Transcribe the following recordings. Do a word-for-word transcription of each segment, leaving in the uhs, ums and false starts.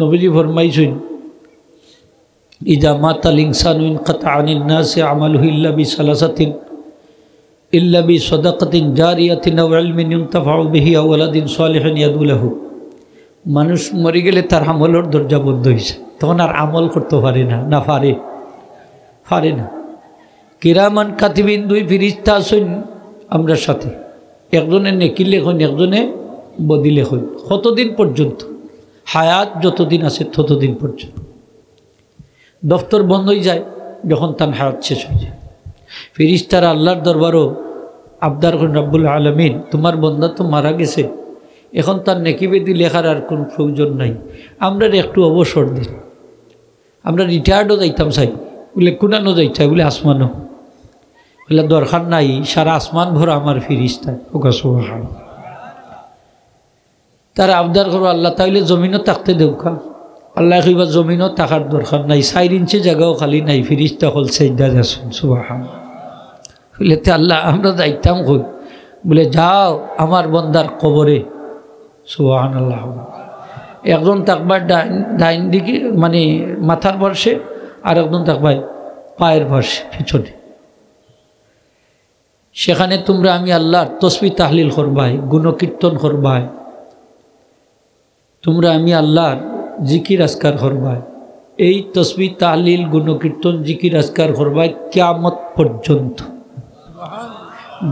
নবীজি ফরমাইছইন, "ইজা মাতাল ইনসানু ইনকাতা আনিন নাসি আমালুহু ইল্লা বিসালাসাতিন, ইল্লা বিসাদাকাতিন জারিয়াতিন আও ইলমিন ইউনতাফাউ বিহি আও ওয়ালাদিন সালিহিন ইয়াদউ লাহু।" মানুষ মরি গেলে তার আমলর দরজা বন্ধ অইযায়, তখন আর আমল করতো পারে না। না পারে? পারে না। কিরামান কাতিবিন, দুই ফিরিস্তা আছইন আমরার সাথে, একজনে নেকি লেখইন, একজনে বদি লেখইন। কতদিন পর্যন্ত? হায়াত যতদিন আছে ততদিন পর্যন্ত। দফতর বন্ধ অইযায় যখন তান হায়াত শেষ অইযায়। ফিরিস্তারা আল্লার দরবারো আবদার করইন, "রব্বুল আলামিন, তুমার বন্দা তো মারা গেছে, এখন তার নেকি বদি লেখার আর কুনু প্রয়োজন নাই, আমরারে একটু অবসর দিন, আমরা রিটায়ার্ডও যাইতাম চাই।" বুলে, "কুনানো যাইতায়?" বুলে, "আসমানো।" বুলে, "দরকার নাই, সারা আসমান ভরা আমার ফিরিস্তা।" ওকা সুবহান। তারা আবদার করো, "আল্লাহ, তাইলে জমিনো থাকতে দেউক্কা।" আল্লায় কইবা, "জমিনো থাকার দরকার নাই, চাইর ইঞ্চি জাগাও খালি নাই, ফিরিস্তা অকল সেজদাত আছইন।" সুবহান। বুলে, "তে আল্লাহ, আমরা যাইতাম কই?" বুলে, "যাও আমার বন্দার কবরে।" সুবহানাল্লাহ। একজন থাকবা ডাইন, ডাইন দিকে, মানে মাথার পার্শ্বে, আর একজন থাকবা পায়ের পার্শ্বে, পিছনে। সেখানে তুমরা আমি আল্লার তসবিহ তাহলিল করবায়, গুণকীর্তন করবায়, তুমরা আমি আল্লার জিকির আজকার করবায়। এই তসবিহ তাহলিল, গুণকীর্তন, জিকির আজকার করবায় কিয়ামত পর্যন্ত।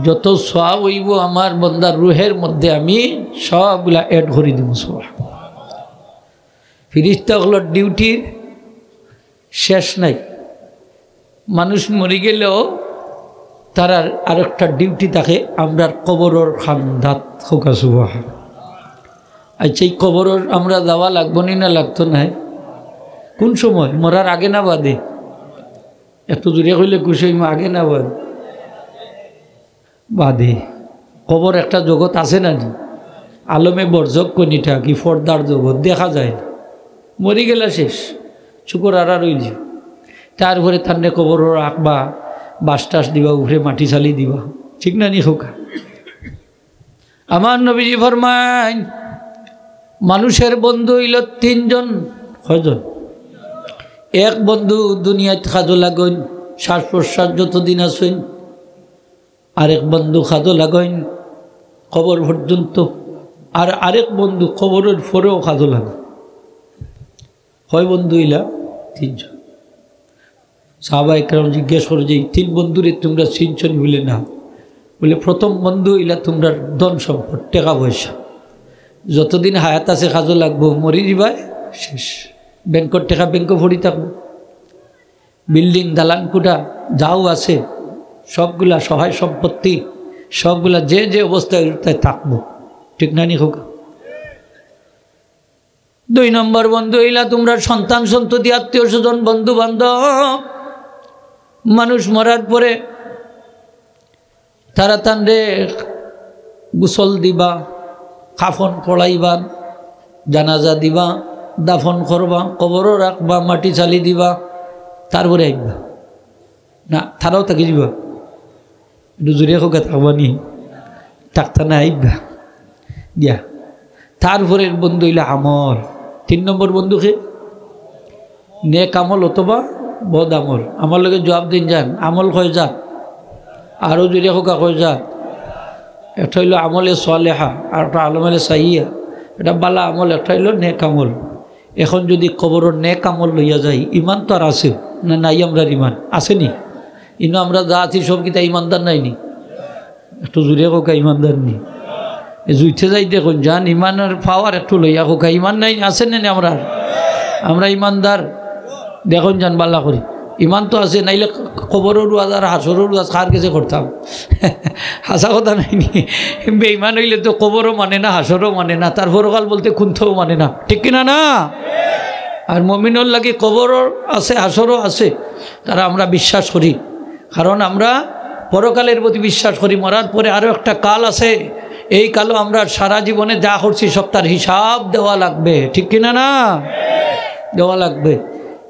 যত সওয়াব অইবো আমার বন্দার রুহের মধ্যে আমি সবগুলা অ্যাড করি দিমু। সওয়াব। ফিরিস্তা অকলর ডিউটির শেষ নাই। মানুষ মরি গেলেও তারার আরেকটা ডিউটি থাকে, আমরার কবরর কান্দাত। ওকা সুবহান। আচ্ছা, এই কবরর আমরা যাওয়া লাগবো নি না লাগতো নায়? কুন সময়? মরার আগে না বাদে? একটু জুরে কইলে খুশি অইমু, আগে না বাদে? বাদে। কবর একটা জগৎ আছে না নি? আলমে বরজখ কইন ইটা, কি পর্দার জগৎ, দেখা যায় না। মরি গেলা শেষ, চউখর আড়াল অইযিবো। তারপরে তানরে কবরো রাখবা, বাঁশ টাশ দিবা, উপরে মাটি চালি দিবা, ঠিক না নি কউক্কা? আমার নবীজি ফরমাইন, মানুষের বন্ধু অইলো তিনজন। কয়জন? এক বন্ধু দুনিয়াত কাজো লাগইন, শ্বাস প্রশ্বাস যতদিন আছইন, আরেক বন্ধু কাজো লাগইন কবর পর্যন্ত, আর আরেক বন্ধু কবরর পরেও কাজো লাগইন। কয় বন্ধু অইলা? তিনজন। সাহাবা একরাম জিজ্ঞেস করে যে, "এই তিন বন্ধুরে তুমরা চিনছো নি?" বুলে, "না।" বুলে, "প্রথম বন্ধু অইলা তুমরার ধন সম্পদ, টেকা পয়সা, যতদিন হায়াত আছে কাজো লাগবো, মরি যিবায় শেষ, ব্যাংকর টেকা ব্যাংকো পড়ি থাকবো।" বিল্ডিং, দালান কোঠা যাও আছে, সবগুলা সহায় সম্পত্তি, সবগুলা যে যে অবস্থায় তাই থাকবো, ঠিক না নি কউক্কা? দুই নম্বর বন্ধু অইলা তুমরার সন্তান সন্ততি, আত্মীয় স্বজন, বন্ধু বান্ধব। মানুষ মরার পরে তারা তানরে গোসল দিবা, কাফন পড়াইবা, জানাজা দিবা, দাফন করবা, কবরো রাখবা, মাটি চালি দিবা, তারপরে আইবা। না, তারাও থাকি যিবা। একটু জুরে কউক্কা, থাকবা নি? থাকতা না, আইবা। দিয়া। তারপরের বন্ধু অইলা আমল। তিন নম্বর বন্ধু কে? নেক আমল অথবা বদ আমল। আমার লগে জুয়াব দিন যান, আমল কয় জাত? আরো জুরে কউক্কা, কয় জাত? একটা অইলো আমলে সালেহা, আর একটা আমলে সাইয়্যা। এটা বালা আমল, একটা অইলো নেক আমল। এখন যদি কবরর নেক আমল লইয়া যাই, ইমান তো আর আছে না? নাই, আমরার ইমান আছে নি? ইনো আমরা যা আছি সব কিতা ইমানদার নায় নি? একটু জুরে কউক্কা, ইমানদার নি? এ জুইতে যাইতে কইন যান, ইমানর পাওয়ার একটু লইয়া কউক্কা, ইমান নাই, আছে না নি আমরার? আমরা ইমানদার, দেখইন যান বালা করি, ইমান তো আছে, নাইলে কবরর ওয়াজ আর হাশরর ওয়াজ কার গেছে করতাম? হাছা কথা নায় নি? বেইমান অইলে তো কবরও মানে না, হাশরও মানে না, তার পরকাল বলতে কুন্তাও মানে না, ঠিক কিনা না? আর মুমিনর লাগি কবরও আছে, হাশরও আছে, তারা আমরা বিশ্বাস করি, কারণ আমরা পরকালের প্রতি বিশ্বাস করি। মরার পরে আরো একটা কাল আছে, এই কালো আমরা সারা জীবনে যা করছি সব তার হিসাব দেওয়া লাগবে, ঠিক কিনা না? দেওয়া লাগবে।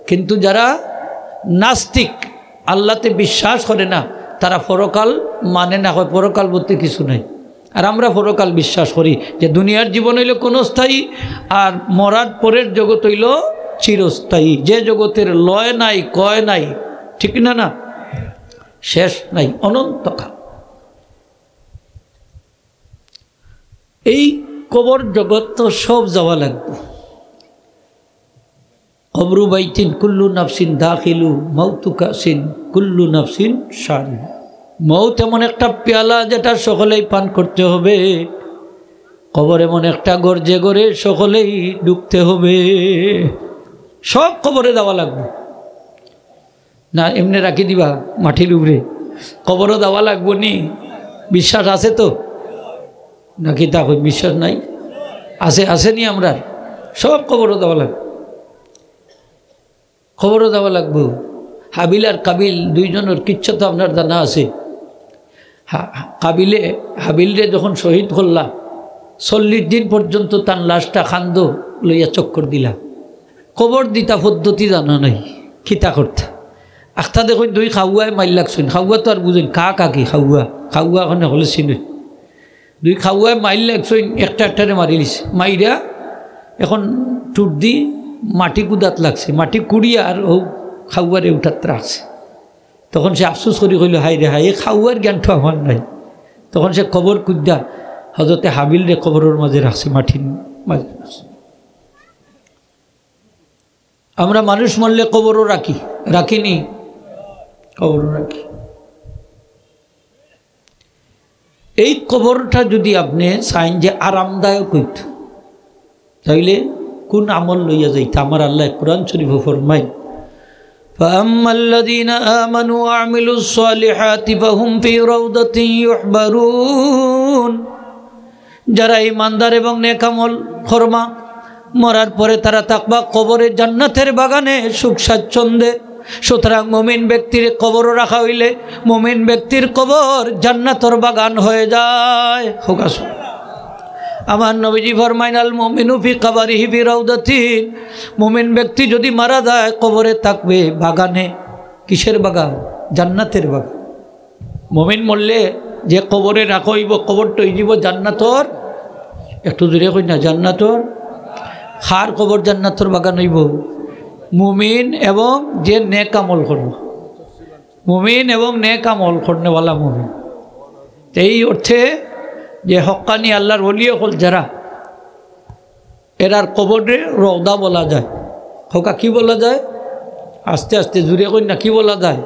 কিন্তু যারা নাস্তিক, আল্লাতে বিশ্বাস করে না, তারা পরকাল মানে না, কয় পরকাল বলতে কিছু নাই। আর আমরা পরকাল বিশ্বাস করি যে দুনিয়ার জীবন অইলো ক্ষণস্থায়ী, আর মরার পরের জগৎ অইলো চিরস্থায়ী, যে জগতের লয় নাই, ক্ষয় নাই, ঠিক না? না, শেষ নাই, অনন্তকাল। এই কবর জগৎ তো সব যাওয়া লাগবো। কবরু বাইতিন কুল্লু নাফসিন দাখিলু, মাউতু কাসিন কুল্লু নাফসিন শারিবু। মউত এমন একটা পেয়ালা যেটা সকলেই পান করতে হবে। কবর এমন একটা ঘর যে ঘরে সকলেই ঢুকতে হবে। সব কবরে যাওয়া লাগবো। না এমনে রাখি দিবা মাটির উপরে? কবরও যাওয়া লাগবো নি? বিশ্বাস আছে তো? নাকি তা কই বিশ্বাস নাই? আছে, আছে নি আমরার? সব কবরও যাওয়া লাগবো। কবরও যাওয়া লাগবো। হাবিল আর কাবিল দুইজনর কিচ্ছা তো আপনার জানা আছে। হা-, কাবিলে হাবিলরে যখন শহীদ করলা, চল্লিশ দিন পর্যন্ত তার লাশটা কান্দো লইয়া চক্কর দিলা। কবর দিতা পদ্ধতি জানা নাই, কিতা করতা? আখতা দেখইন দুই খাওয়ায় মাইর লাগছইন, খাওয়া তো আর বুঝইন, কা কাকি খাওয়া, খাওয়া ওখানে হলে চিনইন। দুই খাওয়ায় মাইর লাগছইন, একটা একটারে মারিলিছে, মাইরা এখন টুট দি মাটি কুদাত লাগছে, মাটি কুড়িয়া আর ও খাওয়ারে উঠাত রাখছে। তখন সে আফসোস করি কইল, "হায় রে হায়, এই খাওয়ার জ্ঞান তো আমার নাই।" তখন সে কবর কুদ্দা হজরতে হাবিলরে কবরর মাঝে রাখছে, মাটির মাঝে রাখছে। আমরা মানুষ মরলে কবরও রাখি, রাখি নি? কবরও রাখি। এই কবরটা যদি আপনে চাইন যে আরামদায়ক অইতো, তাইলে কোন আমল লইয়া যাইতা? আমার আল্লায় কোরআন শরীফো ফরমাইন, "فأما الذين آمنوا وعملوا الصالحات فهم في روضة يحبرون।" যারা ইমানদার এবং নেক আমল করবা, মরার পরে তারা থাকবা কবরে জান্নাতের বাগানে সুখ স্বাচ্ছন্দ্যে। সুতরাং মুমিন ব্যক্তির কবরও রাখা অইলে মুমিন ব্যক্তির কবর জান্নাতর বাগান হয়ে যায়। হোক আসুন। আমার নবীজি ফরমাইন, "আল মুমিনু ফি কাবারিহি ফি রাউদাতিন।" মুমিন ব্যক্তি যদি মারা যায়, কবরে থাকবে বাগানে। কিসের বাগান? জান্নাতের বাগান। মুমিন মরলে যে কবরে রাখা অইবো, কবরটা অইযিবো জান্নাতর, একটু জোরে কই না, জান্নাতর। কার কবর জান্নাতর বাগান অইবো? মুমিন এবং যে নেক আমল করবো। মুমিন এবং নেক আমল করনেওয়ালা মুমিন। এই অর্থে যে হক্কানি আল্লাহর ওলি অকল যারা, এরার কবররে রওদা বলা যায়। হোকা কি বলা যায়? আস্তে আস্তে জোরে কইন না, কি বলা যায়?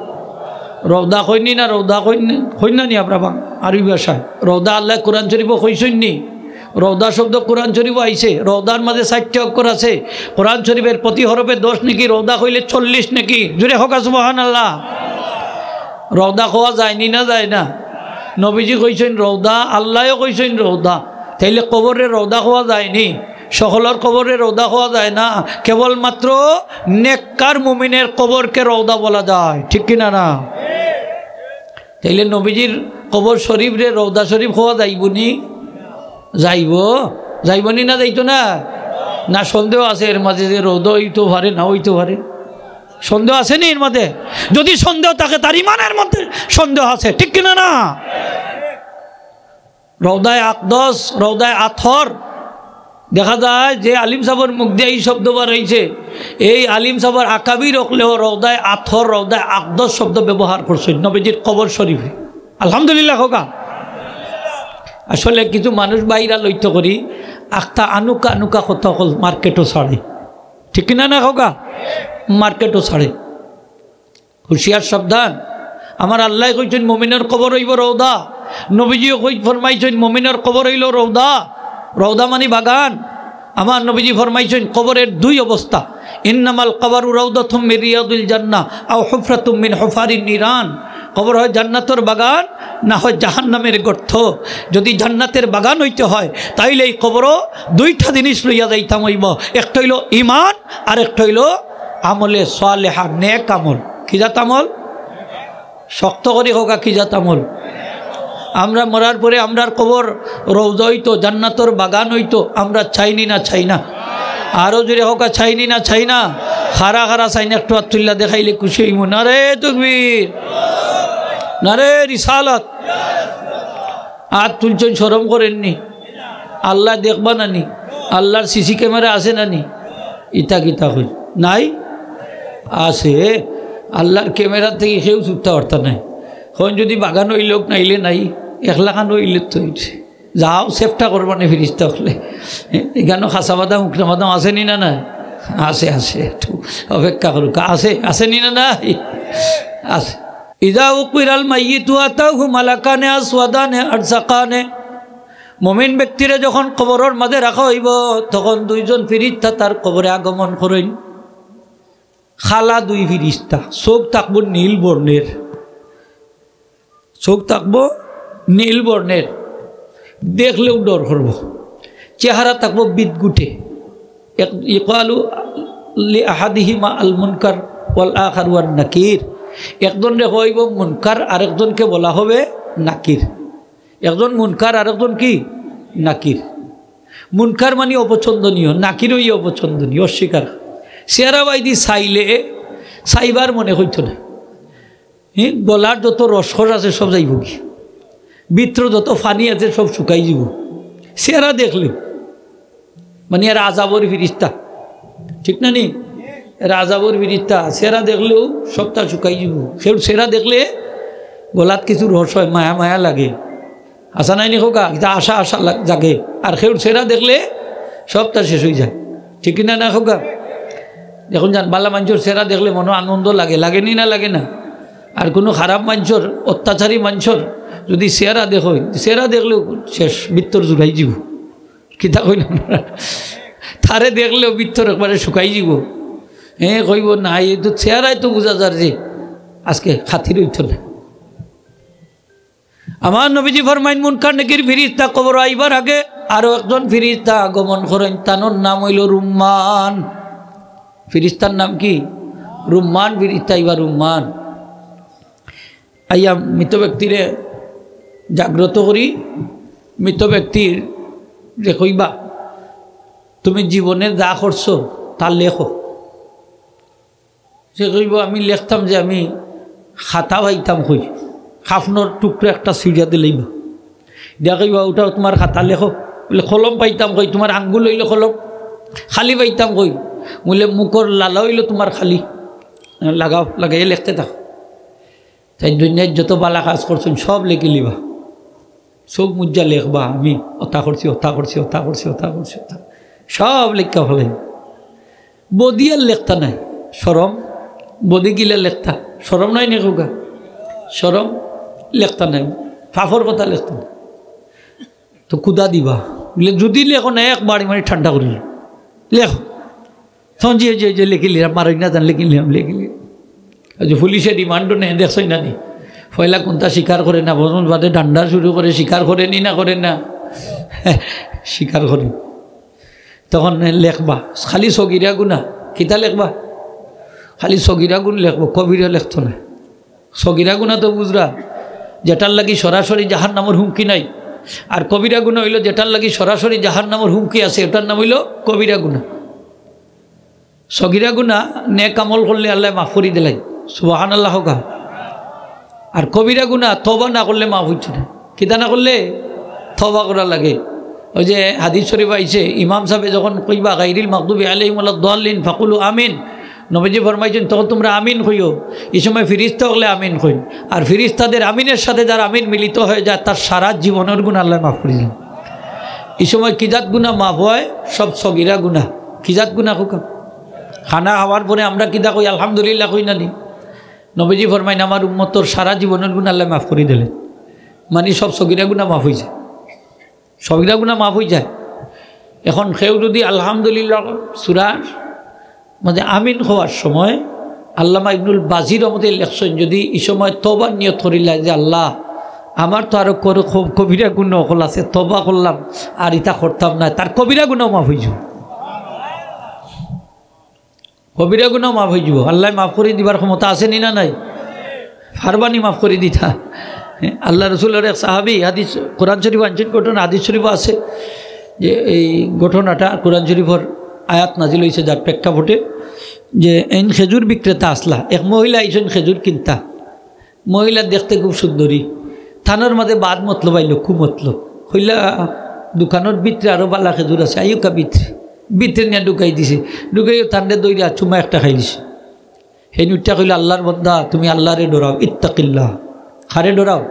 রওদা কইন নি না, রওদা কইন নি, কইন না নি আমরা বাং-, আরবি ভাষায়? রওদা আল্লায় কোরআন শরীফো কইছইন নি? রওদা শব্দ কোরআন শরীফো আইছে। রওদার মাঝে ষাইটটা অক্ষর আছে। কোরআন শরীফের প্রতি হরফে দশ নেকি, রওদা কইলে চল্লিশ নেকি। জোরে হোকা সুবহানাল্লাহ। রওদা কওয়া যায় নি না যায় না? নবীজি কইছইন রওদা, আল্লায়ও কইছইন রওদা। তাইলে কবররে রওদা কওয়া যায় নি? সকলর কবররে রওদা কওয়া যায় না, কেবলমাত্র নেককার মুমিনের কবরকে রওদা বলা যায়, ঠিক কি না? না? তাইলে নবীজির কবর শরীফরে রওদা শরীফ কওয়া যাইবো নি? যাইবো, যাইবো নি না যাইতো না? না সন্দেহ আছে এর মাঝে যে রওদা অইতো পারে, না অইতো পারে? সন্দেহ আছে নি এর মাঝে? যদি সন্দেহ থাকে, তার ইমানের মধ্যে সন্দেহ আছে, ঠিক কি না? না? রওদায়ে আকদস, রওদায়ে আতহর। দেখা যায় যে আলিম সাবর মুখ দিয়া এই শব্দ বার অইছে, এই আলিম সাবর আকাবির অকলেও রওদায়ে আতহর, রওদায়ে আকদস শব্দ ব্যবহার করছইন নবীজির কবর শরীফে। আলহামদুলিল্লাহ কউক্কা। আসলে কিছু মানুষ বাইরা লইতো করি, আখতা আনুকা আনুকা কথা অকল মার্কেটো ছাড়ে, ঠিক কি না? না কউক্কা, মার্কেটো ছাড়ে। হুঁশিয়ার সাবধান। আমার আল্লায় কইছইন, "মুমিনর কবর অইবো রওদা।" নবীজিও কই ফরমাইছইন, "মুমিনর কবর অইলো রওদা।" রওদা মানি বাগান। আমার নবীজি ফরমাইছইন, কবরের দুই অবস্থা, "ইন্নামাল কবরু রাউদাতুম মিন রিয়াদিল জান্নাহ আও হুফরাতুম মিন হুফারিন নিরান।" কবর হয় জান্নাতর বাগান, না হয় জাহান্নামের গর্ত। যদি জান্নাতের বাগান অইতে হয়, তাইলে এই কবরও দুইটা জিনিস লইয়া যাইতাম অইবো, একটা অইলো ইমান আর একটা অইলো আমলে সালেহা, নেক আমল। কি জাত আমল? শক্ত করি কউক্কা, কি জাত আমল? আমরা মরার পরে আমরার কবর রওজা অইতো, জান্নাতর বাগান অইতো, আমরা চাই নি না চাই না? আরো জোরে কউক্কা, চাই নি না চাই না? কারা কারা চাইন একটু আত তুলিয়া দেখাইলে খুশি অইমু। নারে তকবীর, নারে রিসালাত। আত তুলছইন, শরম করেননি? আল্লায় দেখবা না নি? আল্লার সিসি ক্যামেরা আছে না নি? ইতা কিতা কই? নাই? আছে। আল্লার ক্যামেরা থাকি কেউ ছুটতা পারতা নায়। অখন যুদি বাগান অইলোক নাইলে নাই, একলাখান অইলে তো অইছে। যাও, চেষ্টা করবা নে ফিরিস্তা অকলে। ইখানো খাসা বাদাম, হুকনা বাদাম আছে নি না নাই? আছে, আছে। একটু অপেক্ষা করুক। আছে, আছে নি না নাই? আছে। ইযা উকিরাল মাইয়িতু আতাহু মালাকানে আসওয়াদানে আরসাকানে। মুমিন ব্যক্তিরে যখন কবরর মাঝে রাখা অইবো, তখন দুইজন ফিরিস্তা তার কবরে আগমন করইন। কালা দুই ফিরিস্তা, চউখ থাকবো নীল বর্ণের, চউখ থাকবো নীল বর্ণের, দেখলেউ ডর করবো। চেহারা থাকবো বিদগুটে। এক-, ইউকালু লি আহাদিহিমা আল মুনকার ওয়াল আখার ওয়ান নাকির। একজনরে কওয়া অইবো মুনকার, আরেকজনকে বলা হবে নাকির। একজন মুনকার, আরেকজন কি? নাকির। মুনকার মানি অপছন্দনীয়, নাকির অইয়া অপছন্দনীয়, অস্বীকার। চেহারা বাইদি চাইলে চাইবার মনে অইতো না। হে, গলার যত রসকস আছে সব যাইবোগি, ভিতর যত পানি আছে সব শুকাই যিবো। চেহারা দেখলে মানি এরা আযাবর ফিরিস্তা, ঠিক না নি? এরা আযাবর ফিরিস্তা, চেহারা দেখলেউ সবটা শুকাই যিবো। কেউর চেহারা দেখলে গলাত কিছু রস অয়, মায়া মায়া লাগে, আশা নাই নি কউক্কা, ইটা আশা আশা লাগ-, জাগে। আর কেউর চেহারা দেখলে সবটা শেষ অইযায়, ঠিক না না কউক্কা? অখন যান, ভালা মানষর চেহারা দেখলে মনো আনন্দ লাগে, লাগে নি না লাগে না? আর কুনু খারাপ মানষর, অত্যাচারী মানষর যুদি চেহারা দেখো, চেহারা দেখলেউ শেষ, ভিতর জুড়াই যিবো। কিতা কইলাম না? তারে দেখলেউ ভিতর একবারে শুকাই যিবো। হে কইবো, "না, এই তো চেহারায় তো বুঝা যার যে আজকে খাতির অইতো না।" আমার নবীজি ফরমাইন, মুনকার নাকির ফিরিস্তা কবর আইবার আগে আরো একজন ফিরিস্তা আগমন করইন, তানর নাম অইলো রুম্মান। ফিরিস্তার নাম কি? রুম্মান ফিরিস্তা আইবা, রুম্মান। আইয়া মৃত ব্যক্তিরে জাগ্রত করি, মৃত ব্যক্তিরে কইবা, "তুমি জীবনে যা করছো তা লেখো।" সে কইবো, "আমি লেখতাম যে আমি খাতা পাইতাম কই, কাফনর টুকরা একটা ছিড়িয়া দিলাইবা।" দিয়া কইবা, "ওটাও তোমার খাতা, লেখো।" বলে, "কলম পাইতাম কই, তোমার আঙ্গুল অইলো কলম, খালি পাইতাম কই?" বলে, "মুখর লালা অইলো তোমার খালি, লাগাও, লাগাইয়া লেখতে থাকো।" তাইন দুনিয়াত যত ভালা কাজ করছইন সব লেখিলিবা, চউখ মুজিয়া লেখবা, "আমি অতা করছি, অতা করছি, অতা করছি, অতা করছি, অতা।" সব লেখিয়া ফালাইবা। বদিয়ার লেখতা নায়, শরম, বদিগিলা লেখতা, শরম নায় নি কউক্কা? শরম, লেখতা নায়, পাপর কথা লেখতা নায়। তো কুদা দিবা, বলে, "যুদি লেখো না, একবারে মানে ঠান্ডা করি লেখো।" তখন যে, যে, যে লেখিলিলাম, মারই না জান, লেখিলিলাম, লেখিলিলাম। ওই যে পুলিশে রিমান্ডও নেয়, দেখছইন না নি? পয়লা কুন্তা স্বীকার করে না, বদন বাদে ডান্ডা শুরু করে, স্বীকার করে নি না করে না? স্বীকার করে। তখন লেখবা, খালি সগিরা গুনা। কিতা লেখবা? খালি সগিরা গুন লেখবো, কবিরা লেখতো না। সগিরা গুনা তো বুঝরা, যেটার লাগি সরাসরি জাহান্নামর হুমকি নাই। আর কবিরা গুনা অইলো যেটার লাগি সরাসরি জাহান্নামর হুমকি আছে, ওটার নাম অইলো কবিরা গুনা। সগিরা গুনা নেক আমল করলে আল্লায় মাফ করি দিলাইন, সুবহানাল্লাহ কউক্কা। আর কবিরা গুনা তওবা না করলে মাফ অইতো না। কিতা না করলে? তওবা করা লাগে। ওই যে হাদিস শরীফ আইছে, ইমাম সাহেবে যখন কইবা, "গাইরিল মাগদুবি আলাইহিম ওয়ালাদ দাল্লিন ফাকুলু আমিন", নবীজি ফরমাইছইন, "তখন তুমরা আমিন কইও।" এই সময় ফিরিস্তা অকলে আমিন কইন। আর ফিরিস্তাদের আমিনের সাথে যার আমিন মিলিত হয়ে যায়, তার সারা জীবনর গুনা আল্লায় মাফ করি দেন। এই সময় কি জাত গুনা মাফ অয়? সব সগিরা গুনা। কি জাত গুনা কউক্কা? খানা খাওয়ার পরে আমরা কিতা কই? আলহামদুলিল্লাহ কই না নি? নবীজি ফরমাইন, "আমার উম্মতর সারা জীবনর গুনা আল্লায় মাফ করি দিলেন।" মানি সব সগিরা গুনা মাফ অইযায়, সগিরা গুনা মাফ অইযায়। এখন কেউ যুদি আলহামদুলিল্লাহ সুরার মাঝে আমিন কওয়ার সময় আল্লামা ইবনুল বাজি রহমতুল্লাহ লেখছইন, যুদি ই সময় তওবার নিয়ত করিলায় যে, "আল্লাহ, আমার তো আরো কর-, ক-, কবিরা গুনা অকল আছে, তওবা করলাম, আর ইতা করতাম না", তার কবিরা গুনাও মাফ অইযিবো। কবিরা গুনাও মাফ অইযিবো। আল্লায় মাফ করি দিবার ক্ষমতা আছে নি না নাই? পারবা নি মাফ করি দিতা? হ্যাঁ, আল্লাহ রসুলর এক সাহাবী, হাদিস, কোরআন শরীফ আনছইন ঘটনা, হাদিস শরীফ আছে যে এই ঘটনাটা কোরআন শরীফর আয়াত নাজিল অইছে যার প্রেক্ষাপটে, যে এইন খেজুর বিক্রেতা আছলা, এক মহিলা আইছইন খেজুর কিনতা। মহিলা দেখতে খুব সুন্দরী। তানর মাঝে বাদ মতলব আইলো, কু মতলব? কইলা, "দোকানর ভিতরে আরো বালা খেজুর আছে, আইউক্কা ভিতরে।" ভিতরে নিয়া ঢুকাই দিছে, ঢুকাইয়া তানরে ধরিয়া চুমা একটা খাইলিছে। হেইন উঠিয়া কইলা, "আল্লার বন্দা, তুমি আল্লারে ডরাও, ইত্তাকিল্লাহ।" কারে ডরাও?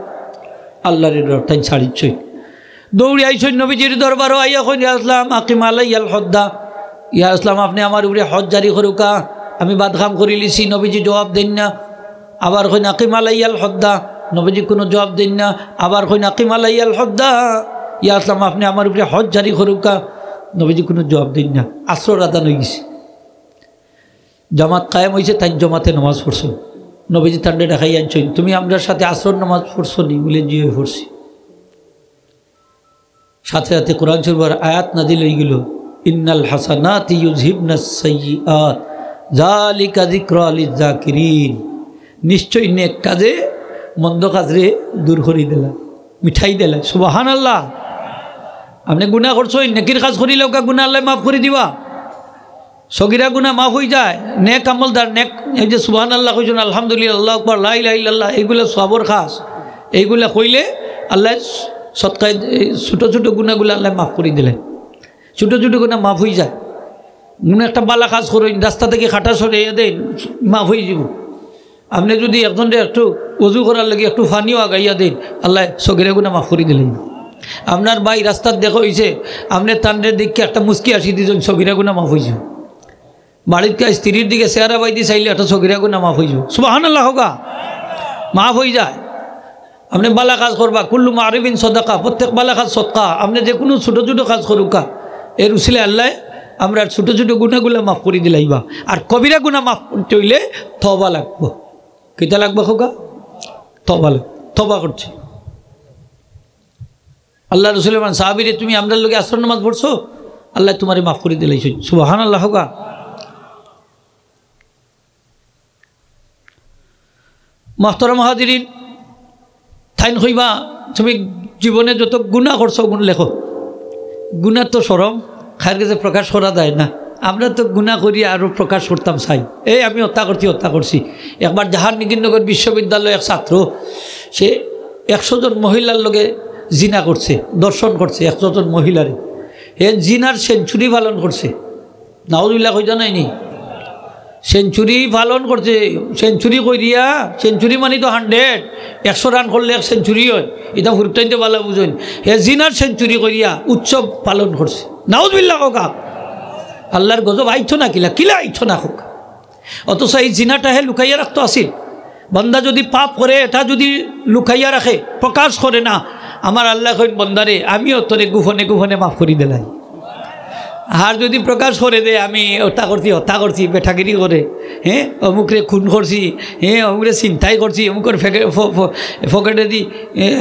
আল্লারে ডরাও। তাইন ছাড়িছইন, দৌড়ি আইছইন নবীজির দরবারো, আইয়া কইন, "ইয়া রাসুলাল্লাহ, আকিম আলাইয়াল হদ্দা।" ইয়া রাসুলাল্লাহ, আপনে আমার উপরে হদ জারি করুক্কা, আমি বাদ কাম করিলিছি। নবীজি জবাব দেইন না। আবার কইন, "আকিম আলাইয়াল হদ্দা।" নবীজি কুনু জবাব দেইন না। আবার কইন, "আকিম আলাইয়াল হদ্দা।" ইয়া রাসুলাল্লাহ, আপনে আমার উপরে হদ জারি করুক্কা। নবীজি কুনু জবাব দেইন না। আসরর আজান অইগেছে, জামাত কায়েম অইছে, তাইন জামাতে নামাজ পড়ছইন। নবীজি তানরে ডাকাইয়া আনছইন, "তুমি আমরার সাথে আসরর নামাজ পড়ছো নি?" বুলে, "জি, অয় পড়ছি।" সাথে সাথে কোরআন শরিফর আয়াত নাজিল অইগেলো, "ইন্নাল হাসানাতি ইউযহিবনাস সাইয়্যিআত, যালিকা যিকরা লিয-যাকিরিন।" নিশ্চয় নেক কাজে মন্দ কাজরে দূর করি দিলা, মিটাই দিলা। সুবহানাল্লাহ। আপনে গুনা করছইন, নেকির কাজ করিলাউক্কা, গুনা আল্লায় মাফ করি দিবা। সগিরা গুনা মাফ অইযায়, নেক আমলদার, নেক, এই যে সুবহানাল্লাহ কইছইন, আলহামদুলিল্লাহ, আল্লাহু আকবার, লা ইলাহা ইল্লাল্লাহ, এইগুলা সওয়াবর কাজ, এইগুলা কইলে আল্লায় সদকায়, এই ছোট ছোট গুনাগুলা আল্লায় মাফ করি দিলা। ছোট ছোট গুনা মাফ অইযায়। মনে একটা বালা কাজ করইন, রাস্তা থাকি কাটা সরাইয়া দেইন, মাফ অইযিবো। আপনে যুদি একজনরে একটু অজু করার লাগি একটু পানিও আগাইয়া দেইন, আল্লায় সগিরা গুনা মাফ করি দিলা। আপনার ভাই রাস্তাত দেখা অইছে, আপনে তানরে দেখিয়া একটা মুচকি হাসি দিছইন, সগিরা গুনা মাফ অইযিবো। বাড়িত গিয়া স্ত্রীর দিকে চেহারা বাইদি চাইলে একটা সগিরা গুনা মাফ অইযিবো। সুবহানাল্লাহ কউক্কা। মাফ অইযায়। আপনে বালা কাজ করবা, কুল্লু মারুফিন সদাকা, প্রত্যেক বালা কাজ সদকা। আপনে যেকুনু ছোট ছোট কাজ করুক্কা, এর উসিলায় আল্লায় আমরার ছোট ছোট গুনাগুলা মাফ করি দিলাইবা। আর কবিরা গুনা মাফ করতে অইলে তওবা লাগবো। কিতা লাগবো কউক্কা? তওবা লাগ-, তওবা করছি। আল্লার রসুলে কইন, "সাহাবীরে, তুমি আমরার লগে আসরর নামাজ পড়ছো, আল্লায় তুমারে মাফ করি দিলাইছইন।" সুবহানাল্লাহ কউক্কা। মুহতারাম হাজিরিন, তাইন কইবা, "তুমি জীবনে যত গুনা করছো, গুন লেখো।" গুনা তো শরম, কার গেছে প্রকাশ করা যায় না। আমরা তো গুনা করি আরো প্রকাশ করতাম চাই, "এই আমি অতা করছি, অতা করছি।" একবার জাহাঙ্গীরনগর বিশ্ববিদ্যালয়ে এক ছাত্র, সে একশো জন মহিলার লগে জিনা করছে, ধর্ষণ করছে একশো জন মহিলারে। হে জিনার সেঞ্চুরি পালন করছে। নাউজুবিল্লাহ কইতা নায় নি? সেঞ্চুরি পালন করছে, সেঞ্চুরি করিয়া, সেঞ্চুরি মানি তো হান্ড্রেড, একশো রান করলে এক সেঞ্চুরি অয়, ইটা হুরুতাইন্তে বালা বুঝইন। হে জিনার সেঞ্চুরি করিয়া উৎসব পালন করছে। নাউজুবিল্লাহ কউক্কা। আল্লার গজব আইতো না কিলা, কিলা আইতো না কউক্কা। অথচ এই জিনাটা হে লুকাইয়া রাখতো আছিল। বান্দা যুদি পাপ করে, এটা যুদি লুকাইয়া রাখে, প্রকাশ করে না, আমার আল্লায় কইন, "বন্দারে, আমিও তোরে গোপনে গোপনে মাফ করি দিলাই।" আর যুদি প্রকাশ করে দে, "আমি অতা করছি, হতা করছি", বেটাগিরি করে, হ্যাঁ, অমুকরে খুন করছি, হ্যাঁ, অমুকরে ছিনতাই করছি, অমুকর ফেকে-, ফ-, ফ-, ফকেটেদি, এ,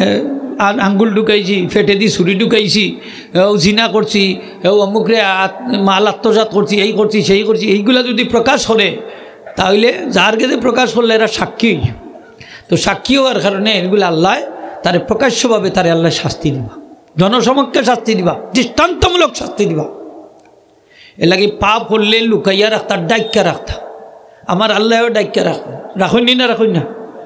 আ-, আঙ্গুল ঢুকাইছি, ফেটেদি ছুরি ঢুকাইছি, এও জিনা করছি, এও অমুকরে আত-, মাল আত্মসাৎ করছি, এই করছি, সেই করছি, এইগুলা যুদি প্রকাশ করে, তাইলে যার গেছে প্রকাশ করলে এরা সাক্ষী। তো সাক্ষী অওয়ার কারণে এগুলা আল্লায় তারে প্রকাশ্যভাবে তারে আল্লায় শাস্তি দিবা, জনসমক্ষে শাস্তি দিবা, দৃষ্টান্তমূলক শাস্তি দিবা। এরলাগি পাপ করলে লুকাইয়া রাখতা, ডাকিয়া রাখতা। আমার আল্লায়ও ডাকিয়া রাখইন, রাখইন নি না, রাখইন না?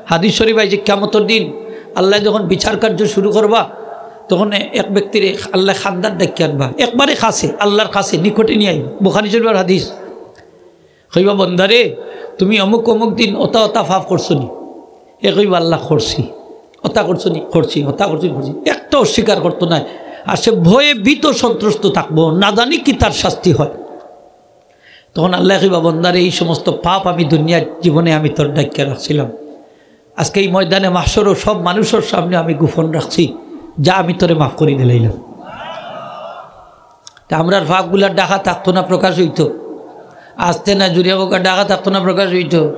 হাদিস শরিফ আইছে, কিয়ামতর দিন আল্লায় যখন বিচার কার্য শুরু করবা, তখন এক ব্যক্তিরে আল্লায় কান্দাত ডাকিয়া আনবা, একবারে কাছে, আল্লার কাছে, নিকটে নিয়া আইবা। বুখারী শরিফর হাদিস। কইবা, "বন্দারে, তুমি অমুক অমুক দিন অতা অতা পাপ করছো নি?" হে কইবা, "আল্লাহ, করছি।" "অতা করছো নি?" "করছি।" "অতা করছো নি?" "করছি।" একটা অস্বীকার করতো নায়। আর সে ভয়ে ভীত সন্ত্রস্ত থাকবো, না জানি কিতার শাস্তি হয়। তখন আল্লায় কইবা, "বন্দারে, এই সমস্ত পাপ আমি দুনিয়ার জীবনে আমি তোর ডাকিয়া রাখছিলাম, আজকে এই ময়দানে মাহশরো সব মানুষর সামনে আমি গোপন রাখছি, যা আমি তোরে মাফ করি দিলাইলাম।" তে আমরার পাপগুলা ঢাকা থাকতো না, প্রকাশ অইতো? আস্তে না জুড়িয়া কউক্কা, ঢাকা থাকতো না, প্রকাশ অইতো?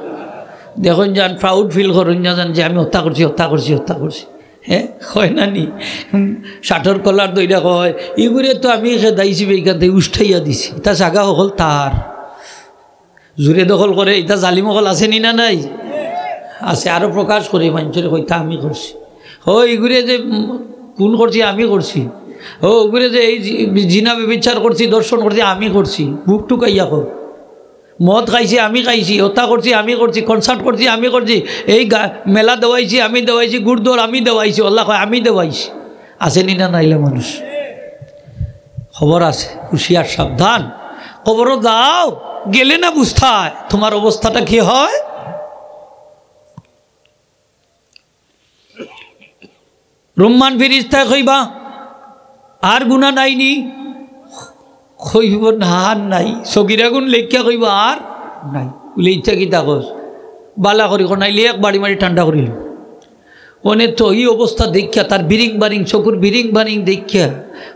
দেখইন যান, proud feel করইন না যান যে আমি হতা করছি, হতা করছি, হতা করছি। হ্যাঁ, কয় না নি? হুম, শার্টর কলার ধইরা কয়, "ইগুরে তো আমি খেদাইছি, বেইখান থাকি উষ্টাইয়া দিছি, ইতা জাগা হকল তার।" জুরে দখল করে, ইতা জালিম হকল আছে নি না নাই? আছে, আরো প্রকাশ করে মানষরে কইতা আমি করছি। ও, ইগুরে যে, উম, খুন করছি, আমি করছি। ও, ওগুরে যে এই জি-, জিনা ব্যভিচার করছি, ধর্ষণ করছি, আমি করছি। বুক টুকাইয়া কও। মদ খাইছি, আমি খাইছি, ওটা করছি, আমি করছি, কনসার্ট করছি, আমি করছি, এই গা-, মেলা দেওয়াইছি, আমি দেওয়াইছি, গুড়দৌড় আমি দেওয়াইছি, আল্লাহ কয়, "আমি দেওয়াইছি।" আছে নি না নাইলা মানুষ? খবর আছে, হুঁশিয়ার সাবধান। কবরো যাও, গেলে না বুঝতায় তোমার অবস্থাটা কি হয়। রুম্মান ফিরিস্তায় কইবা, "আর গুনা নাইনি?" কইব, "না, আর নাই।" সগিরা গুন লেখিয়া কইব, "আর নাই।" বলে, "ইচ্ছা কিতা কস?" বালা করি কনাইলে এক বাড়ি মারি ঠান্ডা করিল। অনে তো এই অবস্থা দেখিয়া, তার বিরিং বারিং, চকুর বিরিং বারিং দেখিয়া,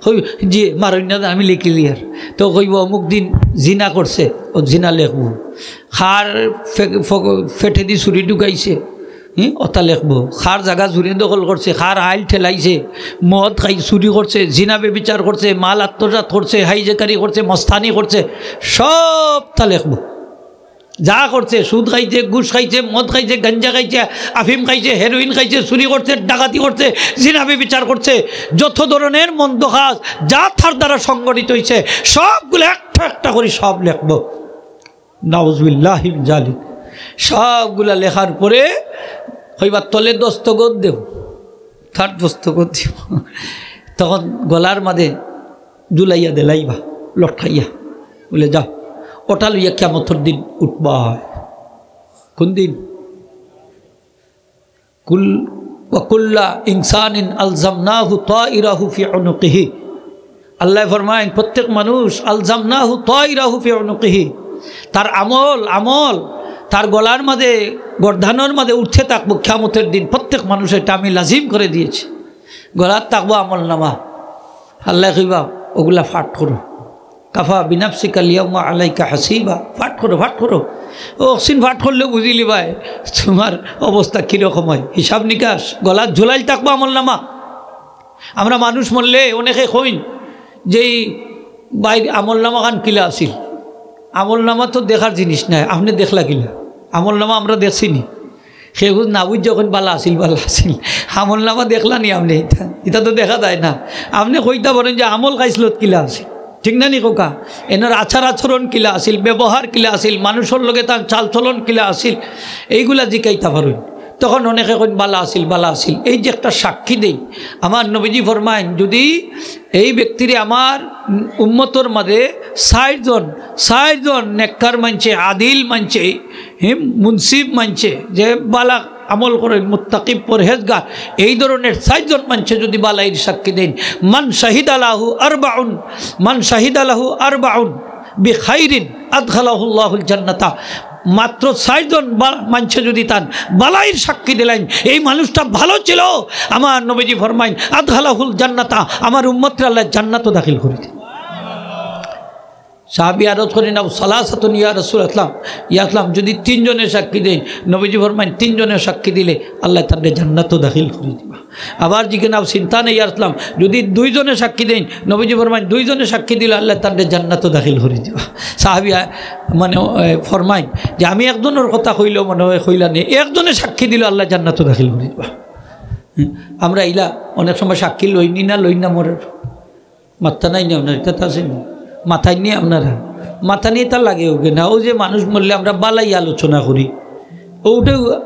কইব, "জি, মারইন না, আমি লেখিলিয়ার।" তো কইব, "অমুক দিন জিনা করছে, ও জিনা লেখবো। খার ফে-, ফ-, ফেটেদি ছুরি ঢুকাইছে, হুম, ওটা লেখবো। খার জাগা জুরে দখল করছে, খার আইল ঠেলাইছে, মদ খাই চুরি করছে, জিনা ব্যভিচার করছে, মাল আত্মসাৎ করছে, হাইজেকারি করছে, মস্তানি করছে, সবটা লেখবো। যা করছে, সুদ খাইছে, ঘুষ খাইছে, মদ খাইছে, গাঞ্জা খাইছে, আফিম খাইছে, হেরোইন খাইছে, চুরি করছে, ডাকাতি করছে, জিনা ব্যভিচার করছে, যত ধরনের মন্দ কাজ যা তার দ্বারা সংগঠিত হইছে, সবগুলো একটা একটা করি সব লেখবো।" নাউজুবিল্লাহি মিন জালিক। সবগুলা লেখার পরে কইবা, "তলে দস্তখত দেও।" তার দস্তখত দিব। তখন গলার মাঝে ঝুলাইয়া দিলাইবা, লটকাইয়া। বলে, "যাও, ওটা লইয়া কিয়ামতর দিন উঠবা।" কোন দিন? কুল-, "ওয়া কুল্লা ইনসানিন আলজামনাহু তাইরাহু ফি উনুকিহি।" আল্লায় ফরমাইন, প্রত্যেক মানুষ, "আলজামনাহু তাইরাহু ফি উনুকিহি", তার আমল, আমল তার গলার মাঝে, গর্দানর মাঝে উঠতে থাকবো কিয়ামতর দিন। প্রত্যেক মানুষর এটা আমি লাজিম করে দিয়েছি, গলাত থাকবো আমল নামা। আল্লায় কইবা, "ওগুলা পাঠ করো।" "কাফা বিনাফসিকাল ইয়াউমা আলাইকা হাসিবা।" পাঠ করো, পাঠ করো। অউ অকসিন পাঠ করলেউ বুঝিলিবায় তোমার অবস্থা কিরকম হয়। হিসাব নিকাশ, গলাত ঝুলাইল থাকবো আমল নামা। আমরা মানুষ মরলে অনেকে কইন যে, "এই ভাইর আমল নামা খান কিলা আছিল?" আমল নামা তো দেখার জিনিস নায়, আপনে দেখলা কিলা? আমল নামা আমরা দেখছি নি? কেউ না বুঝে কইন, "বালা আছিল, বালা আছিল।" আমল নামা দেখলা নি আপনে? ইটা, ইটা তো দেখা যায় না। আপনে কইতা পারইন যে আমল খাইছলত কিলা আছিল, ঠিক না নি কউক্কা? এনর আচার আচরণ কিলা আছিল, ব্যবহার কিলা আছিল, মানুষর লগে তার চালচলন কিলা আছিল, এইগুলা জিকাইতা পারইন। তখন অনেকে কইন, "বালা আছিল, বালা আছিল।" এই যে একটা সাক্ষী দেই, আমার নবীজি ফরমাইন, যদি এই ব্যক্তিরে আমার উম্মতর মাঝে চাইরজন, চাইরজন নেককার মানষে, আদিল মানষে, হিম, মুনসিফ মানষে, যে বালা আমল করইন, মুত্তাকি, পরহেজগার, এই ধরনের চাইরজন মানষে যদি বালাইর সাক্ষী দেইন, "মান শাহিদা লাহু আরবাউন, মান শাহিদা লাহু আরবাউন বিখাইরিন আদখালাহুল্লাহুল জান্নাতা।" মাত্র চাইরজন বা-, মানষে যদি তান বালাইর সাক্ষী দিলাইন, "এই মানুষটা ভালো ছিল", আমার নবীজি ফরমাইন, "আদখালাহুল জান্নাতা", আমার উম্মতরে আল্লায় জান্নাতো দাখিল করি দিবা। সাহাবী আরজ করিন, "আও সালাসাতুন ইয়া রাসূলুল্লাহ, ইয়া রাসূলুল্লাহ, যদি তিনজনে সাক্ষী দেইন?" নবীজি ফরমাইন, "তিনজনে সাক্ষী দিলে আল্লায় তানরে জান্নাতো দাখিল করি দিবা।" আবার জিকাইন, "আও সিনতানে ইয়া রাসূলুল্লাহ, যদি দুইজনে সাক্ষী দেইন?" নবীজি ফরমাইন, "দুইজনে সাক্ষী দিলে আল্লায় তানরে জান্নাতো দাখিল করি দিবা।" সাহাবী, আ, মানে, এ, ফরমাইন যে, "আমি একজনর কথা কইলেও মনে হয় কইলা নি, একজনে সাক্ষী দিলে আল্লায় জান্নাতো দাখিল করি দিবা।" হুম, আমরা ইলা অনেক সময় সাক্ষী লইনি না, লইন না মরর। মাত্তা নাই নি আপনার, ইটা তো আছে নি? মাথায় নি আপনারা? মাথা নিয়ে তার লাগে ওকে না। অউ যে মানুষ মরলে আমরা বালাই আলোচনা করি, ওটাও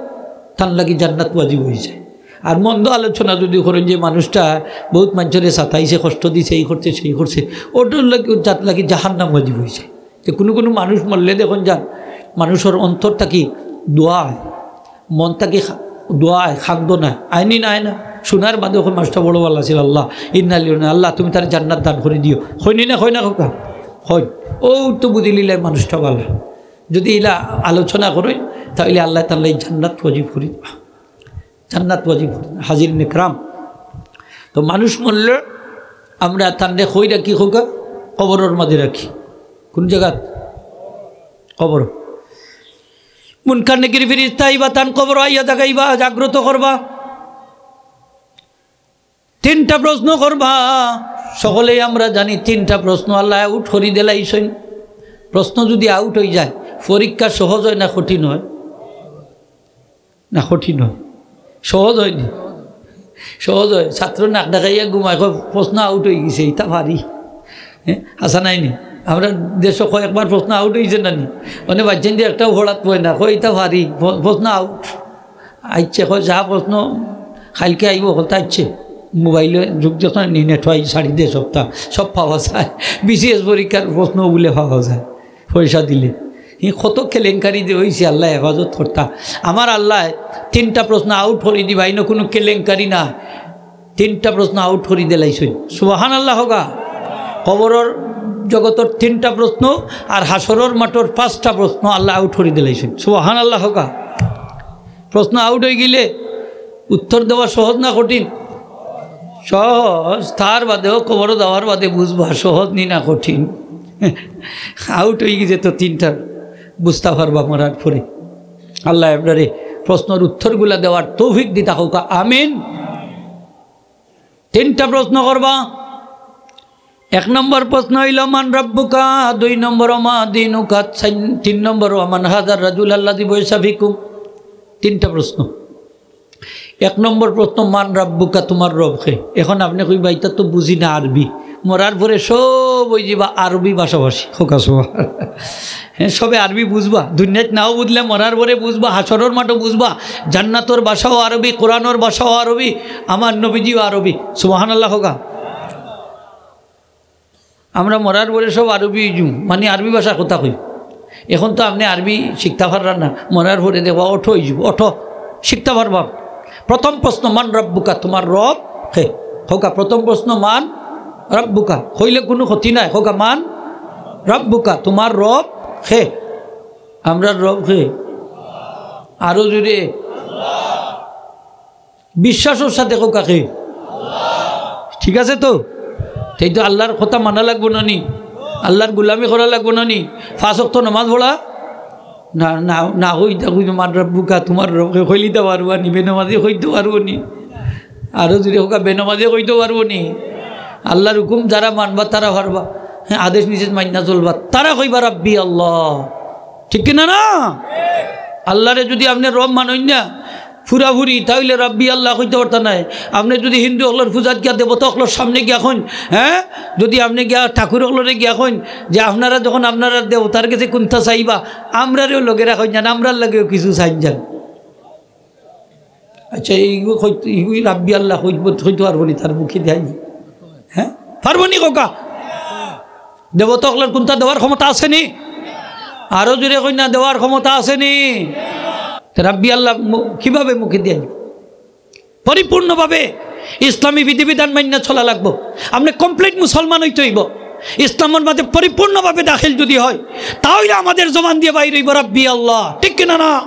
তার লাগি জান্নাত ওয়াজিব হয়ে যায়। আর মন্দ আলোচনা যদি করেন যে মানুষটা বহুত মানুষরে সাতাইছে, কষ্ট দিছে, এই করছে, সেই করছে, ওটার লাগি, তার লাগি জাহান্নাম ওয়াজিব হয়ে যায়। তো কুনু কুনু মানুষ মরলে দেখইন যান, মানুষর অন্তর থাকি দোয়া হয়, মন থাকি খা-, দোয়া হয়, খান্দন হয়, আয় নি না, আয় না? শুনার বাদে ওখানে মানুষটা বড় বালা আছিল, "আল্লাহ, ইন্না লিল্লাহি ওয়া ইন্না ইলাইহি রাজিউন, আল্লাহ, তুমি তারে জান্নাত দান করি দিও।" কইন নি না, কইন না কউক্কা? কইন। অউ তো বুঝিলিলাইন মানুষটা বালা। যদি ইলা আলোচনা করইন, তাইলে আল্লায় তানরে জান্নাত ওয়াজিব করি দিবা। জান্নাত ওয়াজিব। হাজিরিন ইকরাম, তো মানুষ মরলে আমরা তানরে কই রাখি কউক্কা? কবরর মাঝে রাখি। কোন জাগাত? কবর। মুনকার নেকির ফিরিস্তা আইবা, তান কবর আইয়া জাগাইবা, জাগ্রত করবা। তিনটা প্রশ্ন করবা। সকলেই আমরা জানি তিনটা প্রশ্ন আল্লায় আউট করি দিলাইছইন। প্রশ্ন যদি আউট হয়ে যায়, পরীক্ষা সহজ হয় না কঠিন হয়? না, কঠিন হয়। সহজ হয়নি? সহজ হয়। ছাত্র নাক ডাকাইয়া ঘুমায়, কয়, "প্রশ্ন আউট হয়ে গেছে, ইটা পারি।" হ্যাঁ, হাছা নায়নি? আমরা দেশো কয়েকবার প্রশ্ন আউট অইছে না নি? মানে বাচ্চাইন যে একটাও হঠাৎ হয় না, কয় ইতা পারি, প-, প্রশ্ন আউট। আইছে, কয় যা প্রশ্ন কাইলকে আইবো, হকলতা আইছে। মোবাইলে যুগ যখন নি, নেট হয়, সারি দে সপ্তাহ, সব পাওয়া যায়। বিসিএস পরীক্ষার প্রশ্ন বুলে পাওয়া যায়, পয়সা দিলে। ই কত কেলেঙ্কারি যে অইছে, আল্লায় হেফাজত করতা। আমার আল্লায় তিনটা প্রশ্ন আউট করি দিবা, ইনো কুনু কেলেঙ্কারি না। তিনটা প্রশ্ন আউট করি দিলাইছইন। সুবহানাল্লাহ কউক্কা। কবরর জগতর তিনটা প্রশ্ন আর হাশরর মাঠর পাঁচটা প্রশ্ন আল্লায় আউট করি দিলাইছইন। সুবহানাল্লাহ কউক্কা। প্রশ্ন আউট অইগেলে উত্তর দেওয়া সহজ না কঠিন? সহজ। তার বাদেও কবরো যাওয়ার বাদে বুঝবা সহজ নি না কঠিন। আউট অইগেছে তো তিনটা, বুঝতা পারবা মরার পরে। আল্লায় আমরারে প্রশ্নর উত্তরগুলা দেওয়ার তৌফিক দিতা কউক্কা, আমিন। তিনটা প্রশ্ন করবা। এক নম্বর প্রশ্ন অইলো, "মান রাব্বুকা?" দুই নম্বর, "ওমা দীনুকা?" চাইন-, তিন নম্বর, "ওমান হাযার রাজুল আল্লাযী বুইসা ফিকুম?" তিনটা প্রশ্ন। এক নম্বর প্রশ্ন, "মান রাব্বুকা?" তুমার রব কে? এখন আপনে কইবা, "ইতা তো বুঝি না আরবি।" মরার পরে সব অইযিবা আরবি ভাষাভাষী। কউক্কা সুবহান। হ্যাঁ, সবে আরবি বুঝবা, দুনিয়াত নাও বুঝলে মরার পরে বুঝবা, হাশরর মাঠো বুঝবা। জান্নাতর ভাষাও আরবি, কোরআনর ভাষাও আরবি, আমার নবীজিও আরবি। সুবহানাল্লাহ কউক্কা। আমরা মরার পরে সব আরবি অইযিমু, মানে আরবি ভাষা কথা কই। এখন তো আপনে আরবি শিখতা পাররা না, মরার পরে দেখবা অটো অইযিবো, অটো শিখতা পারবা। প্রথম প্রশ্ন, "মান রাব্বুকা?" তুমার রব কে? কউক্কা, প্রথম প্রশ্ন, "মান রাব্বুকা?" কইলে কুনু ক্ষতি নাই। কউক্কা, "মান রাব্বুকা?" তুমার রব কে? আমরার রব কে? আরো জোরে। বিশ্বাসর সাথে কউক্কা কে? ঠিক আছে তো? তাইলে তো আল্লার কথা মানা লাগবো না নি? আল্লার গোলামি করা লাগবো না নি? পাঁচ ওয়াক্ত নামাজ পড়া? না, না, না, কইতা কইতো, "মান রাব্বুকা?" তুমার রব কে কইলিতা পারবা নি? বেনমাজি কইতো পারবো নি? আরো জোরে কউক্কা, বেনমাজি কইতো পারবো নি? আল্লার হুকুম যারা মানবা তারা পারবা। হ্যাঁ, আদেশ নিষেধ মাইন্না চলবা, তারা কইবা, "রাব্বি আল্লাহ।" ঠিক কি না, না? আল্লারে যুদি আপনে রব মানইন না পুরাপুরি, তা অইলে রাব্বি আল্লাহ কইতা পারতা নায়। আপনে যুদি হিন্দু অকলর পূজাত গিয়া, দেবতা অকলর সামনে গিয়া কইন, হ্যাঁ, যুদি আপনে গিয়া ঠাকুর অকলরে গিয়া কইন যে, "আপনারা যখন আপনারা দেবতার গেছে কুন্তা চাইবা, আমরারেও লগে রাখইন যান, আমরার লাগেও কিছু চাইন যান।" আচ্ছা, এইগু কইত-, এইগু রাব্বি আল্লাহ কইত-, কইতো পারবো নি, তার মুখে দেয় নি? হ্যাঁ? পারবো নি কউক্কা? দেবতা অকলর কুন্তা দেওয়ার ক্ষমতা আছে নি? আরো জোরে কইন না, দেওয়ার ক্ষমতা আছে নি? তে রাব্বি আল্লাহ মু-, কিভাবে মুখে দেয় নি? পরিপূর্ণভাবে ইসলামী বিধিবিধান মাইন্না চলা লাগবো। আপনে complete মুসলমান অইতে অইবো। ইসলামর মাঝে পরিপূর্ণভাবে দাখিল যুদি হয়, তা অইলে আমাদের জবান দিয়া বাইর অইবো রাব্বি আল্লাহ। ঠিক কি না, না?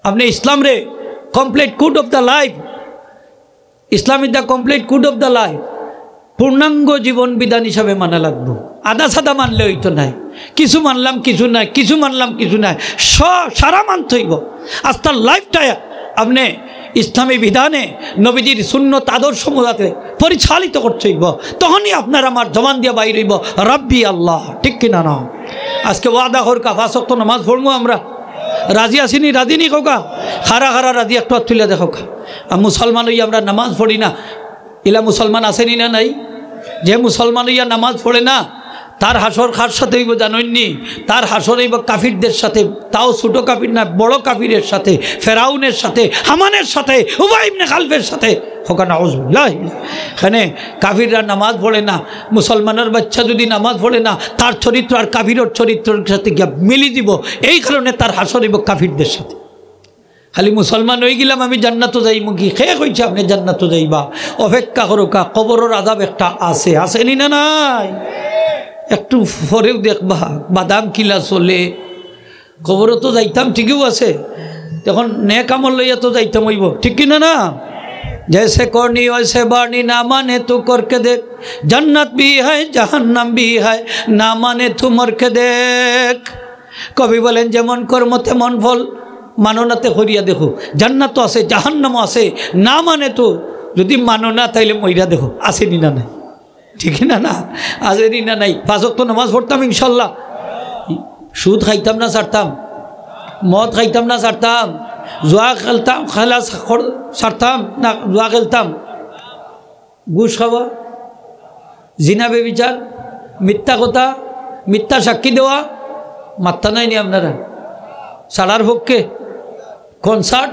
আপনে ইসলামরে complete code of the life, Islam is the complete code of the life, পূর্ণাঙ্গ জীবন বিধান হিসাবে মানা লাগবো। আধা সাদা মানলে অইতো নায়, কিছু মানলাম কিছু নায়, কিছু মানলাম কিছু নায়, স-, সারা মানতে অইবো। আস্তা লাইফটা আপনে ইসলামী বিধানে নবীজির সুন্নত আদর্শ মোতাবেক পরিচালিত করতে অইবো, তখনই আপনার আমার জবান দিয়া বাইর অইবো, "রাব্বি আল্লাহ।" ঠিক কি না, না? আজকে ওয়াদা করউক্কা, পাঁচ ওয়াক্ত নামাজ পড়মু আমরা। রাজি আছি নি, রাজি নি কউক্কা? কারা কারা রাজি একটু আত তুলিয়া দেখউক্কা। আর মুসলমান অইয়া আমরা নামাজ পড়ি না, ইলা মুসলমান আছে নি না নাই? যে মুসলমান অইয়া নামাজ পড়ে না, তার হাশর কার সাথে অইবো জানইন নি? তার হাশর অইবো কাফিরদের সাথে, তাও ছোট কাফির না, বড় কাফিরের সাথে, ফেরাউনের সাথে, হামানের সাথে, উবাই ইবনে খালফের সাথে। কউক্কা নাউজুবিল্লাহ। এখানে কাফিররা নামাজ পড়ে না, মুসলমানের বাচ্চা যুদি নামাজ পড়ে না, তার চরিত্র আর কাফিরর চরিত্রর সাথে গিয়া মিলি দিবো, এই কারণে তার হাশর অইবো কাফিরদের সাথে। খালি মুসলমান অইগেলাম আমি জান্নাতো যাইমু কি? কে কইছে আপনে জান্নাতো যাইবা? অপেক্ষা করউক্কা, কবরর আযাব একটা আছে, আছে নি না নাই? একটু পরেউ দেখবা, বাদাম কিলা চলে। কবরো তো যাইতাম, ঠিকউ আছে, এখন নেক আমল লইয়া তো যাইতাম অইবো, ঠিক কি না, না? "জেসে করনি ওইসে বারনি, না মানে তো করকে দেখ, জন্নত ভি হ্যায়, জাহান্নাম ভি হ্যায়, না মানে তো মরকে দেখ।" কবি বলেন, "যেমন কর্ম তেমন ফল, মানো না তে করিয়া দেখো, জান্নাতও আছে, জাহান্নামও আছে, না মানে তো, যুদি মানো না তাইলে মইরা দেখো, আছে নি না নাই?" ঠিক না, না? আছে নি না নাই? পাঁচ ওয়াক্ত নামাজ পড়তাম ইনশাল্লাহ। সুদ খাইতাম না ছাড়তাম, মদ খাইতাম না ছাড়তাম, জুয়া খেলতাম, খেলা ছাড়-, ছাড়তাম না, জুয়া খেলতাম, ঘুষ খাওয়া, জিনা ব্যভিচার, মিথ্যা কথা, মিথ্যা সাক্ষী দেওয়া, মাত্তা নাই নি আপনারা? ছাড়ার পক্ষে? কনসার্ট?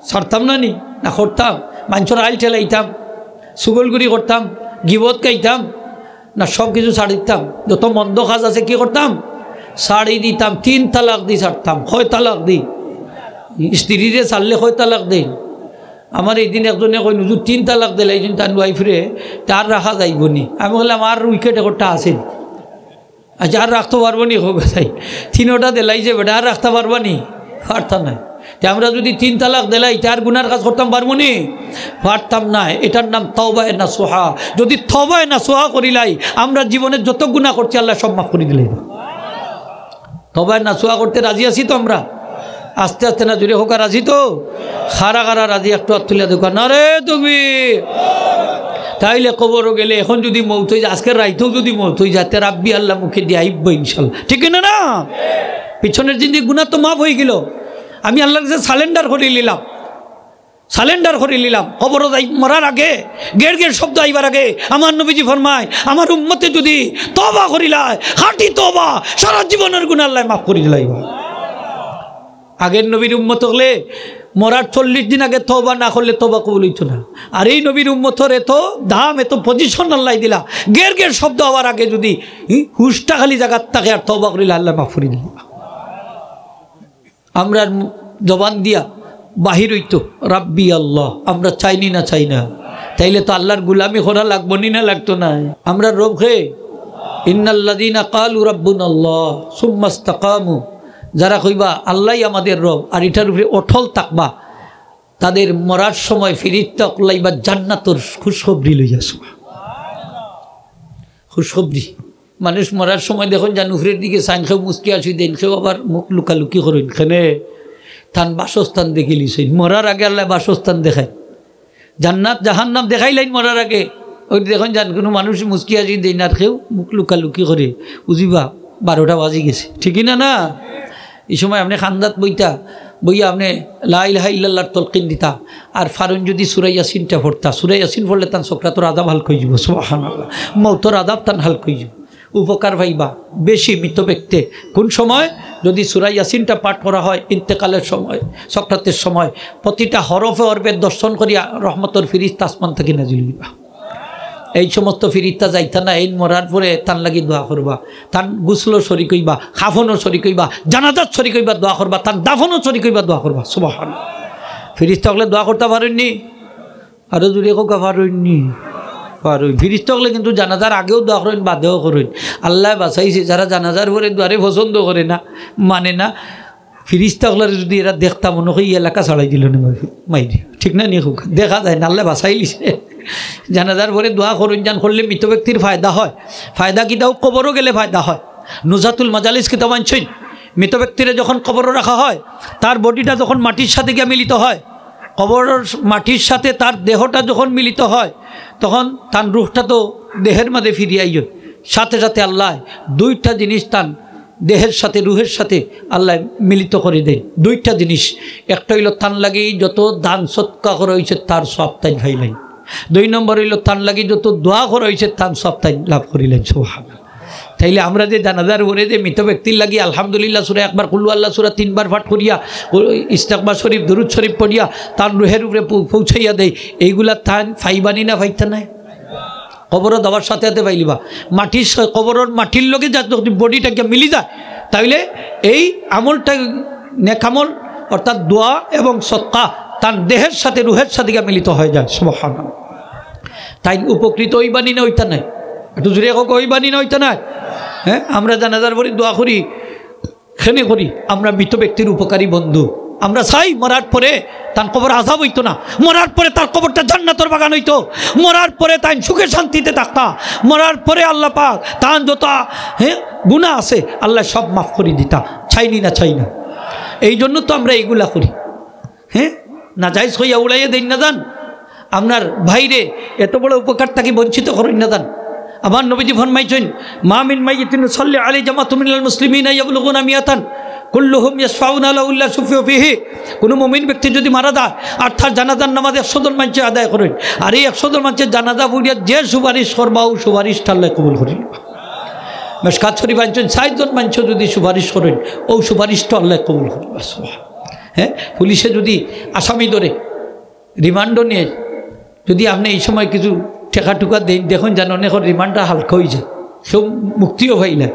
ছাড়তাম না নি? না করতাম? মানষর আইল ঠেলাইতাম, চুগলখুরি করতাম, গিবত গাইতাম, না সব কিছু ছাড়ি দিতাম? যত মন্দ কাজ আছে কি করতাম? ছাড়ি দিতাম। তিন তালাক দি ছাড়তাম। কয় তালাক দি? স্ত্রীরে ছাড়লে কয় তালাক দেইন? আমার এই দিন একজনে কইন, "হুজুর, তিন তালাক দিলাইছইন তান ওয়াইফরে, তার রাখা যাইবো নি?" আমি কইলাম, "আর উইকেট একটা আছে নি? আচ্ছা, আর রাখতো পারবো নি?" কউক্কা চাই, তিনোটা দিলাইছে বেটা, আর রাখতা পারবা নি? পারতা নায়। তে আমরা যুদি তিন তালাক দিলাই, তার গুনার কাজ করতাম পারবো নি? পারতাম নায়। এটার নাম তওবায়ে নাসুহা। যুদি তওবায়ে নাসুহা করিলাই, আমরা জীবনে যত গুনা করছি, আল্লায় সব মাফ করি দিলাইবা। তওবায়ে নাসুহা করতে রাজি আছি তো আমরা? আস্তে আস্তে না, জুরে কউক্কা, রাজি তো? কারা কারা রাজি একটু আত তুলিয়া দেউক্কা। নারে তকবীর। তাইলে কবরো গেলে এখন যুদি মউত অই যায়, আজকে রাইতেও যুদি মউত অই যায়, তে রাব্বি আল্লাহ মুখে দিয়া আইবো ইনশাল্লাহ। ঠিক না না? পিছনের জিন্দেগি গুনা তো মাফ অই গেল। আমি আল্লাহর কাছে সারেন্ডার করি নিলাম। সারেন্ডার করি নিলাম। কবরো যাই, মরার আগে, গেড় গেড় শব্দ আইবার আগে আমার নবীজি ফরমায়, "আমার উম্মতে যুদি তওবা করিলায়, খাঁটি তওবা, সারা জীবনের গুনা আল্লায় মাফ করি দিলাইবা।" আগের নবীর উম্মত অকলে মরার চল্লিশ দিন আগে তওবা না করলে তওবা কবুল অইতো না। আর এই নবীর উম্মতর এত দাম, এত পজিশন আল্লায় দিলা, গেড় গেড় শব্দ আওয়ার আগে যুদি, হুম, হুশটা খালি জাগাত থাকে আর তওবা করিলে আল্লায় মাফ করি দিলাইবা। আমরার মু-, জবান দিয়া বাহির অইতো, "রাব্বি আল্লাহ।" আমরা চাইনি না, চাই না? তাইলে তো আল্লাহর গুলামি করা লাগবো নি না, লাগতো না? আমরার রব কে? ইন্নাল্লাযীনা ক্বালু রাব্বুনাল্লাহ সুম্মাস্তাকামু। যারা কইবা, "আল্লাহই আমাদের রব", আর ইটার উপরে অটল থাকবা, তাদের মরার সময় ফিরিস্তা অকলে আইবা জান্নাতর খুশখবরি লইয়া। খুশখবরি। মানুষ মরার সময় দেখইন যান উপরের দিকে চাইন, কেউ মুচকি হাসি দেইন, কেউ আবার মুখ লুকালুকি করইন। কেনে? তান বাসস্থান দেখিলিছইন। মরার আগে আল্লায় বাসস্থান দেখাইন। জান্নাত জাহান্নাম দেখাইলাইন মরার আগে। ওই দেখইন যান কুনু মানুষ মুচকি হাসি দেইন আর কেউ মুখ লুকালুকি করে। বুঝিবা, বারোটা বাজি গেছে। ঠিক না না? এই সময় আপনে কান্দাত বইতা, বইয়া আপনে লা ইলাহা ইল্লাল্লাহর তলকিন দিতা। আর পারইন যুদি সূরা ইয়াসিনটা পড়তা, সূরা ইয়াসিন পড়লে তান সকরাতর আযাব হালকা অইযিবো। সুবহানাল্লাহ। মউতর আযাব তান হালকা অইযিবো। উপকার পাইবা বেশি মৃত ব্যক্তি। কোন সময়? যুদি সূরা ইয়াসিনটা পাঠ করা হয় ইন্তেকালের সময়, সকরাতের সময়, প্রতিটা হরফে হরফে দর্শন করিয়া রহমতর ফিরিস্তা আসমান থাকি নাজিল অইবা। এই সমস্ত ফিরিস্তা যাইতা না, এইন মরার পরে তান লাগি দোয়া করবা, তান গোসলর শরিক অইবা, কাফনর শরিক অইবা, জানাজার শরিক অইবা, দোয়া করবা, তান দাফনর শরিক অইবা, দোয়া করবা। সুবহানাল্লাহ। ফিরিস্তা অকলে দোয়া করতা পারইন নি? আরো জুরে কউক্কা, পারইন নি? পারইন। ফিরিস্তা অকলে কিন্তু জানাজার আগেও দোয়া করইন, বাদেও করইন। আল্লায় বাচাইছে, যারা জানাজার পরে দোয়ারে পছন্দ করে না, মানে না, ফিরিস্তা অকলরে যুদি এরা দেখতা, মনো কয় ই এলাকা ছাড়াই দিলো নে মাইরি। ঠিক না নি কউক্কা? দেখা যায় না, আল্লায় বাচাইলিছে। জানাজার পরে দোয়া করইন যান, করলে মৃত ব্যক্তির ফায়দা হয়। ফায়দা কিতা? কবরো গেলে ফায়দা হয়। নুজাতুল মাজালিস কিতাব আনছইন, মৃত ব্যক্তিরে যখন কবরো রাখা হয়, তার বডিটা যখন মাটির সাথে গিয়া মিলিত হয়, কবরর মাটির সাথে তার দেহটা যখন মিলিত হয়, তখন তার রুহটা তো দেহের মাঝে ফিরিয়া আইয়। সাথে সাথে আল্লায় দুইটা জিনিস তার দেহের সাথে, রুহের সাথে আল্লায় মিলিত করি দেইন। দুইটা জিনিস, একটা অইলো তার লাগি যত দান সদকা করা অইছে তার সওয়াব তাইন পাইলাইন। দুই নম্বর অইলো তার লাগি যত দোয়া করা অইছে তার সওয়াব তাইন লাভ করিলাইন। সুবহানাল্লাহ। তাইলে আমরা যে জানাজার পরে যে মৃত ব্যক্তির লাগি আলহামদুলিল্লাহ সূরা একবার, কুল হু আল্লাহ সূরা তিনবার পাঠ করিয়া, ইস্তেগফার শরিফ, দুরুদ শরিফ পড়িয়া তার রুহের উপরে পৌ-, পৌঁছাইয়া দেই, এইগুলা তাইন পাইবা নি না পাইতা নায়? কবরো যাওয়ার সাথে সাথে পাইলিবা। মাটির স-, কবরর মাটির লগে যা যদি বডিটা গিয়া মিলি যায়, তাইলে এই আমলটা, নেক আমল, অর্থাৎ দোয়া এবং সদকা, তার দেহের সাথে রুহের সাথে গিয়া মিলিত হয়ে যায়। সুবহানাল্লাহ। তাইন উপকৃত অইবা নি না অইতা নায়? একটু জুরে কউক্কা, অইবা নি না অইতা নায়? হ্যাঁ, আমরা জানাজার পরে দোয়া করি, কেনে করি? আমরা মৃত ব্যক্তির উপকারী বন্ধু। আমরা চাই মরার পরে তান কবর আযাব অইতো না, মরার পরে তার কবরটা জান্নাতর বাগান অইতো, মরার পরে তাইন সুখে শান্তিতে থাকতা, মরার পরে আল্লাহ পাক তান যত, হ্যাঁ, গুনা আছে আল্লায় সব মাফ করি দিতা। চাইনি না, চাই না? এই জন্য তো আমরা এইগুলা করি। হ্যাঁ, নাজাইজ কইয়া উড়াইয়া দেইন না যান, আপনার ভাইরে এত বড় উপকার থাকি বঞ্চিত করইন না যান। আমার নবীজি ফরমাইছইন, "মা মিন মাইয়িতিন ইউসাল্লি আলাইহি জামাতুম মিনাল মুসলিমিনা ইয়াবলুগুনা মিয়াতান।" কুল্লুহুম ইয়াশফাউনা লাহু ইল্লা শুফিউ ফিহি। কোনো মুমিন ব্যক্তি যদি মারা যায় আর তার জানাজার নামাজ একশো জন মানষে আদায় করইন, আর এই একশো জন মানষে জানাজা পড়িয়া যে সুপারিশ করবা, ও সুপারিশটা আল্লায় কবুল করিল। মেশকাত শরীফ আনছইন, ষাইট জন মানষে যদি সুপারিশ করইন, ও সুপারিশটা আল্লায় কবুল করিল। হ্যাঁ, পুলিশে যদি আসামি ধরে, রিমান্ডও নেয়, যদি আপনে এই সময় কিছু টেকা টুকা দেইন, দেখইন যেন অনেকর রিমান্ডটা হালকা অইযায়, কেউ মুক্তিও পাইলা।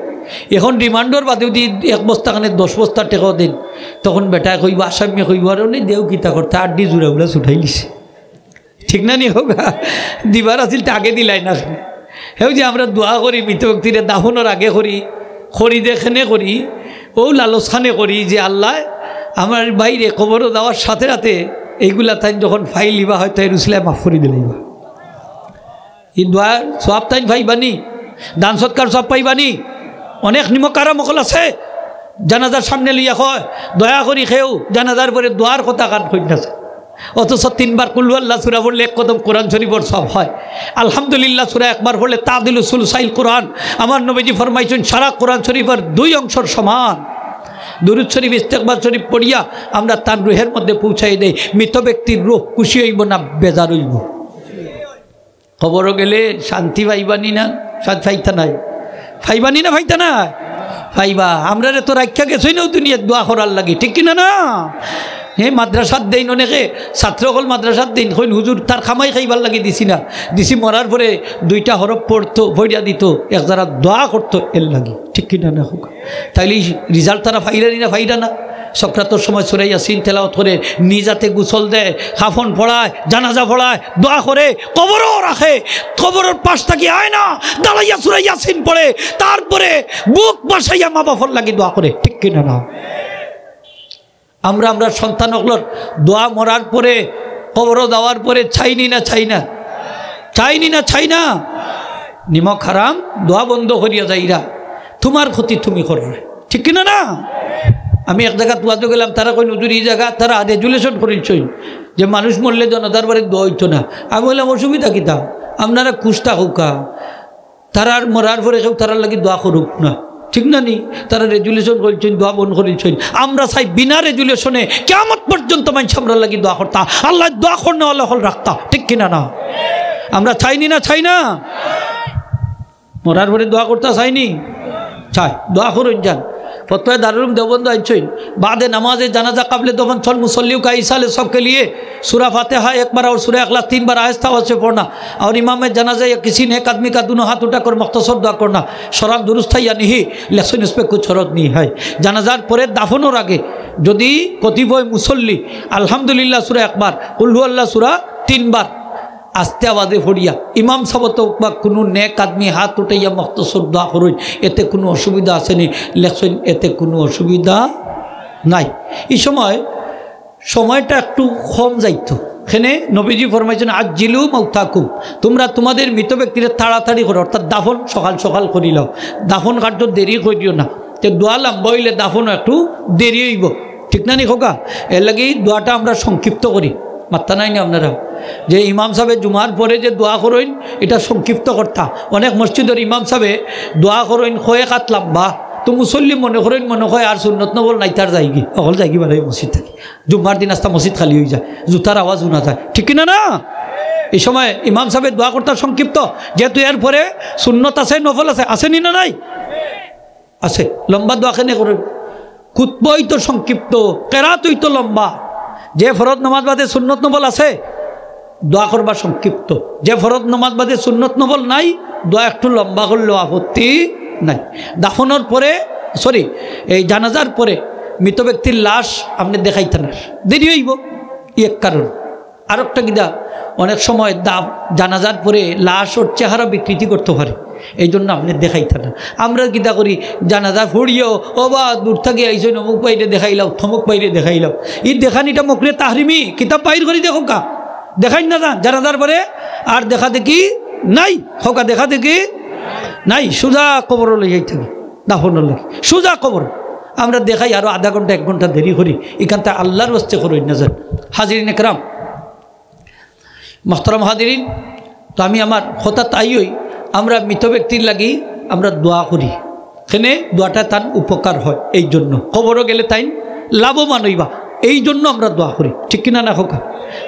এখন রিমান্ডর বাদে যদি এক বস্তা খানে দশ বস্তা টেকাও দেইন, তখন বেটায় কইবো, আসামিয়ে কইবো, "আর অনে দেও কিতা করতা, আড্ডি জুড়াগুলা ছুটাইলিছে।" ঠিক না নি কউক্কা? দিবার আছিল তে আগে দিলায় না। হেউ যে আমরা দোয়া করি, মৃত ব্যক্তিরে দাফনর আগে করি, করি যে কেনে করি, ও লালচ খানে করি যে আল্লায় আমার ভাইরে কবরো যাওয়ার সাথে সাথে এইগুলা তাইন যখন পাইলিবা, হয়তো এর উসিলায় মাফ করি দিলাইবা। এই দোয়ার সওয়াব তাইন পাইবা নি, দান সৎকার সওয়াব পাইবা নি। অনেক নিমক হারাম অকল আছে, জানাজার সামনে লইয়া কয়, "দয়া করি কেউ জানাজার পরে দোয়ার কথা কান কইন না।" অথচ তিনবার কুল হু আল্লাহ সূরা পড়লে এক কদম কোরআন শরীফর সওয়াব হয়। আলহামদুলিল্লাহ সূরা একবার পড়লে তাদিলু সুলুসাইল কোরআন। আমার নবীজি ফরমাইছইন, সারা কোরআন শরীফর দুই অংশর সমান। দুরূদ শরীফ, ইস্তেগফার শরীফ পড়িয়া আমরা তান রুহের মধ্যে পৌঁছাই দেই। মৃত ব্যক্তির রুহ খুশি অইবো না বেজার অইবো? কবরো গেলে শান্তি পাইবা নি না? শান্তি পাইতা নায়? পাইবা নি না পাইতা নায়? পাইবা। আমরারে তো রাখিয়া গেছইন অউ দুনিয়াত দোয়া করার লাগি, ঠিক কি না না? হে, মাদ্রাসাত দেইন অনেকে, ছাত্র অকল মাদ্রাসাত দেইন, কইন, "হুজুর, তার কামাই খাইবার লাগি দিছি না, দিছি মরার পরে দুইটা হরফ পড়তো, পড়িয়া দিতো, এক যারা দোয়া করতো এর লাগি।" ঠিক কি না না কউক্কা? তাইলে এই result তারা পাইরা নি না পাইরা না? সকরাতর সময় সূরা ইয়াসিন তেলাওয়াত করে, নিজ হাতে গোসল দেয়, কাফন পড়ায়, জানাজা পড়ায়, দোয়া করে, কবরো রাখে, কবরর পাশ থাকি আয় না, দাঁড়াইয়া সূরা ইয়াসিন পড়ে, তারপরে বুক ভাসাইয়া মা বাপর লাগি দোয়া করে। ঠিক কি না না? আমরা, আমরা সন্তান অকলর দোয়া মরার পরে, কবরো যাওয়ার পরে চাইনি না চাই না? চাইনি না চাই না? নিমক হারাম, দোয়া বন্ধ করিয়া যাইরা, তুমার ক্ষতি তুমি কররায়। ঠিক কি না না? আমি এক জাগাত ওয়াজো গেলাম, তারা কইন, "হুজুর, ই জাগাত তারা resolution করিলছইন যে মানুষ মরলে জানাজার বারে দোয়া অইতো না।" আমি কইলাম, "অসুবিধা কিতা? আপনারা খুশ থাকউক্কা।" তারার মরার পরে কেউ তারার লাগি দোয়া করউক না, ঠিক না নি? তারা resolution করিলছইন, দোয়া বন্ধ করিলছইন। আমরা চাই বিনা resolution-এ কিয়ামত পর্যন্ত মানষে আমরার লাগি দোয়া করতা, আল্লায় দোয়া করনেওয়ালা অকল রাখতা, ঠিক কি না না? আমরা চাইনি না চাই না? মরার পরে দোয়া করতা চাইনি? চাই, দোয়া করইন যান। ফতোয়া দারুল উলুম দেওবন্দ আনছইন, "بعد نماز جنازہ قبل دفن چند مصلی کا ایصال ثواب کے لیے سورہ فاتحہ ایک بار اور سورہ اخلاص تین بار آہستہ آواز سے پڑھنا اور امام جنازہ یا کسی نیک آدمی کا دونوں ہاتھ اٹھا کر مختصر دعا کرنا شرعاً درست ہے یا نہیں؟" লেখছইন, "اس پہ کچھ حرج نہیں ہے۔" জানাজার পরে দাফনর আগে যদি কতিপয় মুসল্লি আলহামদুলিল্লাহ সূরা একবার, কুল হু আল্লাহ সূরা তিনবার আস্তে আওয়াজে পড়িয়া ইমাম সাব অথবা কুনু নেক আদমি হাত উঠাইয়া মখতসর দোয়া করইন, এতে কুনু অসুবিধা আছে নি? লেখছইন, এতে কুনু অসুবিধা নাই। ই সময় সময়টা একটু কম যাইতো। এখানে নবীজি ফরমাইছইন, "আজ্জিলু মাউতাকুম", তোমরা তোমাদের মৃত ব্যক্তিরে তাড়াতাড়ি করো, অর্থাৎ দাফন সকাল সকাল করিলাও, দাফন কার্য দেরি করিও না। তে দোয়া লম্বা অইলে দাফনও একটু দেরি অইবো, ঠিক না নি কউক্কা? এর লাগি দোয়াটা আমরা সংক্ষিপ্ত করি, মাত্তা নাই নি আপনারা? যে ইমাম সাবে জুমার পরে যে দোয়া করইন, এটা সংক্ষিপ্ত করতা। অনেক মসজিদর ইমাম সাবে দোয়া করইন কয়েক আত লম্বা, তো মুসল্লি মনে করইন, মনে কয় আর সুন্নত নফল নাই, তার যাইগি, অকল যাইগি বারইয়া মসজিদ থাকি। জুম্মার দিন আস্তা মসজিদ খালি অইযায়, জুতার আওয়াজ হুনা যায়, ঠিক কি না না? ই সময় ইমাম সাবে দোয়া করতা সংক্ষিপ্ত, যেহেতু এর পরে সুন্নত আছে, নফল আছে, আছে নি না নাই? আছে। লম্বা দোয়া কেনে করইন? খুতবা অইতো সংক্ষিপ্ত, কেরাত অইতো লম্বা। যে ফরজ নমাজ বাদে সুন্নত নফল আছে, দোয়া করবা সংক্ষিপ্ত। যে ফরজ নমাজ বাদে সুন্নত নফল নাই, দোয়া একটু লম্বা করলেও আপত্তি নাই। দাফনর পরে, sorry, এই জানাজার পরে মৃত ব্যক্তির লাশ আপনে দেখাইতা না, দেরি অইবো, ই এক কারণ। আরোকটা কিতা, অনেক সময় দা-, জানাজার পরে লাশর চেহারা বিকৃতি করতো পারে, এই জন্য আপনে দেখাইতা না। আমরা কিতা করি, জানাজা পড়িয়াও, "ও বা, দূর থাকি আইছইন, অমুক ভাইরে দেখাইলাও, থমুক ভাইরে দেখাইলাও।" ই দেখানিটা মকরুহে তাহরিমি, কিতাব বাইর করি দেখউক্কা। দেখাইন না যান, জানাজার পরে আর দেখা দেখি নাই, কউক্কা দেখা দেখি নাই, সুজা কবরো লইয়া যাইতা, দাফনর লাগি, সুজা কবর। আমরা দেখাই আরো আধা ঘন্টা, এক ঘন্টা দেরি করি, ইখানতা আল্লার ওয়াস্তে করইন না যান। হাজিরিন একরাম, মোহতারাম হাজিরিন, তো আমি আমার কথাত আইয়াই, আমরা মৃত ব্যক্তির লাগি আমরা দোয়া করি। কেনে? দোয়াটা তান উপকার হয়, এই জন্য। কবরো গেলে তাইন লাভবান অইবা, এই জন্য আমরা দোয়া করি, ঠিক কিনা না কউক্কা?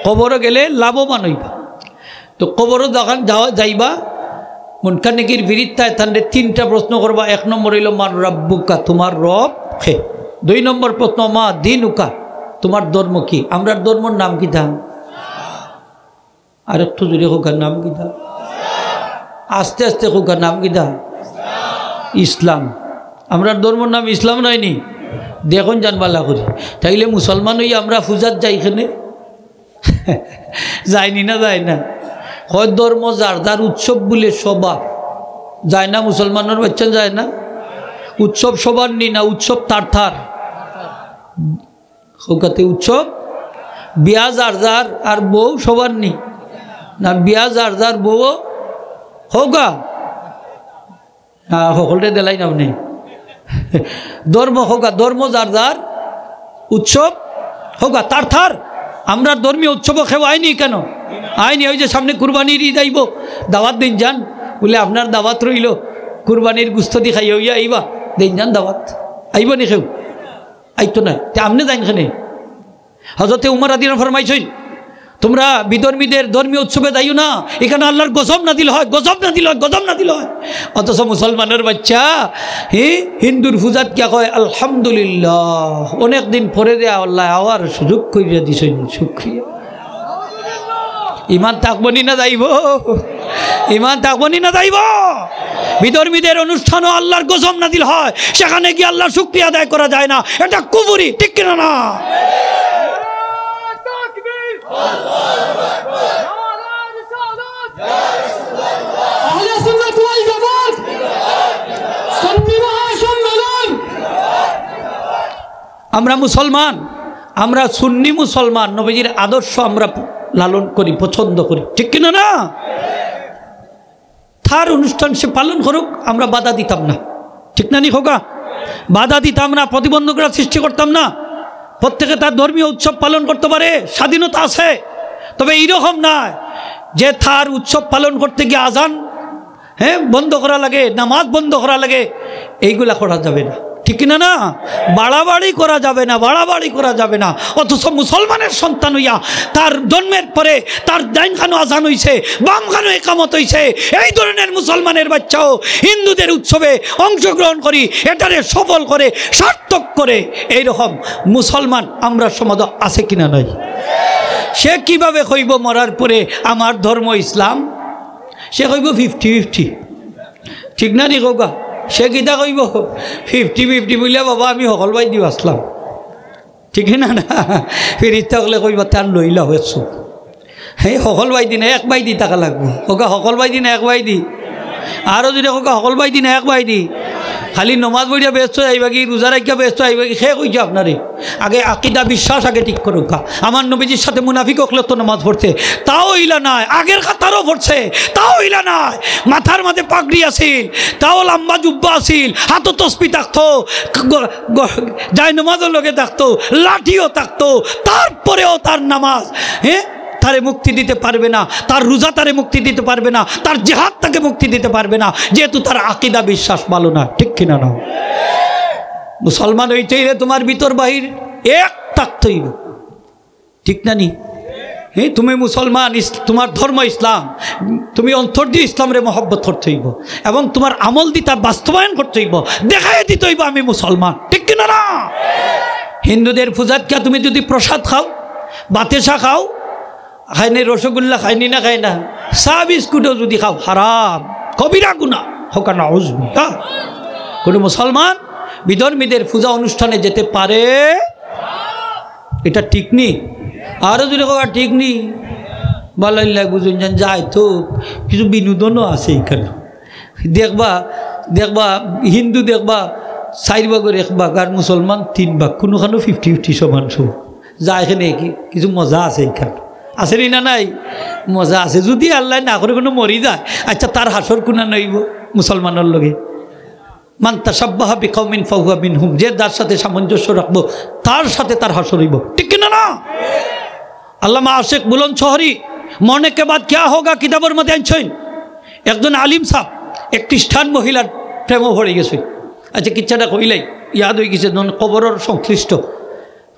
কবরো গেলে লাভবান অইবা। তো কবরো যখন যাওয়া যাইবা, মুনকার নাকির ফিরিস্তায় তানরে তিনটা প্রশ্ন করবা। এক নম্বর অইলো, "মান রাব্বুকা?" তুমার রব কে? দুই নম্বর প্রশ্ন, "মা দীনুকা?" তুমার ধর্ম কি? আমরার ধর্মর নাম কিতা? আরেকটু জোরে কউক্কা, নাম কিতা? আস্তে আস্তে কউক্কা, নাম কিতা? ইসলাম। আমরার ধর্মর নাম ইসলাম নায়নি? দেখইন যান ভালা করি। তাইলে মুসলমান অইয়া আমরা পূজাত যাই কেনে? যাইনি না, যায় না? কয় ধর্ম যার যার, উৎসব বুলে সবার। যায় না, মুসলমানর বাইচ্চা যায় না? উৎসব সবার নি না, উৎসব তার তার। কউক্কা তে উৎসব, বিয়া যার যার আর বউ সবার নি না, বিয়া যার যার বউ কউক্কা। না, হকলরে দিলাইন আপনে। ধর্ম কউক্কা, ধর্ম যার যার, উৎসব কউক্কা তার তার। আমরার ধর্মীয় উৎসবো কেউ আয়নি কেনে? আয়নি। ওই যে সামনে কুরবানির ঈদ আইবো, দাওয়াত দেইন যান, বুলে আপনার দাওয়াত রইলো, কুরবানির গুস্ত দি খাইয়া অইয়া আইবা, দেইন যান দাওয়াত। আইবো নি কেউ? আইতো নায়। তে আপনে যাইন কেনে? হজরতে উমর রাদিয়াল্লাহু আনহু ফরমাইছইন, "তুমরা বিধর্মীদের ধর্মীয় উৎসবে যাইও না, ইখানো আল্লার গজব নাজিল হয়, গজব নাজিল হয়, গজব নাজিল হয়।" অথচ মুসলমানর বাইচ্চা, হি, হিন্দুর পূজাত গিয়া কয়, "আলহামদুলিল্লাহ, অনেক দিন পরে যে আল্লায় আবার সুযোগ করিয়া দিছইন, শুকরিয়া।" ইমান থাকবো নি না যাইবো? ইমান থাকবো নি না যাইবো? বিধর্মীদের অনুষ্ঠানও আল্লার গজব নাজিল হয়, সেখানে গিয়ে আল্লার শুকরিয়া আদায় করা যায় না, এটা কুফুরি, ঠিক কিনা না? আহলে সুন্নাত ওয়াল জামাত, সুন্নি মহাসম্মেলন। আমরা মুসলমান, আমরা সুন্নি মুসলমান, নবীজির আদর্শ আমরা লালন করি, পছন্দ করি, ঠিক কিনা না? তার অনুষ্ঠান সে পালন করুক, আমরা বাধা দিতাম না, ঠিক না নি কউক্কা? বাধা দিতাম না, প্রতিবন্ধকতা সৃষ্টি করতাম না। প্রত্যেকে তার ধর্মীয় উৎসব পালন করতে পারে, স্বাধীনতা আছে, তবে এইরকম নয় যে তার উৎসব পালন করতে গিয়ে আজান, হ্যাঁ, বন্ধ করা লাগে, নামাজ বন্ধ করা লাগে, এইগুলা করা যাবে না, ঠিক কিনা না? বাড়াবাড়ি করা যাবে না, বাড়াবাড়ি করা যাবে না। অথচ মুসলমানের সন্তান অইয়া তার জন্মের পরে তার ডাইন কানো আজান অইছে, বাম কানো একামত অইছে, এই ধরনের মুসলমানের বাইচ্চাও হিন্দুদের উৎসবে অংশগ্রহণ করি, এটারে সফল করে, সার্থক করে। এইরকম মুসলমান আমরার সমাজো আছে কিনা নাই? সে কিভাবে কইবো মরার পরে আমার ধর্ম ইসলাম? সে কইবো ফিফটি ফিফটি, ঠিক না নি কউক্কা? সে কিতা কইবো? ফিফটি ফিফটি বুলে, "বাবা, আমি হকল বায়দি বাচলাম।" ঠিক না না? ফিরিস্তা অকলে কইবা, "তার লইলা হয়েছো।" হে, হকল বায়দি না, এক বায়দি থাকা লাগবো। কউক্কা, হকল বায়দি না এক বায়দি? আরো জোরে কউক্কা, হকল বায়দি না এক বায়দি? খালি নমাজ পড়িয়া বেহেস্তো যাইবাগি, রোজা রাখিয়া বেহেস্তো যাইবাগি, কে কইছে আপনারে? আগে আকিদা বিশ্বাস আগে ঠিক করউক্কা। আমার নবীজির সাথে মুনাফিক অকলে তো নমাজ পড়ছে, তাও ইলা নায়। আগের কাতারও পড়ছে, তাও ইলা নায়। মাথার মাঝে পাগড়ি আছিল, তাও লম্বা জুব্বা আছিল, হাতো তসবি থাকতো, গ-, গ-, জায়নমাজও লগে থাকতো, লাঠিও থাকতো, তারপরেও তার নামাজ, হ্যাঁ, তারে মুক্তি দিতে পারবে না, তার রোজা তারে মুক্তি দিতে পারবে না, তার জিহাদ তাকে মুক্তি দিতে পারবে না, যেহেতু তার আকিদা বিশ্বাস ভালো না, ঠিক কিনা না? মুসলমান অইতে অইলে তোমার ভিতর বাহির এক থাকতে অইবো, ঠিক না নি? হ্যাঁ, তুমি মুসলমান, ইস-, তোমার ধর্ম ইসলাম, তুমি অন্তর দিয়া ইসলামরে মহব্বত করতে অইবো এবং তোমার আমল দিয়া তা বাস্তবায়ন করতে অইবো, দেখাই দিতে অইবো আমি মুসলমান, ঠিক কিনা না? হিন্দুদের পূজাত কিয়া তুমি যদি প্রসাদ খাও, বাতেসা খাও, খায়নি, রসগোল্লা খায়নি না খায় না? চা বিস্কুটও যদি খাও, হারাম, কবিরা গুনাহ। কউক্কা নাউজুবিল্লাহ। কোনো মুসলমান বিধর্মীদের পূজা অনুষ্ঠানে যেতে পারে? এটা ঠিক নি? আরো জোরে কউক্কা, ঠিক নি? ভালা অইলে বুঝইন যান, যায় তো, কিছু বিনোদনও আছে ইখানো। দেখবা, দেখবা, হিন্দু দেখবা চাইর ভাগর এক ভাগ, আর মুসলমান তিন ভাগ, কোনোখানো ফিফটি ফিফটি, সমান সমান। যায় কেনে কি, কিছু মজা আছে ইখান, আছে নি না নাই? মজা আছে। যদি আল্লায় না করে কোনো মরি যায়, আচ্ছা, তার হাশর কুনানো অইবো? মুসলমানর লগে। মান তাশাব্বাহা বিকাউমিন ফাহুয়া মিনহুম, যে যার সাথে সামঞ্জস্য রাখবো, তার সাথে তার হাশর অইবো, ঠিক কিনা না? আল্লামা আশিক বুলন্দ শহরি মরনে কে বাদ কিয়া হোগা কিতাবর মধ্যে আনছইন, একজন আলিম সাহেব এক খ্রিস্টান মহিলার প্রেমো পড়ি গেছইন। আচ্ছা, কিচ্ছাটা কইলাই, ইয়াদ অই গেছে, যখন কবরর সংশ্লিষ্ট,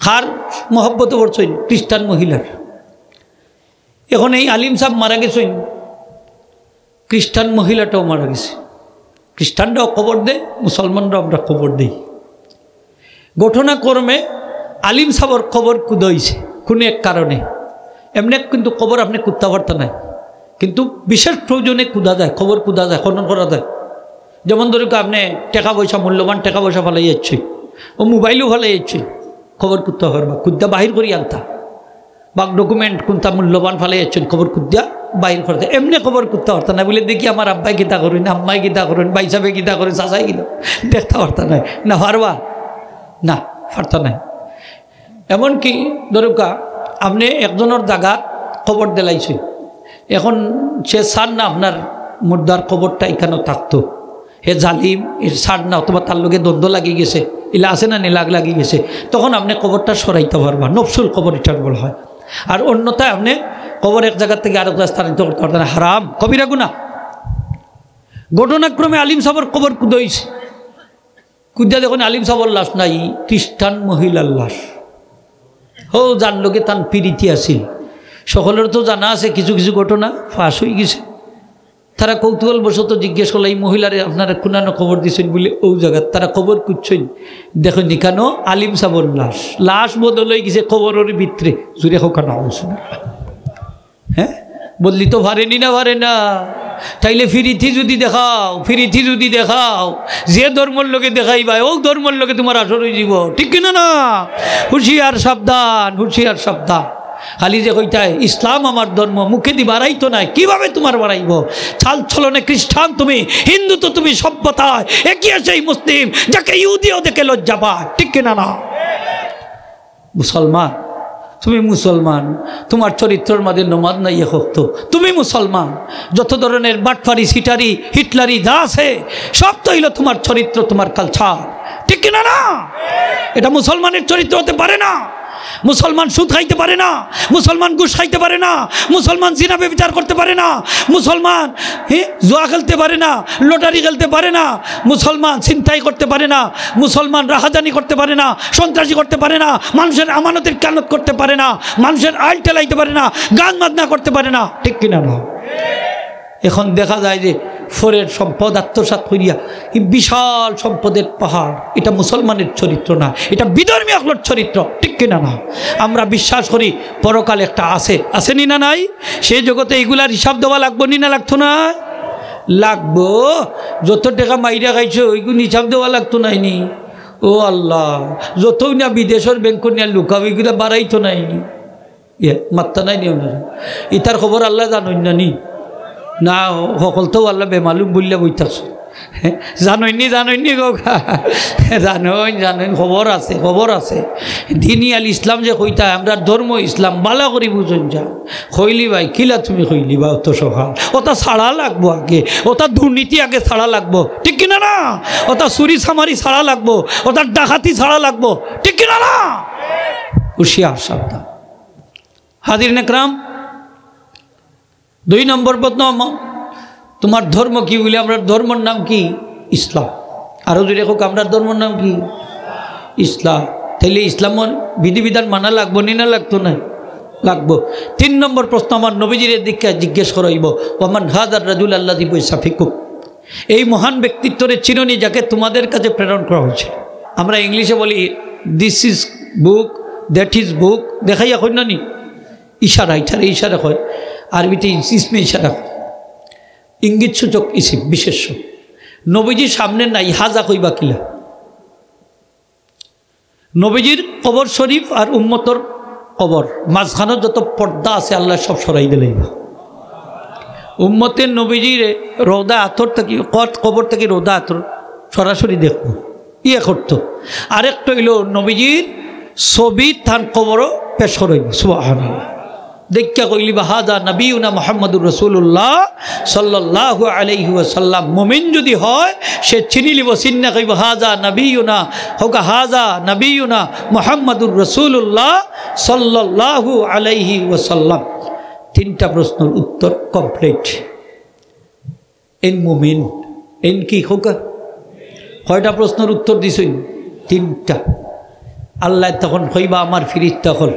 কার মহব্বত করছইন? খ্রিস্টান মহিলার। এখন এই আলিম সাহেব মারা গেছইন, খ্রিস্টান মহিলাটাও মারা গেছে। খ্রিস্টানরাও কবর দেয়, মুসলমানরাও আমরা কবর দেই। ঘটনাক্রমে আলিম সাহেবর কবর কুদা অইছে কোনো এক কারণে। এমনে কিন্তু কবর আপনে কুদতা পারতা নায়, কিন্তু বিশেষ প্রয়োজনে কুদা যায়, কবর কুদা যায়, খনন করা যায়। যেমন ধরুক, আপনে টেকা পয়সা, মূল্যবান টেকা পয়সা ফালাই যাচ্ছে, ও মোবাইলও ফালাই যাচ্ছে, কবর কুদতা পারবা, কুদ্দা বাহির করি আনতা, বা ডকুমেন্ট কোনটা মূল্যবান ফালাই যাচ্ছেন, কবর কুদ্দা বাহির করতে, এমনে কবর কুদতা পারতা নায়। বলে, "দেখি আমার আব্বায় কিতা করইন, আম্মায় কিতা করইন, ভাই সাহেবে কিতা করইন, চাচায় কিতা করইন", দেখতা পারতা নায়। না পারবা? না, পারতা নায়। এমনকি ধরুকা, আপনে একজনর জাগাত কবর দিলাইছইন, এখন সে চার না আপনার মুর্দার কবরটা ইখানো থাকতো, হে জালিম, এর ছাড় না, অথবা তার লগে দ্বন্দ্ব লাগি গেছে, ইলা আছে না নি, লাগ লাগি গেছে, তখন আপনে কবরটা সরাইতা পারবা, নফসুল কবর ইটার বলা হয়। আর অন্যথায় আপনে কবর এক জাগার থাকি আরেক জাগাত স্থানান্তর করতা পারতা না, হারাম, কবিরা গুনাহ। ঘটনাক্রমে আলিম সাহেবর কবর কুদা অইছে, কুদ্দা দেখইন আলিম সাহেবর লাশ নাই, খ্রিস্টান মহিলার লাশ। ও, যার লগে তান পিরিতি আছিল। সকলের তো জানা আছে কিছু কিছু ঘটনা ফাঁস অই গেছে। তারা কৌতূহলবশত জিজ্ঞেস করলা, "এই মহিলারে আপনারা কুনানো কবর দিছেন?" বলে, "অউ জাগাত।" তারা কবর খুঁজছইন, দেখইন ইখানো আলিম সাবর লাশ। লাশ বদল অই গেছে কবরর ভিতরে। জুরে কউক্কা না, নাউজুবিল্লাহ। হ্যাঁ, বদলি তো পারেনি না, পারে না। তাইলে ফিরিতি যদি দেখাও, ফিরিতি যদি দেখাও, যে ধর্মর লগে দেখাইবা, অউ ধর্মর লগে তুমার আসর অই যিবো। ঠিক কিনা না? হুঁশিয়ার সাবধান, হুঁশিয়ার সাবধান। খালি যে কইতায়, "ইসলাম আমার ধর্ম", মুখেদি বাড়াইতো নায়, কিভাবে তুমার বাড়াইবো? চাল চলনে খ্রিস্টান তুমি, হিন্দু তো তুমি সভ্যতায়, এগিয়ে সেই মুসলিম, যাকে ইহুদিও দেখে লজ্জা পায়। ঠিক কিনা না? মুসলমান, তুমি মুসলমান, তুমার চরিত্রর মাঝে নমাজ নাই এক ওয়াক্ত, তুমি মুসলমান। যত ধরনের বাটপারি, সিটারি, হিটলারি যা আছে, সব তো অইলো তুমার চরিত্র, তুমার কালচার। ঠিক কিনা না? এটা মুসলমানের চরিত্র হতে পারে না। মুসলমান সুদ খাইতে পারে না, মুসলমান ঘুষ খাইতে পারে না, মুসলমান জিনা ব্যভিচার করতে পারে না, মুসলমান, হ্যাঁ, জুয়া খেলতে পারে না, লটারি খেলতে পারে না, মুসলমান ছিনতাই করতে পারে না, মুসলমান রাহাজানি করতে পারে না, সন্ত্রাসী করতে পারে না, মানুষের আমানতের খেয়ানত করতে পারে না, মানুষের আইল ঠেলাইতে পারে না, গান বাজনা করতে পারে না। ঠিক কিনা না? এখন দেখা যায় যে পরের সম্পদ আত্মসাৎ করিয়া এই বিশাল সম্পদের পাহাড়, এটা মুসলমানের চরিত্র না, এটা বিধর্মী অকলর চরিত্র। ঠিক কিনা না? আমরা বিশ্বাস করি পরকাল একটা আছে, আছে নি না নাই? সেই জগতে এইগুলার হিসাব দেওয়া লাগবো নি না লাগতো না? লাগবো। যত টেকা মাইরা খাইছো, ওইগুন হিসাব দেওয়া লাগতো নায় নি? ও আল্লাহ, যতউ না বিদেশর ব্যাংকো নিয়া লুকাও, ওইগুলা বাড়াইতো নায় নি? ইয়ে, মাত্তা নাই নি ওনারা? ইতার খবর আল্লায় জানইন না নি? না, হকলতাউ আল্লায় বেমালুম বুলিয়া বই থাকছইন। জানইন নি, জানইন নি গো? জানইন, জানইন, খবর আছে, খবর আছে। দিনি আল ইসলাম যে কইতায়, আমরার ধর্ম ইসলাম, বালা করি বুঝইন যা। কইলি ভাই, কিলা তুমি কইলি বা অত সকাল? ওটা ছাড়া লাগবো আগে, ওটা দুর্নীতি আগে ছাড়া লাগবো, ঠিক কিনা না? ওটা চুরি চামারি ছাড়া লাগবো, ওটা ডাকাতি ছাড়া লাগবো, ঠিক কিনা না? হুঁশিয়ার সাবধান। হাজিরিন একরাম, দুই নম্বর প্রশ্ন, আমা-, তুমার ধর্ম কি? বলে, "আমরার ধর্মর নাম কি?" ইসলাম। আরো জোরে কউক্কা, "আমরার ধর্মর নাম কি?" ইসলাম। তাইলে ইসলামর বিধিবিধান মানা লাগবো নি না লাগতো নায়? লাগবো। তিন নম্বর প্রশ্ন, আমার নবীজিরে দেখিয়া জিজ্ঞেস করা অইবো, "ওমান হাদার রাজুল আল্লাযী বুইসা ফিকুম?" এই মহান ব্যক্তিত্বরে চিনো নি, যাকে তোমাদের কাছে প্রেরণ করা হয়েছিল। আমরা ইংলিশে বলি, "This is book, that is book", দেখাইয়া কই না নি? ইশারা, ইশারা, ইশারা কয়। আরবিতে ইস-, ইসমে ইশারা কয়। ইঙ্গিত সূচক ইসিম, বিশেষ্য। নবীজি সামনে নাই, হাজা কইবা কিলা? নবীজির কবর শরীফ আর উম্মতর কবর, মাঝখানো যত পর্দা আছে, আল্লায় সব সরাই দিলাইবা। উম্মতে নবীজির রওজা আতর থাকি, কত-, কবর থাকি রওজা আতর সরাসরি দেখবো, ইয়ে করতো। আরেকটা অইলো, নবীজির ছবি তান কবরো পেশ করা অইবো। সুবহানাল্লাহ। দেখিয়া কইলিবা, "হাজা নবিয়ুনা মুহাম্মাদুর রাসূলুল্লাহ সাল্লাল্লাহু আলাইহি ওয়াসাল্লাম।" মুমিন যদি হয়, সে চিনিলিবো, চিনিয়া কইবো, "হাজা নবিয়ুনা", কউক্কা, "হাজা নবিয়ুনা মুহাম্মাদুর রাসূলুল্লাহ সাল্লাল্লাহু আলাইহি ওয়াসাল্লাম।" তিনটা প্রশ্নর উত্তর complete। এইন মুমিন, এইন কি কউক্কা? কয়টা প্রশ্নর উত্তর দিছইন? তিনটা। আল্লায় তখন কইবা, "আমার ফিরিস্তা অকল,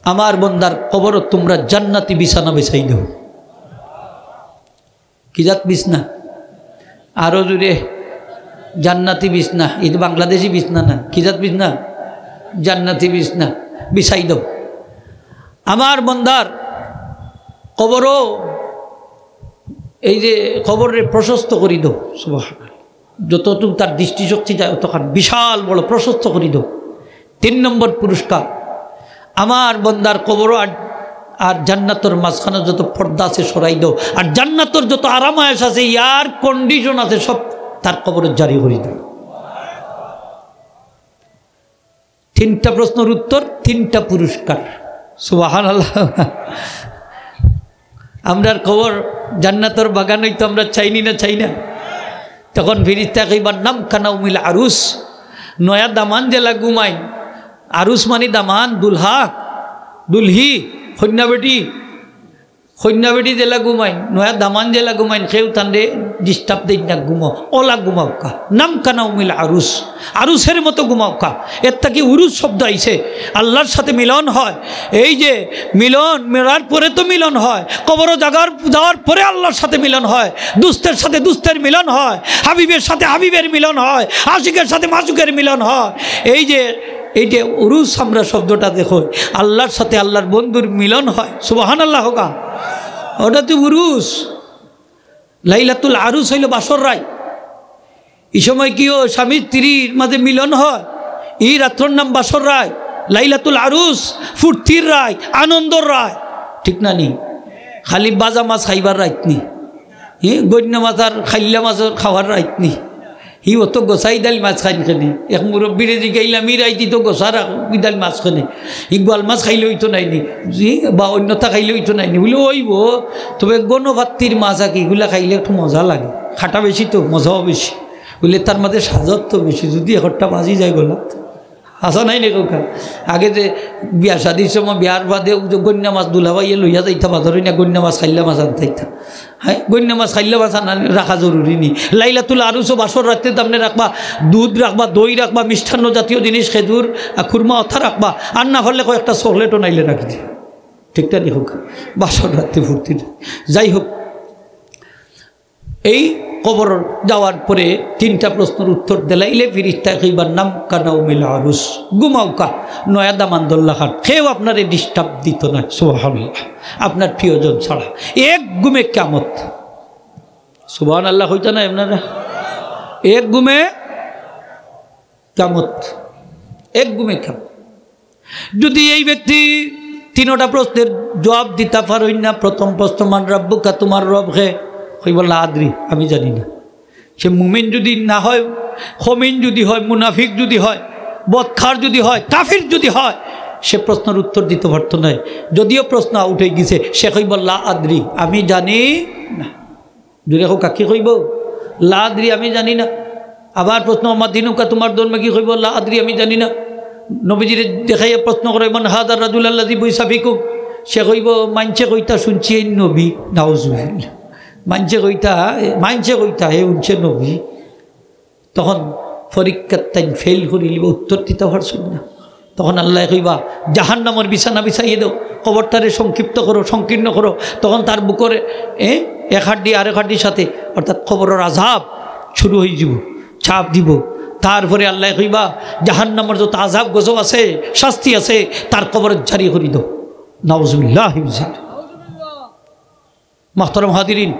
আমার বন্দার কবরো তুমরা জান্নাতি বিছানা বিছাই দেও।" কি জাত বিছনা? আরো জোরে। জান্নাতি বিছনা। ইটা বাংলাদেশি বিছনা না। কি জাত বিছনা? জান্নাতি বিছনা বিছাই দেও। আমার বন্দার কবরো, এই যে কবররে প্রশস্ত করি দেও। সুবহানাল্লাহ। যতটুকু তার দৃষ্টিশক্তি যায়, অতখান বিশাল বড় প্রশস্ত করি দেও। তিন নম্বর পুরস্কার, আমার বন্দার কবর আর, আর জান্নাতর মাঝখানো যত পর্দা আছে সরাই দেও, আর জান্নাতর যত আরাম আয়েশ আছে, air condition আছে, সব তার কবরো জারি করি দেও। তিনটা প্রশ্নর উত্তর, তিনটা পুরস্কার। সুবহানাল্লাহ। আমরার কবর জান্নাতর বাগান অইতো আমরা চাইনি না, চাই না? তখন ফিরিস্তা কইবা, "নাম কানাউমিল আরুস।" নয়া দামান যেলা ঘুমাইন, আরুস মানি দামান, দুলহা, দুলহি, কইন্যা বেটি, কইন্যা বেটি যেলা ঘুমাইন, নয়া দামান যেলা ঘুমাইন, কেউ তানরে disturb দেইন না, ঘুমাও, অলা ঘুমাউক্কা। নাম কানাউমিল আরুস, আরুসের মতো ঘুমাউক্কা। এর থাকি উরুস শব্দ আইছে, আল্লাহর সাথে মিলন হয়। এই যে মিলন, মরার পরে তো মিলন হয়, কবরো জাগার, যাওয়ার পরে আল্লাহর সাথে মিলন হয়, দুস্তের সাথে দুস্তের মিলন হয়, হাবিবের সাথে হাবিবের মিলন হয়, আশিকের সাথে মাশুকের মিলন হয়। এই যে, এই যে উরুস আমরা শব্দটা দেখো, আল্লাহর সাথে আল্লাহর বন্ধুর মিলন হয়। সুবহানাল্লাহ হোক। ওটা তো উরুস। লাইলাতুল আরুস অইলো বাসর রাইত। এই সময় কিও স্বামী স্ত্রীর মাঝে মিলন হয়, এই রাত্রর নাম বাসর রাইত, লাইলাতুল আরুস, ফুর্তির রাইত, আনন্দর রাইত, ঠিক না নি? খালি বাজা মাছ খাইবার রাইত নি, হি গইন্যা মাছ আর খাইল্লা মাছর খাওয়ার রাইত নি। হি অত গোসা ইদাইল মাছ খাইন কেনে? এক মুরব্বিরে জিগাইলাম, "ই রাইত ইতো গোসা রাখ-, ইদাইল মাছ কেনে? ই গোয়াল মাছ খাইলে অইতো নায় নি? জি, বা অন্যতা খাইলে অইতো নায় নি?" বুলে, "অইবো, তবে গণপাত্তির মাছ আকি, ইগুলা খাইলে একটু মজা লাগে, খাটা বেশি তো, মজাও বেশি।" বুলে, "তার মাঝে সাজত তো বেশি, যদি একটা বাজি যায় গলাত।" হাছা নায় নি কউক্কা? আগে যে বিয়া শাদির সময়, বিয়ার বাদে ও যে গইন্যা মাছ দুলাভাইয়ে লইয়া যাইতা বাজারো, না গইন্যা মাছ, খাইল্লা মাছ আনতাইতা। হ্যাঁ, গইন্যা মাছ, খাইল্লা মাছ আনা রাখা জরুরি নি? লাইলাতুল আরুসও বাসর রাইতে তামনে রাখবা, দুধ রাখবা, দই রাখবা, মিষ্টান্ন জাতীয় জিনিস, খেজুর, আ, খুরমা অতা রাখবা। আর না পারলে কয়েকটা চকলেটও নাইলে রাখি দি। ঠিক না নি কউক্কা? বাসর রাইতে ফুর্তি। যাই হোক, এই কবর যাওয়ার পরে তিনটা প্রশ্নর উত্তর দিলাইলে ফিরিস্তায় কইবা, "নাম কানাউমিল আরুস", ঘুমাউক্কা, নয়া দামান দল্লা খান, কেউ আপনারে disturb দিতো নায়। সুবহানাল্লাহ। আপনার প্রিয়জন ছাড়া। এক ঘুমে কিয়ামত। সুবহানাল্লাহ কইতা নায় আপনারা? এক ঘুমে কিয়ামত। এক ঘুমে কিয়ামত। যদি এই ব্যক্তি তিনোটা প্রশ্নের জবাব দিতা পারইন না, প্রথম প্রশ্ন, "মান রাব্বুকা?", তোমার রব কে? কইবো, "লা আদরি, আমি জানি না।" সে মুমিন যদি না হয়, খমিন যদি হয়, মুনাফিক যদি হয়, বদকার যদি হয়, কাফির যদি হয়, সে প্রশ্নর উত্তর দিতে পারতো নায়। যদিও প্রশ্ন out হয়ে গেছে, সে কইবো, "লা আদরি, আমি জানি না।" জোরে কউক্কা, কি কইবো? "লা আদরি, আমি জানি না।" আবার প্রশ্ন, "মা দিনুকা, তোমার ধর্ম কি?" কইবো, "লা আদরি, আমি জানি না।" নবীজিরে দেখাইয়া প্রশ্ন করে, "মান হাদার রাজুল আল্লাযী বুইসা ফিকুম?" সে কইবো, "মাইনষে কইতা শুনছি এই নবী।" নাউজুবিল্লাহ। মাইনষে কইতা, মাইনষে কইতা হে হুনছে নবী। তখন পরীক্ষাত তাইন ফেইল করিলিবা, উত্তর দিতা পারছইন না। তখন আল্লায় কইবা, "জাহান্নামর বিছানা বিছাইয়া দেও, কবরটারে সংক্ষিপ্ত করো, সংকীর্ণ করো।" তখন তার বুকরে, এ, এক হাড্ডি আরেক হাড্ডির সাথে, অর্থাৎ কবরর আযাব শুরু হয়ে যাব, চাপ দিব। তারপরে আল্লায় কইবা, "জাহান্নামর যত আযাব গজব আছে, শাস্তি আছে, তার কবরো জারি করি দেও।" নাউজুবিল্লাহ। মাহতারাম হাজিরিন,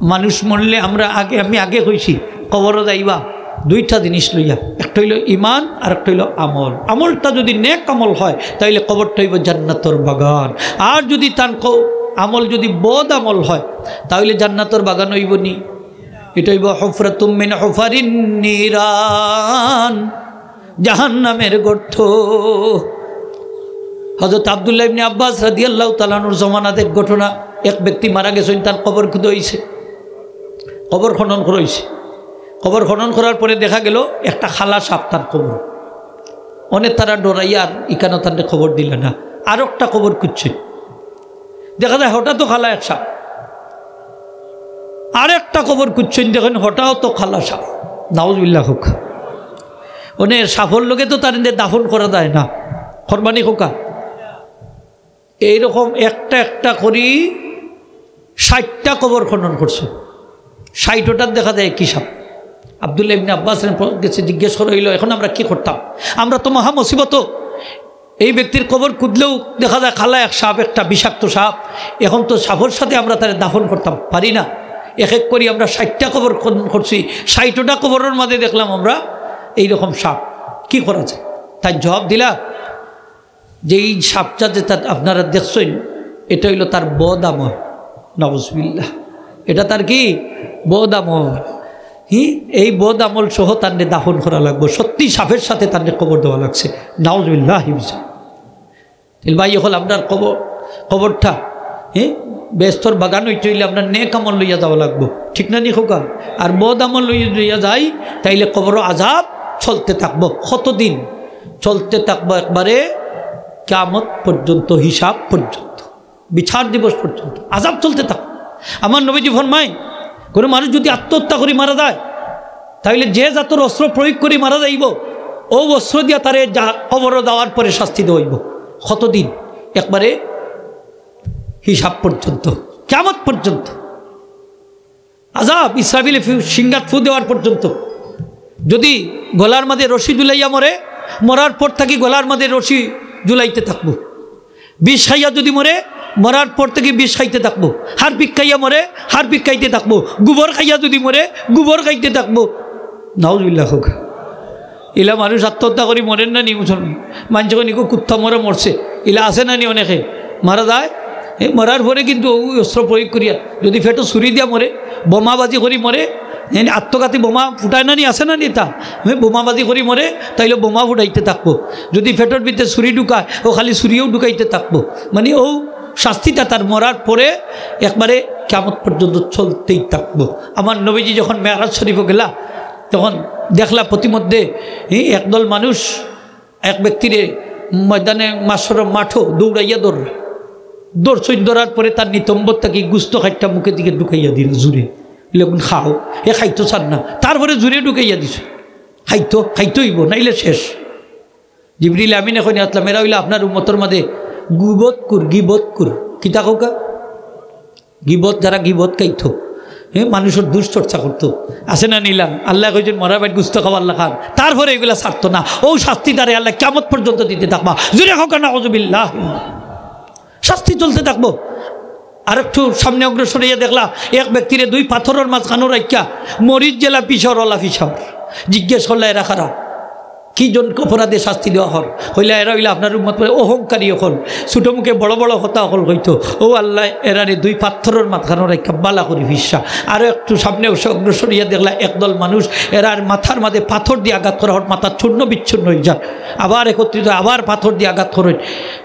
মানুষ মরলে আমরা আগে, আমি আগে কইছি, কবরো যাইবা দুইটা জিনিস লইয়া, একটা হইলো ইমান আর একটা হইলো আমল। আমলটা যদি নেক আমল হয়, তাইলে কবরটা হইবো জান্নাতর বাগান। আর যদি তান ক-, আমল যদি বদ আমল হয়, তাইলে জান্নাতর বাগান হইবো নি, এটা হইবো হুফরাতুম মিন হুফারিন নিরান। জাহান্নামের গর্ত। হযরত আব্দুল্লাহ ইবনে আব্বাস রাদিয়াল্লাহু তাআলা আনহুর জমানাত এক ঘটনা, এক ব্যক্তি মারা গেছইন, তার কবর খুদা হইছে, কবর খনন করা হইছে। কবর খনন করার পরে দেখা গেল একটা কালা সাপ তার কবর। অনেক তারা ডরাইয়া আর ইখানো তানরে কবর দিলা না, আর একটা কবর খুঁজছে। দেখা যায় হঠাৎ তো কালা এক সাপ, আর একটা কবর খুঁজছেন, দেখেন হঠাৎ তো কালা সাপ। নাউজুবিল্লাহ কউক্কা। মানে সাপর লগে তো তারে দাফন করা যায় না, কুরবানি কউক্কা। এইরকম একটা একটা করি ষাইটটা কবর খনন করছে। ষাইটটার দেখা যায় একই সাপ। আব্দুল্লাহ ইবনে আব্বাসর গেছে জিজ্ঞেস করা অইলো, "এখন আমরা কি করতাম? আমরা তো মহা মুসিবত।" এই ব্যক্তির কবর খুঁড়লেও দেখা যায় কালা এক সাপ, একটা বিষাক্ত সাপ। এখন তো সাপর সাথে আমরা তারে দাফন করতাম পারি না। এক এক করি আমরা ষাইটটা কবর খনন করছি, ষাইটটা কবরর মাঝে দেখলাম আমরা এইরকম সাপ। কি করা যায়? তাই জবাব দিলা যে এই সাপটা যেটা আপনারা দেখছেন, এটা অইলো তার বদ আমল। নাউজুবিল্লাহ। এটা তার কি? বদ আমল। হি, এই বদ আমল সহ তারে দাফন করা লাগবো। সত্যি সাপর সাথে তারে কবর দেওয়া লাগছে। নাউজুবিল্লাহ। তাইলে ভাই, অখন আপনার কবর, কবরটা, হে, বেহেস্তর বাগান অইতে অইলে আপনার নেক আমল লইয়া যাওয়া লাগবো, ঠিক না নি কউক্কা? আর বদ আমল লইয়া, লইয়া যাই, তাইলে কবর আজাব চলতে থাকবো। কতদিন চলতে থাকবো? একবারে কিয়ামত পর্যন্ত, হিসাব পর্যন্ত, বিচার দিবস পর্যন্ত আজাব চলতে থাকবো। আমার নবীজি ফরমায়, কোনো মানুষ যদি আত্মহত্যা করি মারা যায়, তাইলে যে জাতর অস্ত্র প্রয়োগ করি মারা যাইবো, অউ অস্ত্র দিয়া তারে কবরো দেওয়ার পরে শাস্তি দেওয়া অইবো। কতদিন? একবারে হিসাব পর্যন্ত, কিয়ামত পর্যন্ত। আজাব, ইসরাফিলে ফু-, সিংগাত ফু দেওয়ার পর্যন্ত। যদি গলার মাঝে রশি ঝুলাইয়া মরে, মরার পর থাকি গলার মাঝে রশি ঝুলাইতে থাকবো। বিষ খাইয়া যদি মরে, মরার পর থাকি বিষ খাইতে থাকবো। হারপিক খাইয়া মরে, হারপিক খাইতে থাকবো। গোবর খাইয়া যদি মরে, গোবর খাইতে থাকবো। নাউজুবিল্লাহ কউক্কা। ইলা মানুষ আত্মহত্যা করি মরের না নি মুসলমান? মানষে কয় নি, "কুত্তা মরে মরছে।" ইলা আছে না নি অনেকে? মারা যায়, এ মরার পরে কিন্তু অউ অস্ত্র প্রয়োগ করিয়া, যদি পেটো ছুরি দিয়া মরে, বোমাবাজি করি মরে, এনে আত্মঘাতী বোমা ফুটায় না নি, আছে না নি তা? হে, বোমাবাজি করি মরে, তাইলে বোমা ফুটাইতে থাকবো। যদি পেটর ভিতরে ছুরি ঢুকায়, অউ খালি ছুরিও ঢুকাইতে থাকবো। মানে অউ শাস্তিটা তার মরার পরে একবারে কিয়ামত পর্যন্ত চলতেই থাকবো। আমার নবীজি যখন মেরাজ শরীফো গেলা, তখন দেখলা পথিমধ্যে, হে, একদল মানুষ এক ব্যক্তিরে ময়দানে মাশরর মাঠো দৌড়াইয়া ধররা। ধরছইন, ধরার পরে তার নিতম্বর থাকি গুস্ত কাইট্টা মুখের দিকে ঢুকাইয়া দিলা জুরে। ইলা কইন, "খাও।" হে খাইতো চার না, তারপরে জুরে ঢুকাইয়া দিছে। খাইতো, খাইতো অইবো, নাইলে শেষ। জিবরিল আমিনে কইন, "আসলাম, এরা অইলা আপনার উম্মতর মাঝে গিবতখুর, গিবতখুর।" কিতা কউক্কা? গিবত, যারা গিবত খাইতো, হে, মানুষর দুষ চর্চা করতো, আছে না নি ইলা? আল্লায় কইছইন মরার বাদে গুস্ত খাওয়ার লাখান, তারপরে এগুলা ছাড়তো না। অউ শাস্তি তারে আল্লায় কিয়ামত পর্যন্ত দিতে থাকবা। জুরে কউক্কা নাউজুবিল্লাহ। শাস্তি চলতে থাকবো। আর একটু সামনে অগ্রসর অইয়া দেখলা, এক ব্যক্তিরে দুই পাথরর মাঝখানো রাখিয়া মরিচ যেলা পিষর, অলা পিষর। জিজ্ঞেস করলা, "এরা কারা? কি জন অপরাধে শাস্তি দেওয়া অর?" কইলা, "এরা অইলা আপনার উম্মত।" বলে, "অহংকারী অকল, ছোট মুখে বড় বড় কথা অকল কইতো।" অউ আল্লায় এরারে দুই পাথরর মাঝখানো রাখিয়া বালা করি পিষরা। আরো একটু সামনে অগ্রসর অইয়া দেখলা, একদল মানুষ, এরার মাথার মাঝে পাথর দিয়া আঘাত করা অর, মাথা চূর্ণ বিচ্ছন্ন অইযার। আবার একত্রিত, আবার পাথর দিয়া আঘাত করইন।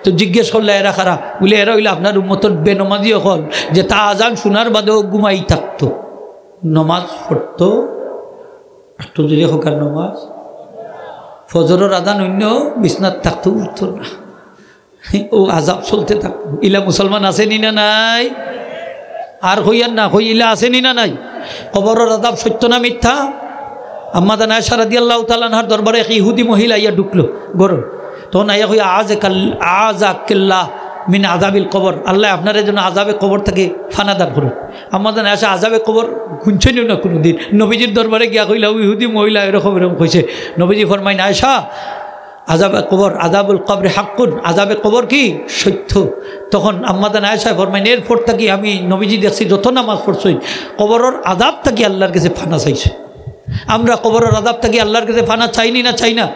তো জিজ্ঞেস করলা, "এরা কারা?" বলে, "এরা অইলা আপনার উম্মতর বেনমাজি অকল, যেতা আজান হুনার বাদেও ঘুমাই থাকতো, নমাজ পড়তো, একটু জুরে কউক্কা নমাজ, ফজরর আজান অইন্য বিছনাত থাকতো, উঠতো না।" অউ আজাব চলতে থাকবো। ইলা মুসলমান আছে নি না নাই? আর কইয়ার না, কই ইলা আছে নি না নাই? কবরর আজাব সত্য না মিথ্যা? আম্মাজান আয়েশা রাদিয়াল্লাহু তাআলা আনহার দরবারে এক ইহুদি মহিলা আইয়া ঢুকলো ঘরো। তখন আইয়া কইয়া, "আজাকাল-, আজাকাল্লাহ মিন আজাবিল কবর।" আল্লায় আপনারে যেন আজাবে কবর থাকি ফানা দান করুক। আম্মাজান আয়েশা আজাবে কবর হুনছইন না কুনুদিন। নবীজির দরবারে গিয়া কইলা, "অউ ইহুদি মহিলা এরকম এরকম কইছে।" নবীজি ফরমাইন, "আয়েশা, আজাবে কবর, আজাবুল কবরে হাক্কুন, আজাবে কবর কি? সত্য।" তখন আম্মাজান আয়েশায় ফরমাইন, "এরপর থাকি আমি নবীজি দেখছি যত নামাজ পড়ছইন, কবরর আজাব থাকি আল্লার গেছে ফানা চাইছে।" আমরা কবরর আজাব থাকি আল্লার গেছে ফানা চাই নি না চাই না?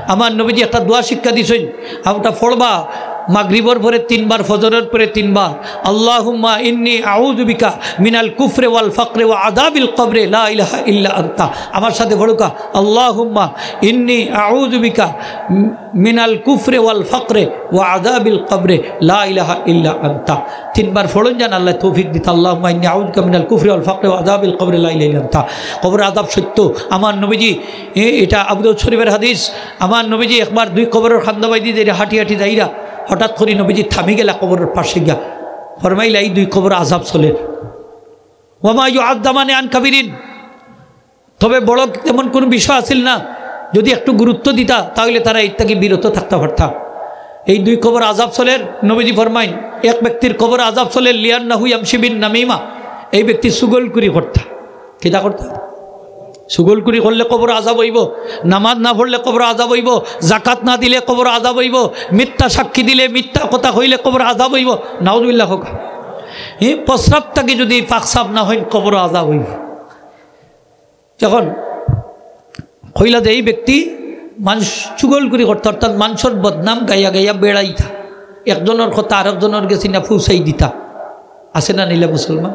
আমার নবীজি একটা দোয়া শিক্ষা দিছইন, ওটা পড়বা মাগরিবর পরে তিনবার, ফজরর পরে তিনবার, "আল্লাহুম্মা ইন্নী আউযু বিকা মিনাল কুফরে ওয়াল ফাকরে ওয়া আযাবিল কবরে লা ইলাহা ইল্লা আনতা।" আমার সাথে পড়ুকা, "আল্লাহুম্মা ইন্নী আউযু বিকা মিনাল কুফরে ওয়াল ফাকরে ওয়া আযাবিল কবরে লা ইলাহা ইল্লা আনতা।" তিনবার পড়ুন যান, আল্লায় তৌফিক দিতা। "আল্লাহুম্মা ইন্নী আউযু বিকা মিনাল কুফরে ওয়াল ফাকরে ওয়া আযাবিল কবরে লা ইলাহা ইল্লা আনতা।" কবরর আজাব সত্য। আমার নবীজি, এ, এটা আবু দাউদ শরীফের হাদিস, আমার নবীজি একবার দুই কবরর কান্দাবায়দি যাইরা হাঁটি হাঁটি যাইরা, হঠাৎ করি নবীজি থামি গেলা কবরর পাশে গিয়া। ফরমাইলা, "এই দুই কবর আজাব চলের।" "ওয়ামা ইউআযযাবানি আন কাবীরিন।" তবে বড় তেমন কোনো বিষয় আছিল না, যদি একটু গুরুত্ব দিতা, তাহলে তারা এর থাকি বিরত থাকতা পারতা। এই দুই কবর আজাব চলের, নবীজি ফরমাইন, এক ব্যক্তির কবর আজাব চলের, লিআন্নাহু ইয়ামশি বিন নামিমা, এই ব্যক্তি চুগলখুরি করতা। কিতা করতা? চুগলখুরি করলে কবর আজাব অইবো, নামাজ না পড়লে কবর আজাব অইবো, জাকাত না দিলে কবর আজাব অইবো, মিথ্যা সাক্ষী দিলে, মিথ্যা কথা কইলে কবর আজাব অইবো। নাউজুবিল্লাহ কউক্কা। ই প্রস্রাব থাকি যদি পাক সাফ না অইন, কবর আজাব অইবো। এখন কইলা যে এই ব্যক্তি মানুষ চুগলখুরি করতা, অর্থাৎ মানষর বদনাম গাইয়া গাইয়া বেড়াইতা, একজনর কথা আরকজনর গেছে না পৌঁছাই দিতা, আছে না নাইলা মুসলমান?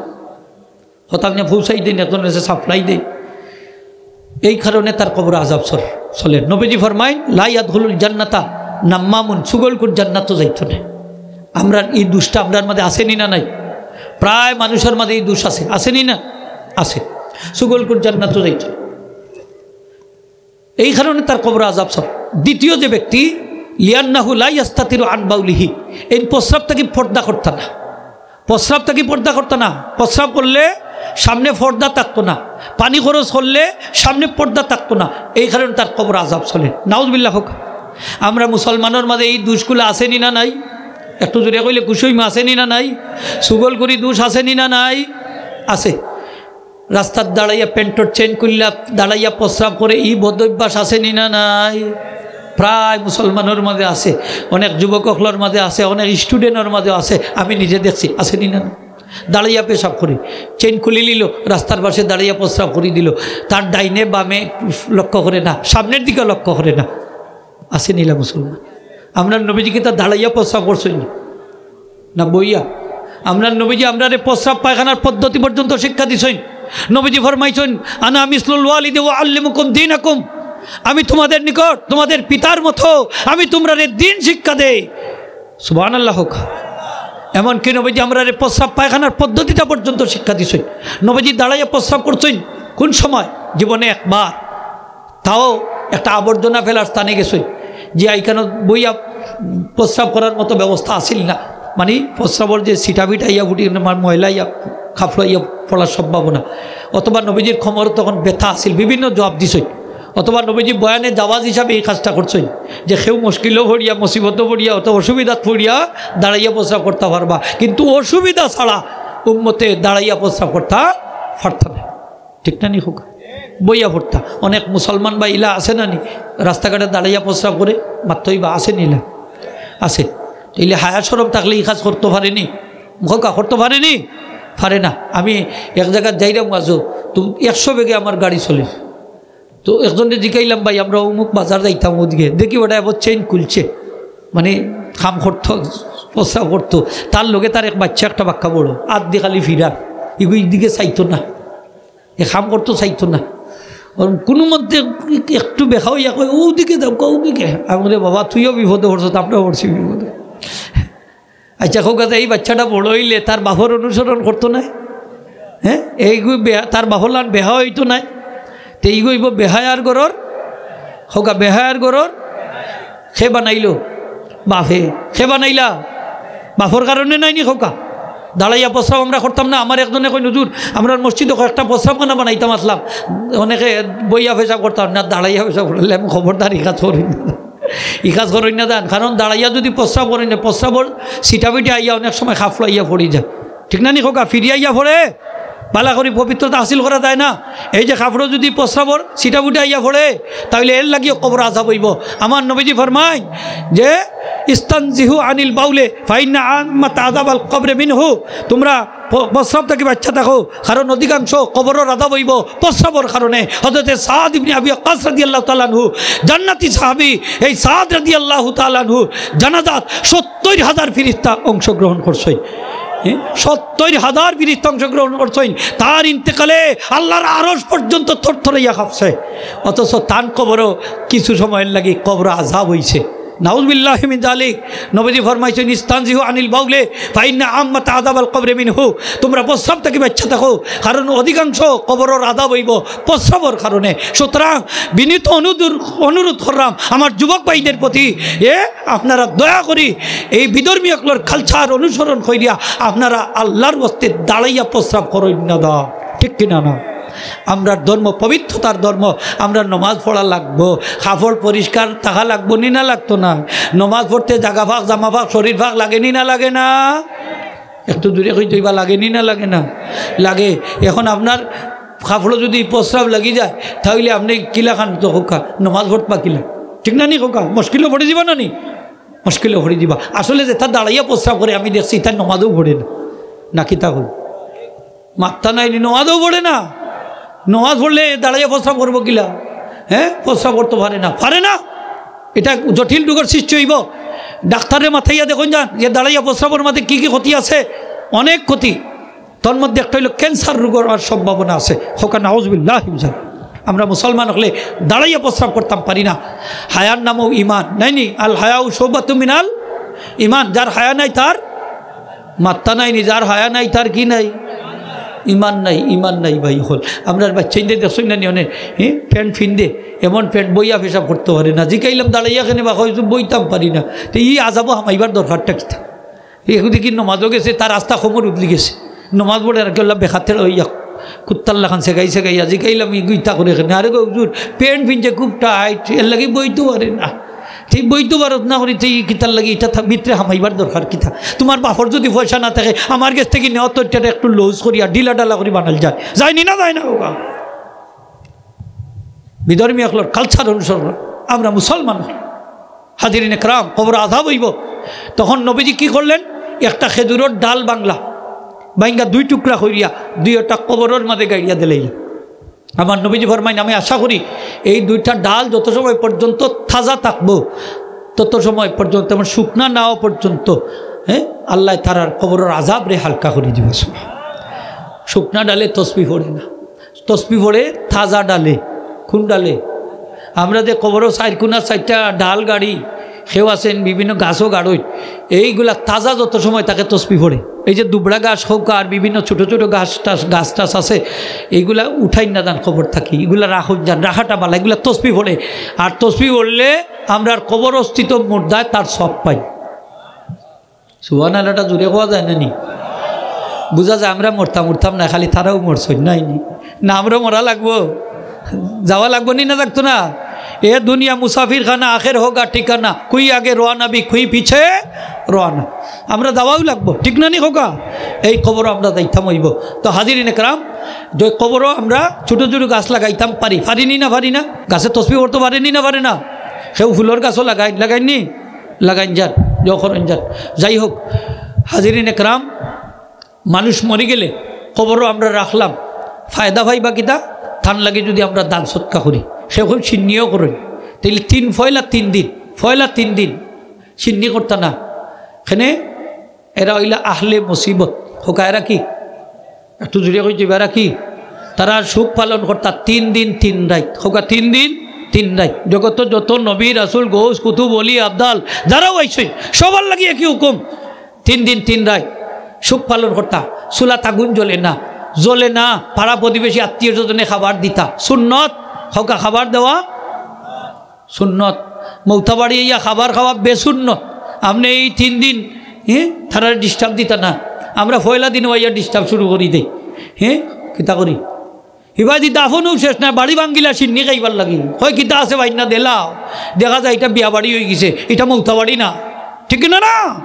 কথা আপনি পৌঁছাই দেন, একজনর গেছে সাপ্লাই দেন, এই কারণে তার কবর আজাব চল-, চলের। নবীজি ফরমাইন, "লা ইয়াদখুলুল জান্নাতা নাম্মামুন", চুগলখুর জান্নাতো যাইতো না। আমরার ই দোষটা আমরার মাঝে আছে নি না নাই? প্রায় মানুষর মাঝে ই দোষ আছে, আছে নি না? আছে। চুগলখুর জান্নাতো যাইতো না। এই কারণে তার কবর আজাব চল। দ্বিতীয় যে ব্যক্তি, "লিআন্নাহু লা ইয়াস্তাতিরু আন বাউলিহি", এই প্রস্রাব থাকি পর্দা করতা না। প্রস্রাব থাকি পর্দা করতা না। প্রস্রাব করলে সামনে পর্দা থাকতো না, পানি খরচ করলে সামনে পর্দা থাকতো না, এই কারণে তার কবর আজাব চলে। নাউজুবিল্লাহ কউক্কা। আমরা মুসলমানর মাঝে এই দোষগুলা আছে নি না নাই? একটু জোরে কইলে খুশি অইমু, আছে নি না নাই? চুগলখুরি দোষ আছে নি না নাই? আছে। রাস্তাত দাঁড়াইয়া প্যান্টর চেইন খুলিয়া দাঁড়াইয়া প্রস্রাব করে, ই বদ অভ্যাস আছে নি না নাই? প্রায় মুসলমানর মাঝে আছে, অনেক যুবক অকলর মাঝে আছে, অনেক স্টুডেন্টর মাঝে আছে, আমি নিজে দেখছি, আছে নি না নাই? দাঁড়াইয়া পেশাব করে, চেইন খুলি নিল, রাস্তার পাশে দাঁড়াইয়া প্রস্রাব করি দিল, তার ডাইনে বামে লক্ষ্য করে না, সামনের দিকে লক্ষ্য করে না, আছে নি না মুসলমান? আমরার নবীজি কিতা দাঁড়াইয়া প্রস্রাব করছইন না বইয়া? আমরার নবীজি আমরারে প্রস্রাব পায়খানার পদ্ধতি পর্যন্ত শিক্ষা দিছইন। নবীজি ফরমাইছইন, "আনা মিসলুল ওয়ালিদি ওয়া আল্লিমুকুম দীনাকুম", আমি তোমাদের নিকট তোমাদের পিতার মতো, আমি তোমরারে দ্বীন শিক্ষা দেই। সুবহানাল্লাহ কউক্কা। এমনকি নবীজি আমরারে প্রস্রাব পায়খানার পদ্ধতিটা পর্যন্ত শিক্ষা দিছইন। নবীজি দাঁড়াইয়া প্রস্রাব করছইন কোন সময়? জীবনে একবার। তাও একটা আবর্জনা ফেলার স্থানে গেছইন, যে এইখানো বইয়া প্রস্রাব করার মতো ব্যবস্থা আছিল না, মানে প্রস্রাবর যে ছিটাফিটা ইয়া ফুটি, মানে ময়লা ইয়া খাফড়াইয়া পড়ার সম্ভাবনা, অথবা নবীজির কোমর তখন ব্যথা আছিল, বিভিন্ন জবাব দিছইন, অথবা নবীজি বয়ানে জাওয়াজ হিসাবে এই কাজটা করছইন যে কেউ মুশকিলও পড়িয়া, মুসিবতও পড়িয়া, অথবা অসুবিধাত পড়িয়া দাঁড়াইয়া প্রস্রাব করতা পারবা, কিন্তু অসুবিধা ছাড়া উম্মতে দাঁড়াইয়া প্রস্রাব করতা পারতা না। ঠিক না নি কউক্কা? বইয়া পড়তা। অনেক মুসলমান ভাই ইলা আছে না নি, রাস্তাঘাটে দাঁড়াইয়া প্রস্রাব করে, মাততে অইবা, আছে নি ইলা? আছে। ইলে হায়া শরম থাকলে ই কাজ করতো পারে নি? কউক্কা, করতো পারে নি? পারে না। আমি এক জাগাত যাইরাম ওয়াজো, তো একশো বেগে আমার গাড়ি চলের। তো একজনরে জিকাইলাম, "ভাই, আমরা অমুক বাজার যাইতাম, ওদিকে।" দেখি বেটা এবার চেইন খুলছে, মানে কাম করতো, প্রস্রাব করতো, তার লগে তার এক বাচ্চা একটা বাক্কা বড়, আত দি খালি ফিরা, ইগু ইদিকে চাইতো না। এ কাম করতো চাইতো না। ওর কোনো মতে একটু বেহা অইয়া কয়, "ওদিকে যাও, ওদিকে।" আমি বলি, "বাবা, তুইও বিপদে পড়ছস, আমরাও পড়ছি বিপদে।" আচ্ছা, কউক্কা, এই বাচ্চাটা বড় অইলে তার বাপর অনুসরণ করতো না? হ্যাঁ, এইগু বেহা-, তার বাপর লান বেহা অইতো না? তে ইগু অইবো বেহায়ার ঘরর, কউক্কা, বেহায়ার ঘরর কে বানাইলো? বাপে। কে বানাইলা? বাপর কারণে নায় নি কউক্কা? দাঁড়াইয়া প্রস্রাব আমরা করতাম না। আমার একজনে কইন, "হুজুর, আমরার মসজিদো একটা প্রস্রাবখানা বানাইতাম আছলাম, অনেকে বইয়া পেশাব করতা না, দাঁড়াইয়া পেশাব করলে।" আমি, "খবরদার, ই কাজ করইন না, ই কাজ করইন না যান।" কারণ দাঁড়াইয়া যদি প্রস্রাব করইন না, প্রস্রাবর ছিটাফিটা আইয়া অনেক সময় খাফড়াইয়া পড়ি যায়। ঠিক না নি কউক্কা? ফিরিয়া আইয়া পড়ে, বালা করি পবিত্রতা হাসিল করা যায় না। এই যে কাফড়ো যদি প্রস্রাবর ছিটাফিটা আইয়া পড়ে, তাইলে এর লাগিও কবর আজাব অইবো। আমার নবীজি ফরমাইন যে, "ইস্তানজিহু আনিল বাউলে ফাইন্না আম্মাত আযাবাল কবরে মিনহু", তোমরা প-, প্রস্রাব থাকি বাচ্চা থাকো, কারণ অধিকাংশ কবরর আজাব অইবো প্রস্রাবর কারণে। হযরতে সাদ ইবনে আবি ওয়াক্কাস রাদিয়াল্লাহু তাআলা আনহু, জান্নাতি সাহাবী, এই সাদ রাদিয়াল্লাহু তাআলা আনহু জানাজাত সত্তইর হাজার ফিরিস্তা অংশগ্রহণ করছইন। হ্যাঁ? সত্তইর হাজার ফিরিস্তা অংশগ্রহণ করছইন। তার ইন্তেকালে আল্লাহর আরশ পর্যন্ত থরথরাইয়া কাঁপছে। অথচ তান কবরও কিছু সময়র লাগি কবর আজাব অইছে। নাউজুবিল্লাহি মিন যালিক। নবীজি ফরমাইছইন, "ইস্তানজিহু আনিল বাউলে ফাইন্না আম্মাত আযাবাল কবরে মিনহু।" তোমরা প্রস্রাব থাকি বাচ্চা থাকো, কারণ অধিকাংশ কবরর আজাব অইবো প্রস্রাবর কারণে। সুতরাং বিনীত অনুদুর-, অনুরোধ করলাম আমার যুবক ভাইদের প্রতি, এ, আপনারা দয়া করি এই বিধর্মী অকলর culture অনুসরণ করিয়া আপনারা আল্লাহর ওয়াস্তে দাঁড়াইয়া প্রস্রাব করইন না দা, ঠিক কিনা না? আমরার ধর্ম পবিত্রতার ধর্ম, আমরার নমাজ পড়া লাগবো, কাপড় পরিষ্কার থাকা লাগবো নি না লাগতো না? নমাজ পড়তে জাগা ফাঁক, জামা ফাঁক, শরীর ফাঁক লাগে নি না লাগে না? একটু জোরে কইতো, ইবা লাগে নি না লাগে না? লাগে। এখন আপনার কাপড়ো যদি প্রস্রাব লাগি যায়, তাইলে আপনে কিলা খান তো কউক্কা, নমাজ পড়বা কিলা? ঠিক না নি কউক্কা? মুশকিলো পড়ি দিবা না নি? মুশকিলো পড়ি দিবা। আসলে যেটা দাঁড়াইয়া প্রস্রাব করে আমি দেখছি, ইতা নমাজও পড়ে না। না কিতা কই? মাত্তা নাই নি, নমাজও পড়ে না। নমাজ পড়লে দাঁড়াইয়া প্রস্রাব করবো কিলা? হ্যাঁ, প্রস্রাব করতো পারে না, পারে না। ইটা জটিল রোগর সৃষ্টি অইবো। ডাক্তারে মাতাইয়া দেখইন যান যে দাঁড়াইয়া প্রস্রাবর মাঝে কি কি ক্ষতি আছে, অনেক ক্ষতি। তার মধ্যে একটা অইলো ক্যান্সার রোগর আর সম্ভাবনা আছে। কউক্কা নাউজুবিল্লাহ। আমরা মুসলমান অকলে দাঁড়াইয়া প্রস্রাব করতাম পারি না। হায়ার নামও ইমান, নাই নি? আল হায়াউ শুবাতুম মিনাল ইমান। যার হায়া নাই তার মাত্তা নাই নি, যার হায়া নাই তার কি নাই? ইমান নাই, ইমান নাই ভাই অকল। আমরার বাচ্চাইন্তে দেখছইন না নি, অনে, হ্যাঁ, প্যান্ট ফিন্দে, এমন প্যান্ট বইয়া পেশাব করতো পারে না। জিকাইলাম দাঁড়াইয়া কেনে বা, কয়, "বইতাম পারি না।" তে ই আজাবো হামাইবার দরকারটা কিতা? এগুদি কি নমাজও গেছে, তার আস্তা কোমর উদলি গেছে। নমাজ পড়ে আর কি আল্লাহ বেখাতের অইয়া কুত্তার লাখান সেগাই সেগাই আজি কাইলাম ই গুইতা করে এখানে। আরে গো হুজুর, প্যান্ট ফিনছে খুব টাইট, এর লাগি বইতো পারে না। তুই বইতো পারত না করি তুই কিতার লাগি ইটা থা-, ভিতরে হামাইবার দরকার কিতা? তোমার বাপর যদি পয়সা না থাকে, আমার গেছ থাকি নেওয়া তো ইটা একটু লুজ করিয়া ঢিলা ঢালা করি বানাইল যায়। যায়নি না যায় না বাবা? বিধর্মী অকলর কালচার অনুসরণ করা। আমরা মুসলমান অকল। হাজিরিন একরাম, কবর আজাব অইবো। তখন নবীজি কি করলেন? একটা খেজুরর ডাল ভাংলা, ভাইঙ্গা দুই টুকরা করিয়া দুইটা কবরর মাঝে গাড়িয়া দিলাইলা। আমার নবীজি ফরমাইন, "আমি আশা করি এই দুইটা ডাল যত সময় পর্যন্ত তাজা থাকবো, তত সময় পর্যন্ত, তেমন শুকনা না অওয়া পর্যন্ত, হ্যাঁ, আল্লায় তারার কবরর আজাবরে হালকা করি দিবা।" শুকনা ডালে তসবি পড়ে না। তসবি পড়ে তাজা ডালে। কোন ডালে? আমরা যে কবরো চাইর কোনা চাইরটা ডাল গাড়ি, কেউ আছেন বিভিন্ন গাছও গাড়ইন, এইগুলা তাজা যত সময় থাকে তসবি পড়ে। এই যে দুবড়া ঘাস হউক আর বিভিন্ন ছোট ছোট ঘাস টাস, গাছ টাছ আছে, এইগুলা উঠাইন না যান কবর থাকি, এগুলা রাখইন যান, রাখাটা বালা, এগুলা তসবি পড়ে। আর তসবি পড়লে আমরার কবরস্থিত মুর্দায় তার সওয়াব পাই। সুবহানাল্লাহটা জোরে কওয়া যায় না নি? বুঝা যায় আমরা মরতাম, মরতাম না, খালি তারাও মরছইন, নাই নি? না, আমরাও মরা লাগবো, যাওয়া লাগবো নি, না লাগতো না? এ দুনিয়া মুসাফির খানা, আখের হোগা ঠিকানা, কুই আগে রওয়ানা ভি কুই পিছে রওয়ানা। আমরা যাওয়াও লাগবো, ঠিক না নি খোকা? এই কবরও আমরা যাইতাম অইবো। তো হাজিরিন একরাম, যে কবরও আমরা ছোট ছোট গাছ লাগাইতাম পারি, পারি নি না পারি না? গাছে তসবি পড়তো পারে নি না পারে না? কেউ ফুলর গাছও লাগাইন, লাগাইন নি? লাগাইন যান, ইয়ে করইন যান। যাই হোক, হাজিরিন একরাম, মানুষ মরি গেলে কবরও আমরা রাখলাম, ফায়দা পাইবা কিতা? তান লাগি যদি আমরা দান সদকা করি, সে খুব সিন্নিও করইন, তাইলে তিন পয়লা তিন দিন, পয়লা তিন দিন সিন্নি করতা না। এখানে এরা অইলা আহলে মুসিবত। খোকা, এরা কি? একটু জোরে কই দিবা, এরা কি? তারা শোক পালন করতা তিন দিন তিন রাইত। খোকা, তিন দিন তিন রাইত। জগত যত নবী, রাসূল, গৌস, কুতুব, ওলি, আবদাল, যারাও আইছইন, সবার লাগি একই হুকুম। তিন দিন তিন রাইত শোক পালন করতা। চুলাত আগুন জ্বলে না, জ্বলে না। পাড়া প্রতিবেশী, আত্মীয় স্বজনে খাবার দিতা। সুন্নত, খোকা, খাবার দেওয়া সুন্নত। মৌতাবাড়ি আইয়া খাবার খাওয়া বেসুন্নত। আপনে এই তিন দিন, হ্যাঁ, তারারে disturb দিতা না। আমরা পয়লা দিন আইয়া disturb শুরু করি দেই। হ্যাঁ, কিতা করি? হিবাদি দাফনও শেষ না, বাড়ি ভাঙ্গিলা সিন্নি খাইবার লাগি। কয়, "কিতা আছে ভাইন্না, দেলাও।" দেখা যায় ইটা বিয়া বাড়ি অইগেছে, ইটা মৌতাবাড়ি না। ঠিক না, না?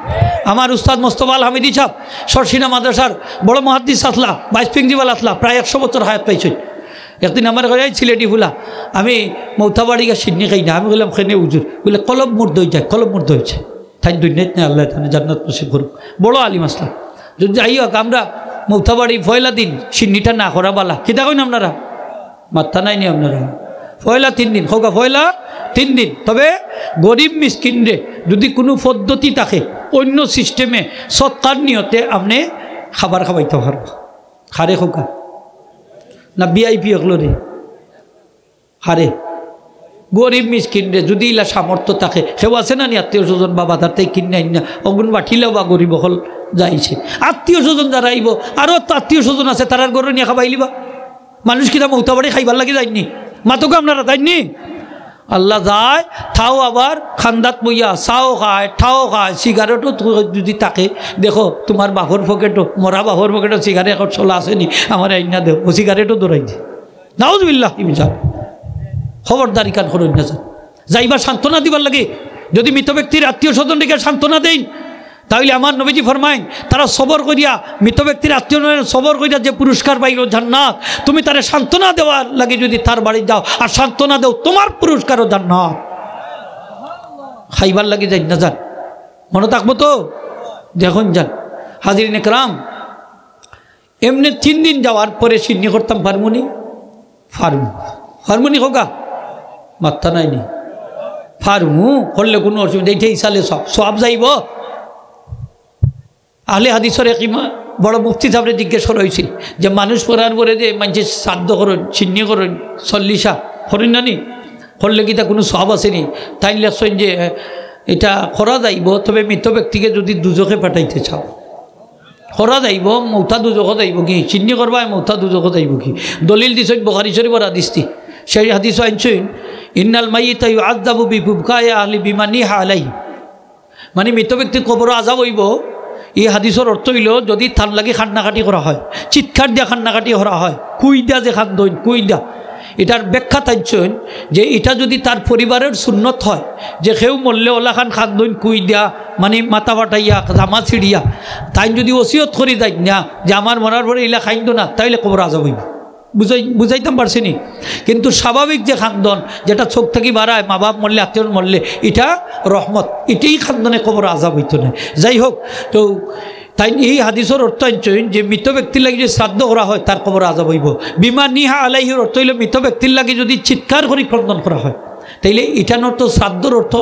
আমার উস্তাদ মোস্তফা আল হামিদি সাহেব, সরসিনা মাদ্রাসার বড় মুহাদ্দিস আছলা, vice principal আছলা, প্রায় একশো বছর হায়াত পাইছইন। একদিন আমারে কয়, "এই সিলেটি ফুলা, আমি মৌতাবাড়ি গিয়া সিন্নি খাই না।" আমি কইলাম, "কেনে হুজুর?" বলে, "কলব মুর্দা অইযায়, কলব মুর্দা অইযায়।" তাইন দুনিয়াত নাই, আল্লায় তানে জান্নাত নসিব করুক। বড় আলিম আছলা। যদি যাই হোক, আমরা মৌতাবাড়ি পয়লা দিন সিন্নিটা না করা বালা। কিতা কইন আপনারা? মাত্তা নাই নি আপনারা? পয়লা তিন দিন, খোকা, পয়লা তিন দিন। তবে গরিব মিসকিনরে যদি কুনু পদ্ধতি থাকে, অইন্য system-এ সদকার নিয়তে আপনে খাবার খাবাইতা পারবা। কারে খোকা? না VIP অকলরে? কারে? গরিব মিসকিনরে যদি ইলা সামর্থ্য থাকে, কেউ আছে না নি আত্মীয় স্বজন বা বাজার থাকি কিনে আইন না, অগুন বাটিলাও বা গরিব অকল যাইছে। আত্মীয় স্বজন যারা আইবো, আরো তো আত্মীয় স্বজন আছে, তারার ঘরো নিয়া খাবাইলিবা। মানুষ কিতা মৌতাবাড়ি খাইবার লাগি যাইন নি? মাতউক্কা আপনারা, যাইন নি? আল্লাহ যায়, তাও আবার খান্দাত বইয়া চাও খায়, ঠাও খায়, সিগারেটও তো যদি থাকে, দেখো, তোমার বাপর পকেটো, মরা বাপর পকেটো সিগারেট এখন চলা আছে নি? আমারে আইন না দেও, ও সিগারেটও ধরাই দে। নাউজুবিল্লাহ, ইমিজান। খবরদারি কান করইন না যান। যাইবা সান্ত্বনা দিবার লাগি, যদি মৃত ব্যক্তির আত্মীয় স্বজন রেখে সান্ত্বনা দেইন, তাহলে আমার নবীজি ফরমাইন, তারা সবর করিয়া, মৃত ব্যক্তির আত্মীয় স্বজন সবর করিয়া যে পুরস্কার পাইল জান্নাত, তুমি তারে সান্ত্বনা দেওয়ার লাগি যদি তার বাড়ি যাও আর সান্ত্বনা দেও, তোমার পুরস্কারও জান্নাত। খাইবার লাগি যাইন না যান, মনো থাকবো তো? দেখইন যান, হাজিরিন একরাম, এমনে তিন দিন যাওয়ার পরে শিন্নি করতাম পারমুনি? পারমু। পারমুনি কউক্কা? মাত্তা নাই নি? পারমু, করলে কুনু অসুবিধা, ইটা ইসালে সওয়াব, সওয়াব যাইবো। আহলে হাদিসর এক ইমা-, বড় মুফতি সাবরে জিজ্ঞেস করা অইছিল যে মানুষ মরার পরে যে মানষে শ্রাদ্ধ করইন, শিন্নি করইন, চল্লিশা করইন না নি? করলে কিতা কুনু সওয়াব আছে নি? তাইন লেখছইন যে, ইটা করা যাইবো, তবে মৃত ব্যক্তিকে যদি দুজখে পাঠাইতে চাও। করা যাইবো, মউতা দুজখো যাইবো কি? শিন্নি করবায়, মউতা দুজখো যাইবো কি? দলিল দিছইন বুখারী শরীফর হাদিস দি। সেই হাদিসও আনছইন, "ইন্নাল মাইয়িতা ইউআযাবু বিবুকায়ে আহলি বিমা নিহা আলাইহি।" মানে মৃত ব্যক্তির কবরো আযাব অইবো। এই হাদিসর অর্থ অইলো, যদি তার লাগি কান্নাকাটি করা হয়, চিৎকার দিয়া কান্নাকাটি করা হয়, কুইদা যে কান্দইন, কুইদা, ইটার ব্যাখ্যা তাইছইন যে ইটা যদি তার পরিবারর সুন্নত হয়, যে কেউ মরলে অলাখান কান্দইন কুইদা, মানে মাথা ফাটাইয়া, জামা ছিড়িয়া, তাইন যদি ওসিয়ত করি যাইন না যে আমার মরার পরে ইলা কাইন্দো না, তাইলে কবরো আযাব অইবো। বুঝাই-, বুঝাইতাম পারছি নি? কিন্তু স্বাভাবিক যে কান্দন, যেটা চোখ থাকি বারায়, মা বাপ মরলে, আত্মীয় মরলে, ইটা রহমত, ইটাই কান্দনে কবরো আযাব অইতো নায়। যাই হোক, তো তাইন এই হাদিসর অর্থ আনছইন যে মৃত ব্যক্তির লাগি যদি শ্রাদ্ধ করা হয়, তার কবরো আযাব অইবো। বিমা নিহা আলাইহির অর্থ অইলো মৃত ব্যক্তির লাগি যদি চিৎকার করি ক্রন্দন করা হয়, তাইলে ইটানোর তো শ্রাদ্ধর অর্থ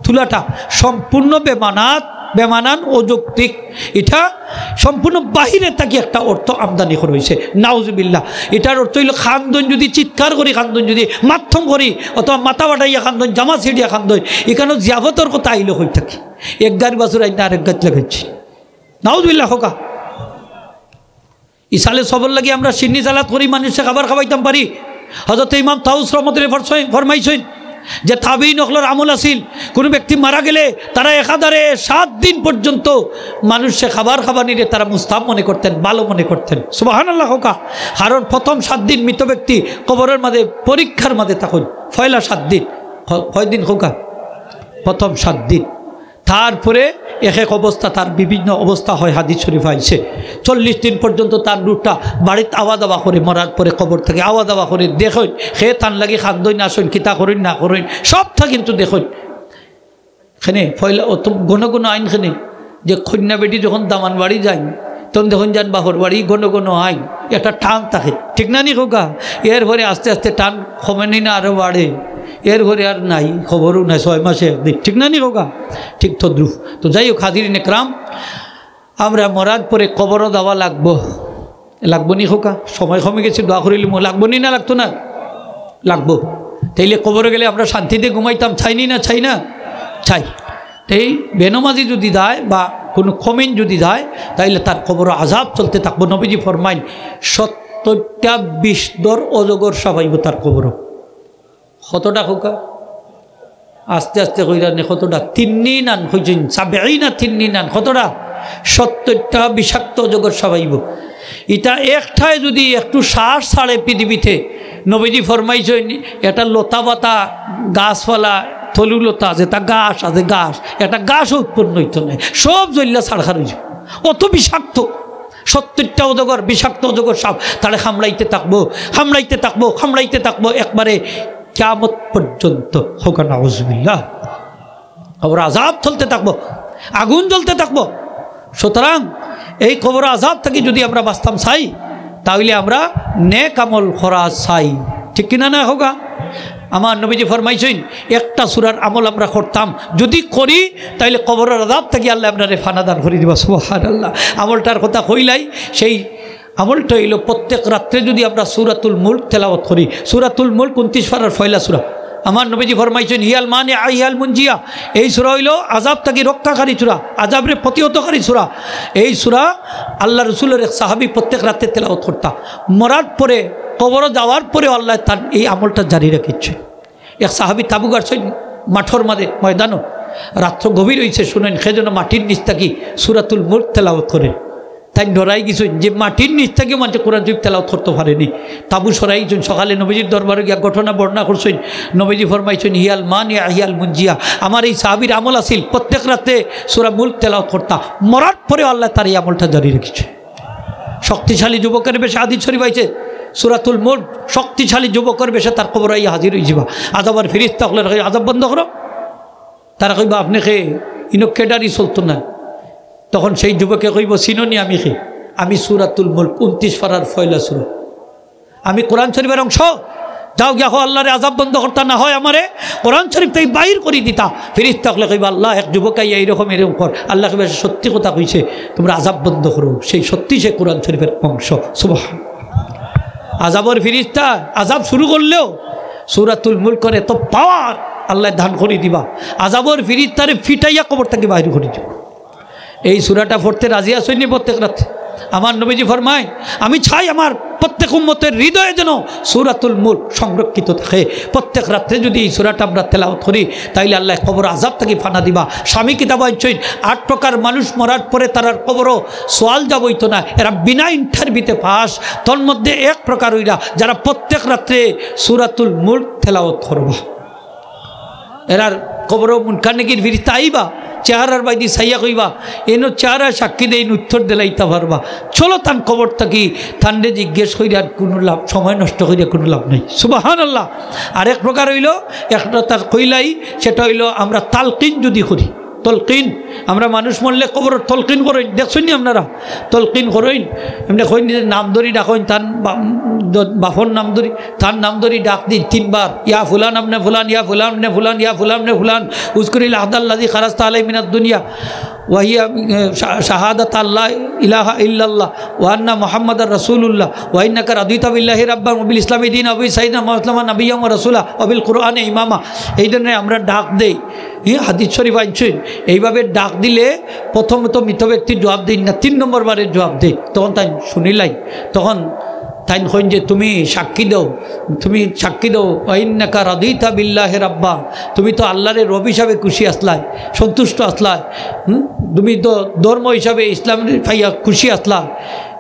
তুলাটা সম্পূর্ণ বেমানাত, বেমানান, অযৌক্তিক। ইটা সম্পূর্ণ বাহিরে থাকি একটা অর্থ আমদানি করা অইছে। নাউজুবিল্লাহ। ইটার অর্থ অইলো কান্দন যদি, চিৎকার করি কান্দন যদি, মাতম করি অথবা মাথা ফাটাইয়া কান্দন, জামা ছিড়িয়া কান্দন, ইখানো জিয়াফতর কথা আইলো কই থাকি? এক গাইর বাছুর আইন না আরেক গাইত লাগাইছি। নাউজুবিল্লাহ কউক্কা। ইসালে সওয়াবর লাগি আমরা শিন্নি সালাত করি, মানষরে খাবার খাবাইতাম পারি। হযরত ইমাম তাউস রহমতুল্লাহ ফরমাইছইন, ফরমাইছইন যে তাবেঈন অকলর আমল আছিল, কুনু ব্যক্তি মারা গেলে তারা একাধারে সাত দিন পর্যন্ত মানষরে খাবার খাবানিরে তারা মুস্তাহাব মনে করতেন, ভালো মনে করতেন। সুবহানাল্লাহ কউক্কা। কারণ প্রথম সাত দিন মৃত ব্যক্তি কবরর মাঝে পরীক্ষার মাঝে থাকইন। পয়লা সাত দিন, ক-, কয়দিন কউক্কা? প্রথম সাত দিন। তারপরে এক এক অবস্থা, তার বিভিন্ন অবস্থা হয়, হাদিস শরীফ আইছে। চল্লিশ দিন পর্যন্ত তার রুহটা বাড়িত আওয়া যাওয়া করে, মরার পরে কবর থাকি আওয়া যাওয়া করে, দেখইন, হে তান লাগি কান্দইন না কান্দইন, কিতা করইন না করইন, সবটা কিন্তু দেখইন। কেনে পয়লা অত ঘন ঘন আইন কেনে, যে কইন্যা বেটি যখন দামান বাড়ি যাইন, তখন দেখইন যান বাপর বাড়ি ঘন ঘন আইন, একটা টান থাকে, ঠিক না নি কউক্কা? এরপরে আস্তে আস্তে টান কমে নি না আরো বাড়ে, এরপরে আর নাই, খবরও নাই, ছয় মাসে একদিন, ঠিক না নি কউক্কা? ঠিক তদ্রুপ। তো যাই হোক, হাজিরিন একরাম, আমরা মরার পরে কবরো যাওয়া লাগবো, লাগবো নি কউক্কা? সময় কমে গেছে, দোয়া করিলিমু, লাগবো নি না লাগতো না? লাগবো। তাইলে কবরো গেলে আমরা শান্তিতে ঘুমাইতাম, চাই নি না চাই না? চাই। এই বেনমাজি যদি যায় বা কুনু কমিন যদি যায়, তাইলে তার কবরো আযাব চলতে থাকবো। নবীজি ফরমাইন, সত্তরটা বিষধর অজগর সাফ আইবো তার কবরো। কতটা কউক্কা? আস্তে আস্তে কইরা নে কতটা? তিন্নিনান কইছইন, সাবঈনা তিন্নিনান। কতটা? সত্তরটা বিষাক্ত অজগর সাফ আইবো। ইটা একটায় যদি একটু শ্বাস ছাড়ে পৃথিবীতে, নবীজি ফরমাইছইন, এটা লতা পাতা, গাছপালা, তরু লতা, যেটা ঘাস আছে, ঘাস, একটা ঘাসও উৎপন্ন অইতো নায়, সব জ্বলিয়া ছারখার অইযিবো। অত বিষাক্ত, সত্তরটা অজগর, বিষাক্ত অজগর সাফ তারে কামড়াইতে থাকবো, কামড়াইতে থাকবো, কামড়াইতে থাকবো, একবারে কিয়ামত পর্যন্ত। কউক্কা নাউজুবিল্লাহ। কবরো আযাব চলতে থাকবো, আগুন জ্বলতে থাকবো। সুতরাং এই কবরো আযাব থাকি যদি আমরা বাঁচতাম চাই, তাইলে আমরা নেক আমল করা চাই, ঠিক কিনা না কউক্কা? আমার নবীজি ফরমাইছইন, একটা সূরার আমল আমরা করতাম, যদি করি, তাইলে কবরর আযাব থাকি আল্লায় আমরারে পানা দান করি দিবা। সুবহানাল্লাহ। আমলটার কথা কইলাই, সেই আমলটা অইলো প্রত্যেক রাত্রে যদি আমরা সূরাতুল মুলক তেলাওয়াত করি, সূরাতুল মুলক ঊনত্রিশ পারার পয়লা সূরা। আমার নবীজি ফরমাইছইন, "হিয়াল মানিআ হিয়াল মুনজিয়া।" এই সূরা অইলো আযাব থাকি রক্ষাকারী সূরা, আযাবরে প্রতিহতকারী সূরা। এই সূরা আল্লার রসুলর এক সাহাবী প্রত্যেক রাতে তেলাওয়াত করতা। মরার পরে, কবরো যাওয়ার পরেও আল্লায় তার এই আমলটা জারি রাখিছইন। এক সাহাবী তাবু গাড়ছইন মাঠর মাঝে, ময়দানো, রাত্র গভীর অইছে, হুনইন কে যেন মাটির নিচ থাকি সূরাতুল মুলক তেলাওয়াত করে। তাইন ডরাই গেছইন যে মাটির নিচ থাকিও মানষে কোরআন শরীফ তেলাওয়াত করতো পারেনি। তাবু সরাই গেছইন, সকালে নবীজির দরবারো গিয়া ঘটনা বর্ণনা করছইন। নবীজি ফরমাইছইন, "হিয়াল মানিয়া হিয়াল মুনজিয়া।" আমার এই সাহাবীর আমল আছিল, প্রত্যেক রাতে সূরা মুলক তেলাওয়াত করতা। মরার পরেও আল্লায় তার এই আমলটা জারি রাখছে। শক্তিশালী যুবকের বেশে, হাদিস শরীফ আইছে, সূরাতুল মুলক, শক্তিশালী যুবকের বেশে তার কবরো আইয়া হাজির অইযিবা। আযাবর ফিরিস্তা অকলে কইবা, "আযাব বন্ধ করো।" তারা কইবা, "আপনে কে? ইনো কেডারি চলতো না।" তখন সেই যুবকে কইবো, "চিনোনি আমি কে? আমি সূরাতুল মুলক, ঊনত্রিশ পারার পয়লা সূরা। আমি কোরআন শরীফের অংশ। যাও গিয়া কও আল্লারে আযাব বন্ধ করতা, না হয় আমারে কোরআন শরীফ থাকি বাইর করি দিতা।" ফিরিস্তা অকলে কইবা, "আল্লাহ, এক যুবক আইয়া এইরকম, এইরকম কর।" আল্লাহ কইবা, "সত্যি কথা কইছে, তোমরা আযাব বন্ধ করো।" সেই সত্যি সে কোরআন শরীফের অংশ। সুবহান। আযাবর ফিরিস্তা আযাব শুরু করলেও সূরাতুল মুলকর এত পাওয়ার আল্লায় দান করি দিবা, আযাবর ফিরিস্তারে ফিটাইয়া কবর থাকি বাইর করি দিবা। এই সূরাটা পড়তে রাজি আছইননি প্রত্যেক রাতে? আমার নবীজি ফরমায়, "আমি চাই আমার প্রত্যেক উম্মতের হৃদয়ে যেন সূরাতুল মুলক সংরক্ষিত থাকে।" প্রত্যেক রাত্রে যদি এই সূরাটা আমরা তেলাওয়াত করি, তাইলে আল্লায় কবর আযাব থাকি ফানা দিবা। স্বামী কিতাব আনছইন, আট প্রকার মানুষ মরার পরে তারার কবরো সওয়াল জওয়াব অইতো না, এরা বিনা ইন্টারভিউতে পাস। তোর মধ্যে এক প্রকার অইরা, যারা প্রত্যেক রাত্রে সূরাতুল মুলক তেলাওয়াত করবা। এরার কবরো মুনকার নাকির ফিরিস্তা আইবা, চেহারার বাইদি চাইয়া কইবা, "এনো চেহারা সাক্ষী দেইন, উত্তর দিলাইতা পারবা।" চলো তান কবর থাকি, তানরে জিজ্ঞেস করিয়া আর কুনু লাভ, সময় নষ্ট করিয়া কুনু লাভ নাই। সুবহানাল্লাহ। আরেক প্রকার অইলো, একটা তার কইলাই, সেটা অইলো আমরা তালকিন যদি করি, তলকিন, আমরা মানুষ মরলে কবরর তলকিন করইন, দেখছইননি আপনারা? তলকিন করইন, এমনে কইন যে নাম ধরি ডাকইন, তান বা-, দ-, বাপর নাম ধরি, তার নাম ধরি ডাক দিন তিনবার, "ইয়া ফুলান আবনে ফুলান, ইয়া ফুলান আবনে ফুলান, ইয়া ফুলান আবনে ফুলান, উজকুরিল আহদাল্লাযী খারাজতা আলাই মিনাদ দুনিয়া, ওয়া হিয়া, এ, শা-, শাহাদাত আল্লা ইলাহা ইল্লাল্লাহ, ওয়া আন্না মুহাম্মাদার রাসূলুল্লাহ, ওয়া ইন্নাকা রাদিতা বিল্লাহি রাব্বান, ওয়া বিল ইসলামি দীনা, ওয়া বি সাইয়্যিদিনা মুহাম্মাদান নাবিয়্যান ওয়া রাসূলা, ওয়া বিল কুরআনি ইমামা।" এই ধরনের আমরা ডাক দেই। ই হাদিস শরীফ আনছইন, এইভাবে ডাক দিলে প্রথমত মৃত ব্যক্তি জবাব দেইন না, তিন নম্বর বারে জবাব দেইন। তখন তাইন শুনিলাই, তখন তাইন কইন যে, "তুমি সাক্ষী দাও, তুমি সাক্ষী দাও, ওয়া ইন্নাকা রাদিতা বিল্লাহি রাব্বা, তুমি তো আল্লাহরে রব হিসাবে খুশি আসলায়, সন্তুষ্ট আসলায়, হুম? তুমি তো ধর্ম হিসাবে ইসলাম পাইয়া খুশি আসলা,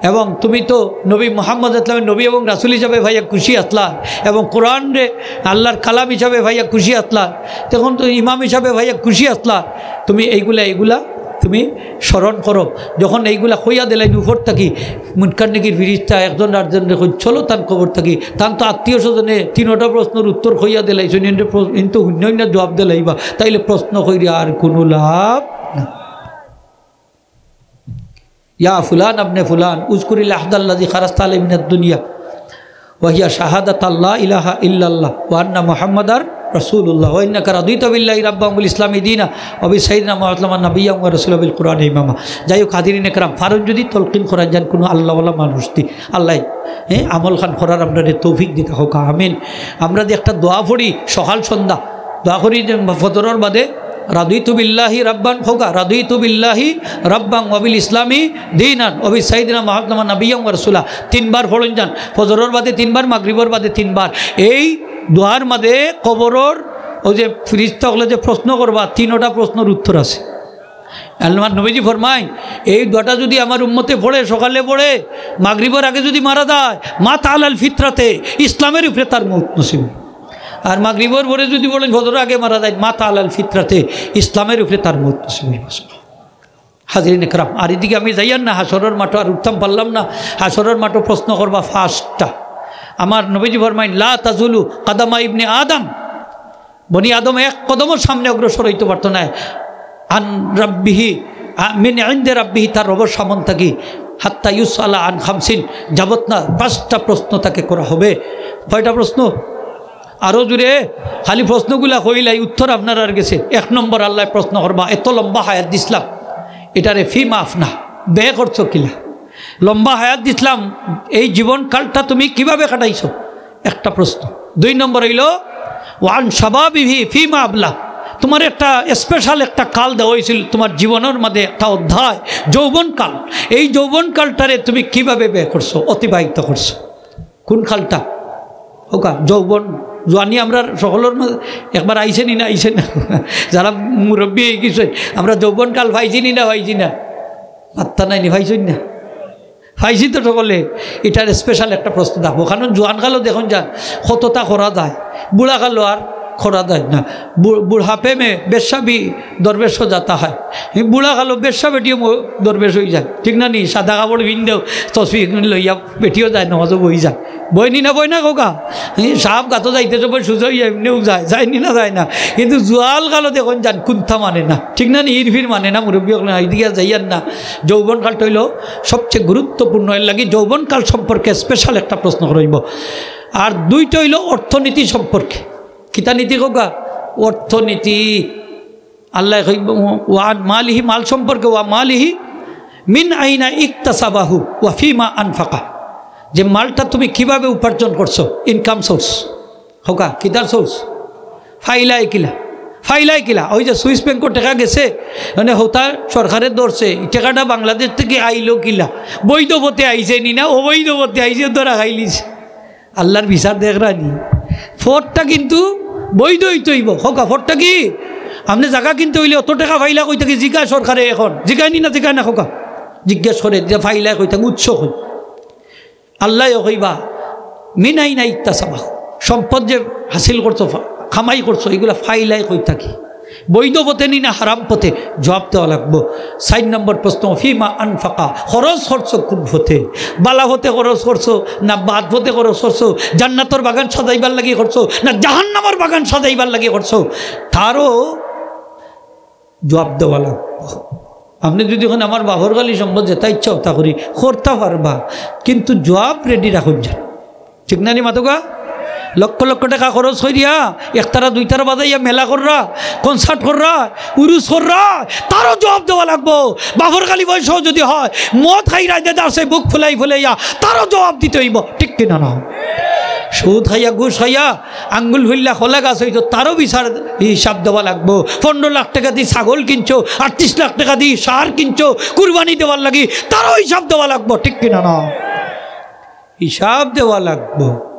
এবং তুমি তো নবী মুহাম্মদ ইসলামের নবী এবং রাসূল হিসাবে পাইয়া খুশি আসলা, এবং কোরআনরে আল্লাহর কালাম হিসাবে পাইয়া খুশি আসলা, তখন তো ইমাম হিসাবে পাইয়া খুশি আসলা, তুমি এইগুলা, এইগুলা তুমি স্মরণ করো।" যখন এইগুলা কইয়া দিলাইন উপর থাকি, মুনকার নাকির ফিরিস্তা একজন আরেকজনরে কইন, "চলো তান কবর থাকি, তান তো আত্মীয় স্বজনে তিনটা প্রশ্নর উত্তর কইয়া দিলাইছইন, ইনরে প্র-, ইন তো হুন্না হুন্না জবাব দিলাইবা, তাইলে প্রশ্ন কইরা আর কুনু লাভ না।" ইয়া ফুলান আবনে ফুলান, উজকুরিল আহদাল্লাযী খারাজতা আলাই মিনাদ দুনিয়া, ওয়া হিয়া শাহাদাত আল্লা ইলাহা ইল্লাল্লাহ, ওয়া আন্না মুহাম্মাদার রাসূলুল্লাহ, ওয়া ইন্নাকা রাদিতা বিল্লাহি রাব্বান, ওয়া বিল ইসলামি দীনা, ওয়া বি সাইয়্যিদিনা মুহাম্মাদান নাবিয়্যান ওয়া রাসূলা, ওয়া বিল কুরআনি ইমামা। যাই হোক, হাজিরিনে কেরাম, পারইন যদি তলকিন করাইন যান কুনু আল্লাহওয়ালা মানুষ দি, আল্লাহ, হ্যাঁ, আমল খান করার আপনারে তৌফিক দিতা হোক, আমিন। আমরা যে একটা দোয়া পড়ি সকাল সন্ধ্যা, দোয়া করি যে ফজরর বাদে, "রাদিতু বিল্লাহি রাব্বান" কউক্কা, "রাদিতু বিল্লাহি রাব্বান ওয়া বিল ইসলামি দীনান ওয়া বি সাইয়্যিদিনা মুহাম্মাদান নাবিয়্যান ওয়া রাসূলা।" তিনবার পড়ইন যান, ফজরর বাদে তিনবার, মাগরিবর বাদে তিনবার। এই দোয়ার মাঝে কবরর ওই যে ফিরিস্তা অকলে যে প্রশ্ন করবা, তিনটা প্রশ্নর উত্তর আছে। আল্লাহর নবীজি ফরমাইন, এই দোয়াটা যদি আমার উম্মতে পড়ে, সকালে পড়ে, মাগরিবর আগে যদি মারা যায়, মাতা আলাল ফিতরাতে, ইসলামের উপরে তার মউত নসিব। আর মাগরিবর পরে যদি পড়েন, ফজরর আগে মারা যায়, মাতা আলাল ফিতরাতে, ইসলামের উপরে তার মউত নসিব অইবো। হাজিরিনে কেরাম, আর এদিকে আমি যাইয়ার না, হাশরর মাঠো আর উঠতাম পারলাম না। হাশরর মাঠো প্রশ্ন করবা পাঁচটা। আমার নবীজি ফরমাইন, "লা তাজুলু কাদামা ইবনে আদম", বনি আদম এক কদমও সামনে অগ্রসর অইতো পারতো নায়। আন রাব্বিহি, আ, মিন ইনদে রাব্বিহি, তার রবর সামন থাকি, হাত্তা ইউসআলা আন খামসিন, যাবত না পাঁচটা প্রশ্ন তাকে করা হবে। কয়টা প্রশ্ন? আরো জোরে। খালি প্রশ্নগুলা কইলাই, উত্তর আপনারার গেছে। এক নম্বর, আল্লায় প্রশ্ন করবা, "এত লম্বা হায়াত দিছলাম, এটারে ফিমা আফনা, ব্যয় করছো কিলা?" লম্বা হায়াত দিছলাম, এই জীবনকালটা তুমি কিভাবে কাটাইছো? একটা প্রশ্ন। দুই নম্বর অইলো, "ওয়ান শাবাবিহি ফিমা আবলা", তোমার একটা স্পেশাল একটা কাল দেওয়া অইছিল তোমার জীবনর মাঝে, একটা অধ্যায়, যৌবনকাল। এই যৌবনকালটারে তুমি কিভাবে ব্যয় করছো, অতিবাহিত করছো? কোন কালটা? ওকা, যৌবন, জোয়ানি আমরার সকলর মাঝে একবার আইছে নি না, আইছে না? যারা মুরব্বি অই গেছে, আমরা যৌবনকাল পাইছি নি না, পাইছি না? পাত্তা নাই নি, পাইছইন না? পাইছি তো সকলে। এটার স্পেশাল একটা প্রশ্ন থাকবো, কারণ জোয়ান কালো দেখুন যান, কতটা করা যায়, বুড়া কালো আর করা যায় না। বু-, বুড়াপে মে বেশ্যা ভি দরবেশ হো যাতা হ্যায়। এই বুড়া কালো বেশ্যা বেটিও ম-, দরবেশ হয়ে যায়, ঠিক না নি? সাদা কাপড় পিন্দেও, তসবি লইয়া বেটিও যায়, নমাজও বই যায়, বই নি না, বই না খোকা? এই সাপ গাতো যাইতে সময় সুজা হইয়া এমনিও যায়, যায় নি না, যায় না। কিন্তু জোয়ান কালো দেখুন যান, কুন্তা মানে না, ঠিক না নি? ইরফির মানে না, মুরব্বী হকলে এইদিকে যাইয়ার না। যৌবনকালটা হইল সবচেয়ে গুরুত্বপূর্ণ, এর লাগি যৌবনকাল সম্পর্কে স্পেশাল একটা প্রশ্ন করইব। আর দুইটা হইল অর্থনীতি সম্পর্কে। কিতা নীতি খোকা? অর্থনীতি। আল্লাহ কইব, "ওয়া আন মালিহি", মাল সম্পর্কে, "ওয়া মালিহি মিন আইনা ইকতাসাবাহু ওয়া ফিমা আনফাকা", যে মালটা তুমি কিভাবে উপার্জন করছো, ইনকাম সোর্স। খোকা, কিতার সোর্স? ফাইলায় কিলা, ফাইলায় কিলা। ওই যে সুইস ব্যাংকর টেকা গেছে, মানে হতা সরকারে ধরছে, এই টেকাটা বাংলাদেশ থেকে আইলো কিলা, বৈধ পথে আইছে নি না অবৈধ পথে আইছে, ধরা খাইলিছে। আল্লাহর বিচার দেখরা নি। ফটটা কিন্তু বৈধ হইতে হইব। খোকা, ফটটা কি? আপনি জাগা কিনতে হইলে অত টেকা ফাইলা কই থাকি? জিজ্ঞাসা সরকারে এখন। জিজ্ঞায় নি না, জিজ্ঞায় না খোকা? জিজ্ঞেস করে, যে ফাইলা কই থাকি, উৎস কই? আল্লাহ কইবা, "মিন আইনা ইকতাসাবাহু।" সম্পদ যে হাসিল করছো, ফা-, কামাই করছো, এগুলা ফাইলায় কই থাকি? বৈধ পথে নি না হারাম পথে? জবাব দেওয়া লাগবো। চার নম্বর প্রশ্ন, "ফিমা আনফাকা", খরচ করছো কোন পথে? বালা পথে খরচ করছো না বাদ পথে খরচ করছো? জান্নাতর বাগান সাজাইবার লাগি করছো না জাহান্নামর বাগান সাজাইবার লাগি করছো? তারও জবাব দেওয়া লাগবো। আপনি যদি এখন আমার বাফর কালি সম্পদ যেটা ইচ্ছা ওটা করি করতা পারবা, কিন্তু জবাব রেডি রাখুন যেন। ঠিক না নি মাতোগা? লক্ষ লক্ষ টেকা খরচ করিয়া একতারা দুইতারা বাজাইয়া মেলা কররা, কনসার্ট কররা, উরুস কররা, তারও জবাব দেওয়া লাগবো। বাফর কালি বয়সও যদি হয়, মদ খাইরা যে দাসে বুক ফুলাই ফুলাইয়া, তারও জবাব দিতে হইব। ঠিক কিনা না? সুদ খাইয়া, ঘুষ খাইয়া, আঙ্গুল ফুল্লা কলা গাছ হইতো, তারও বিচার হিসাব দেওয়া লাগবো। পনেরো লাখ টেকা দি ছাগল কিনছো, আটত্রিশ লাখ টেকা দি সার কিনছো, কুরবানি দেওয়ার লাগি, তারও হিসাব দেওয়া লাগবো। ঠিক কিনা না? হিসাব দেওয়া লাগবো।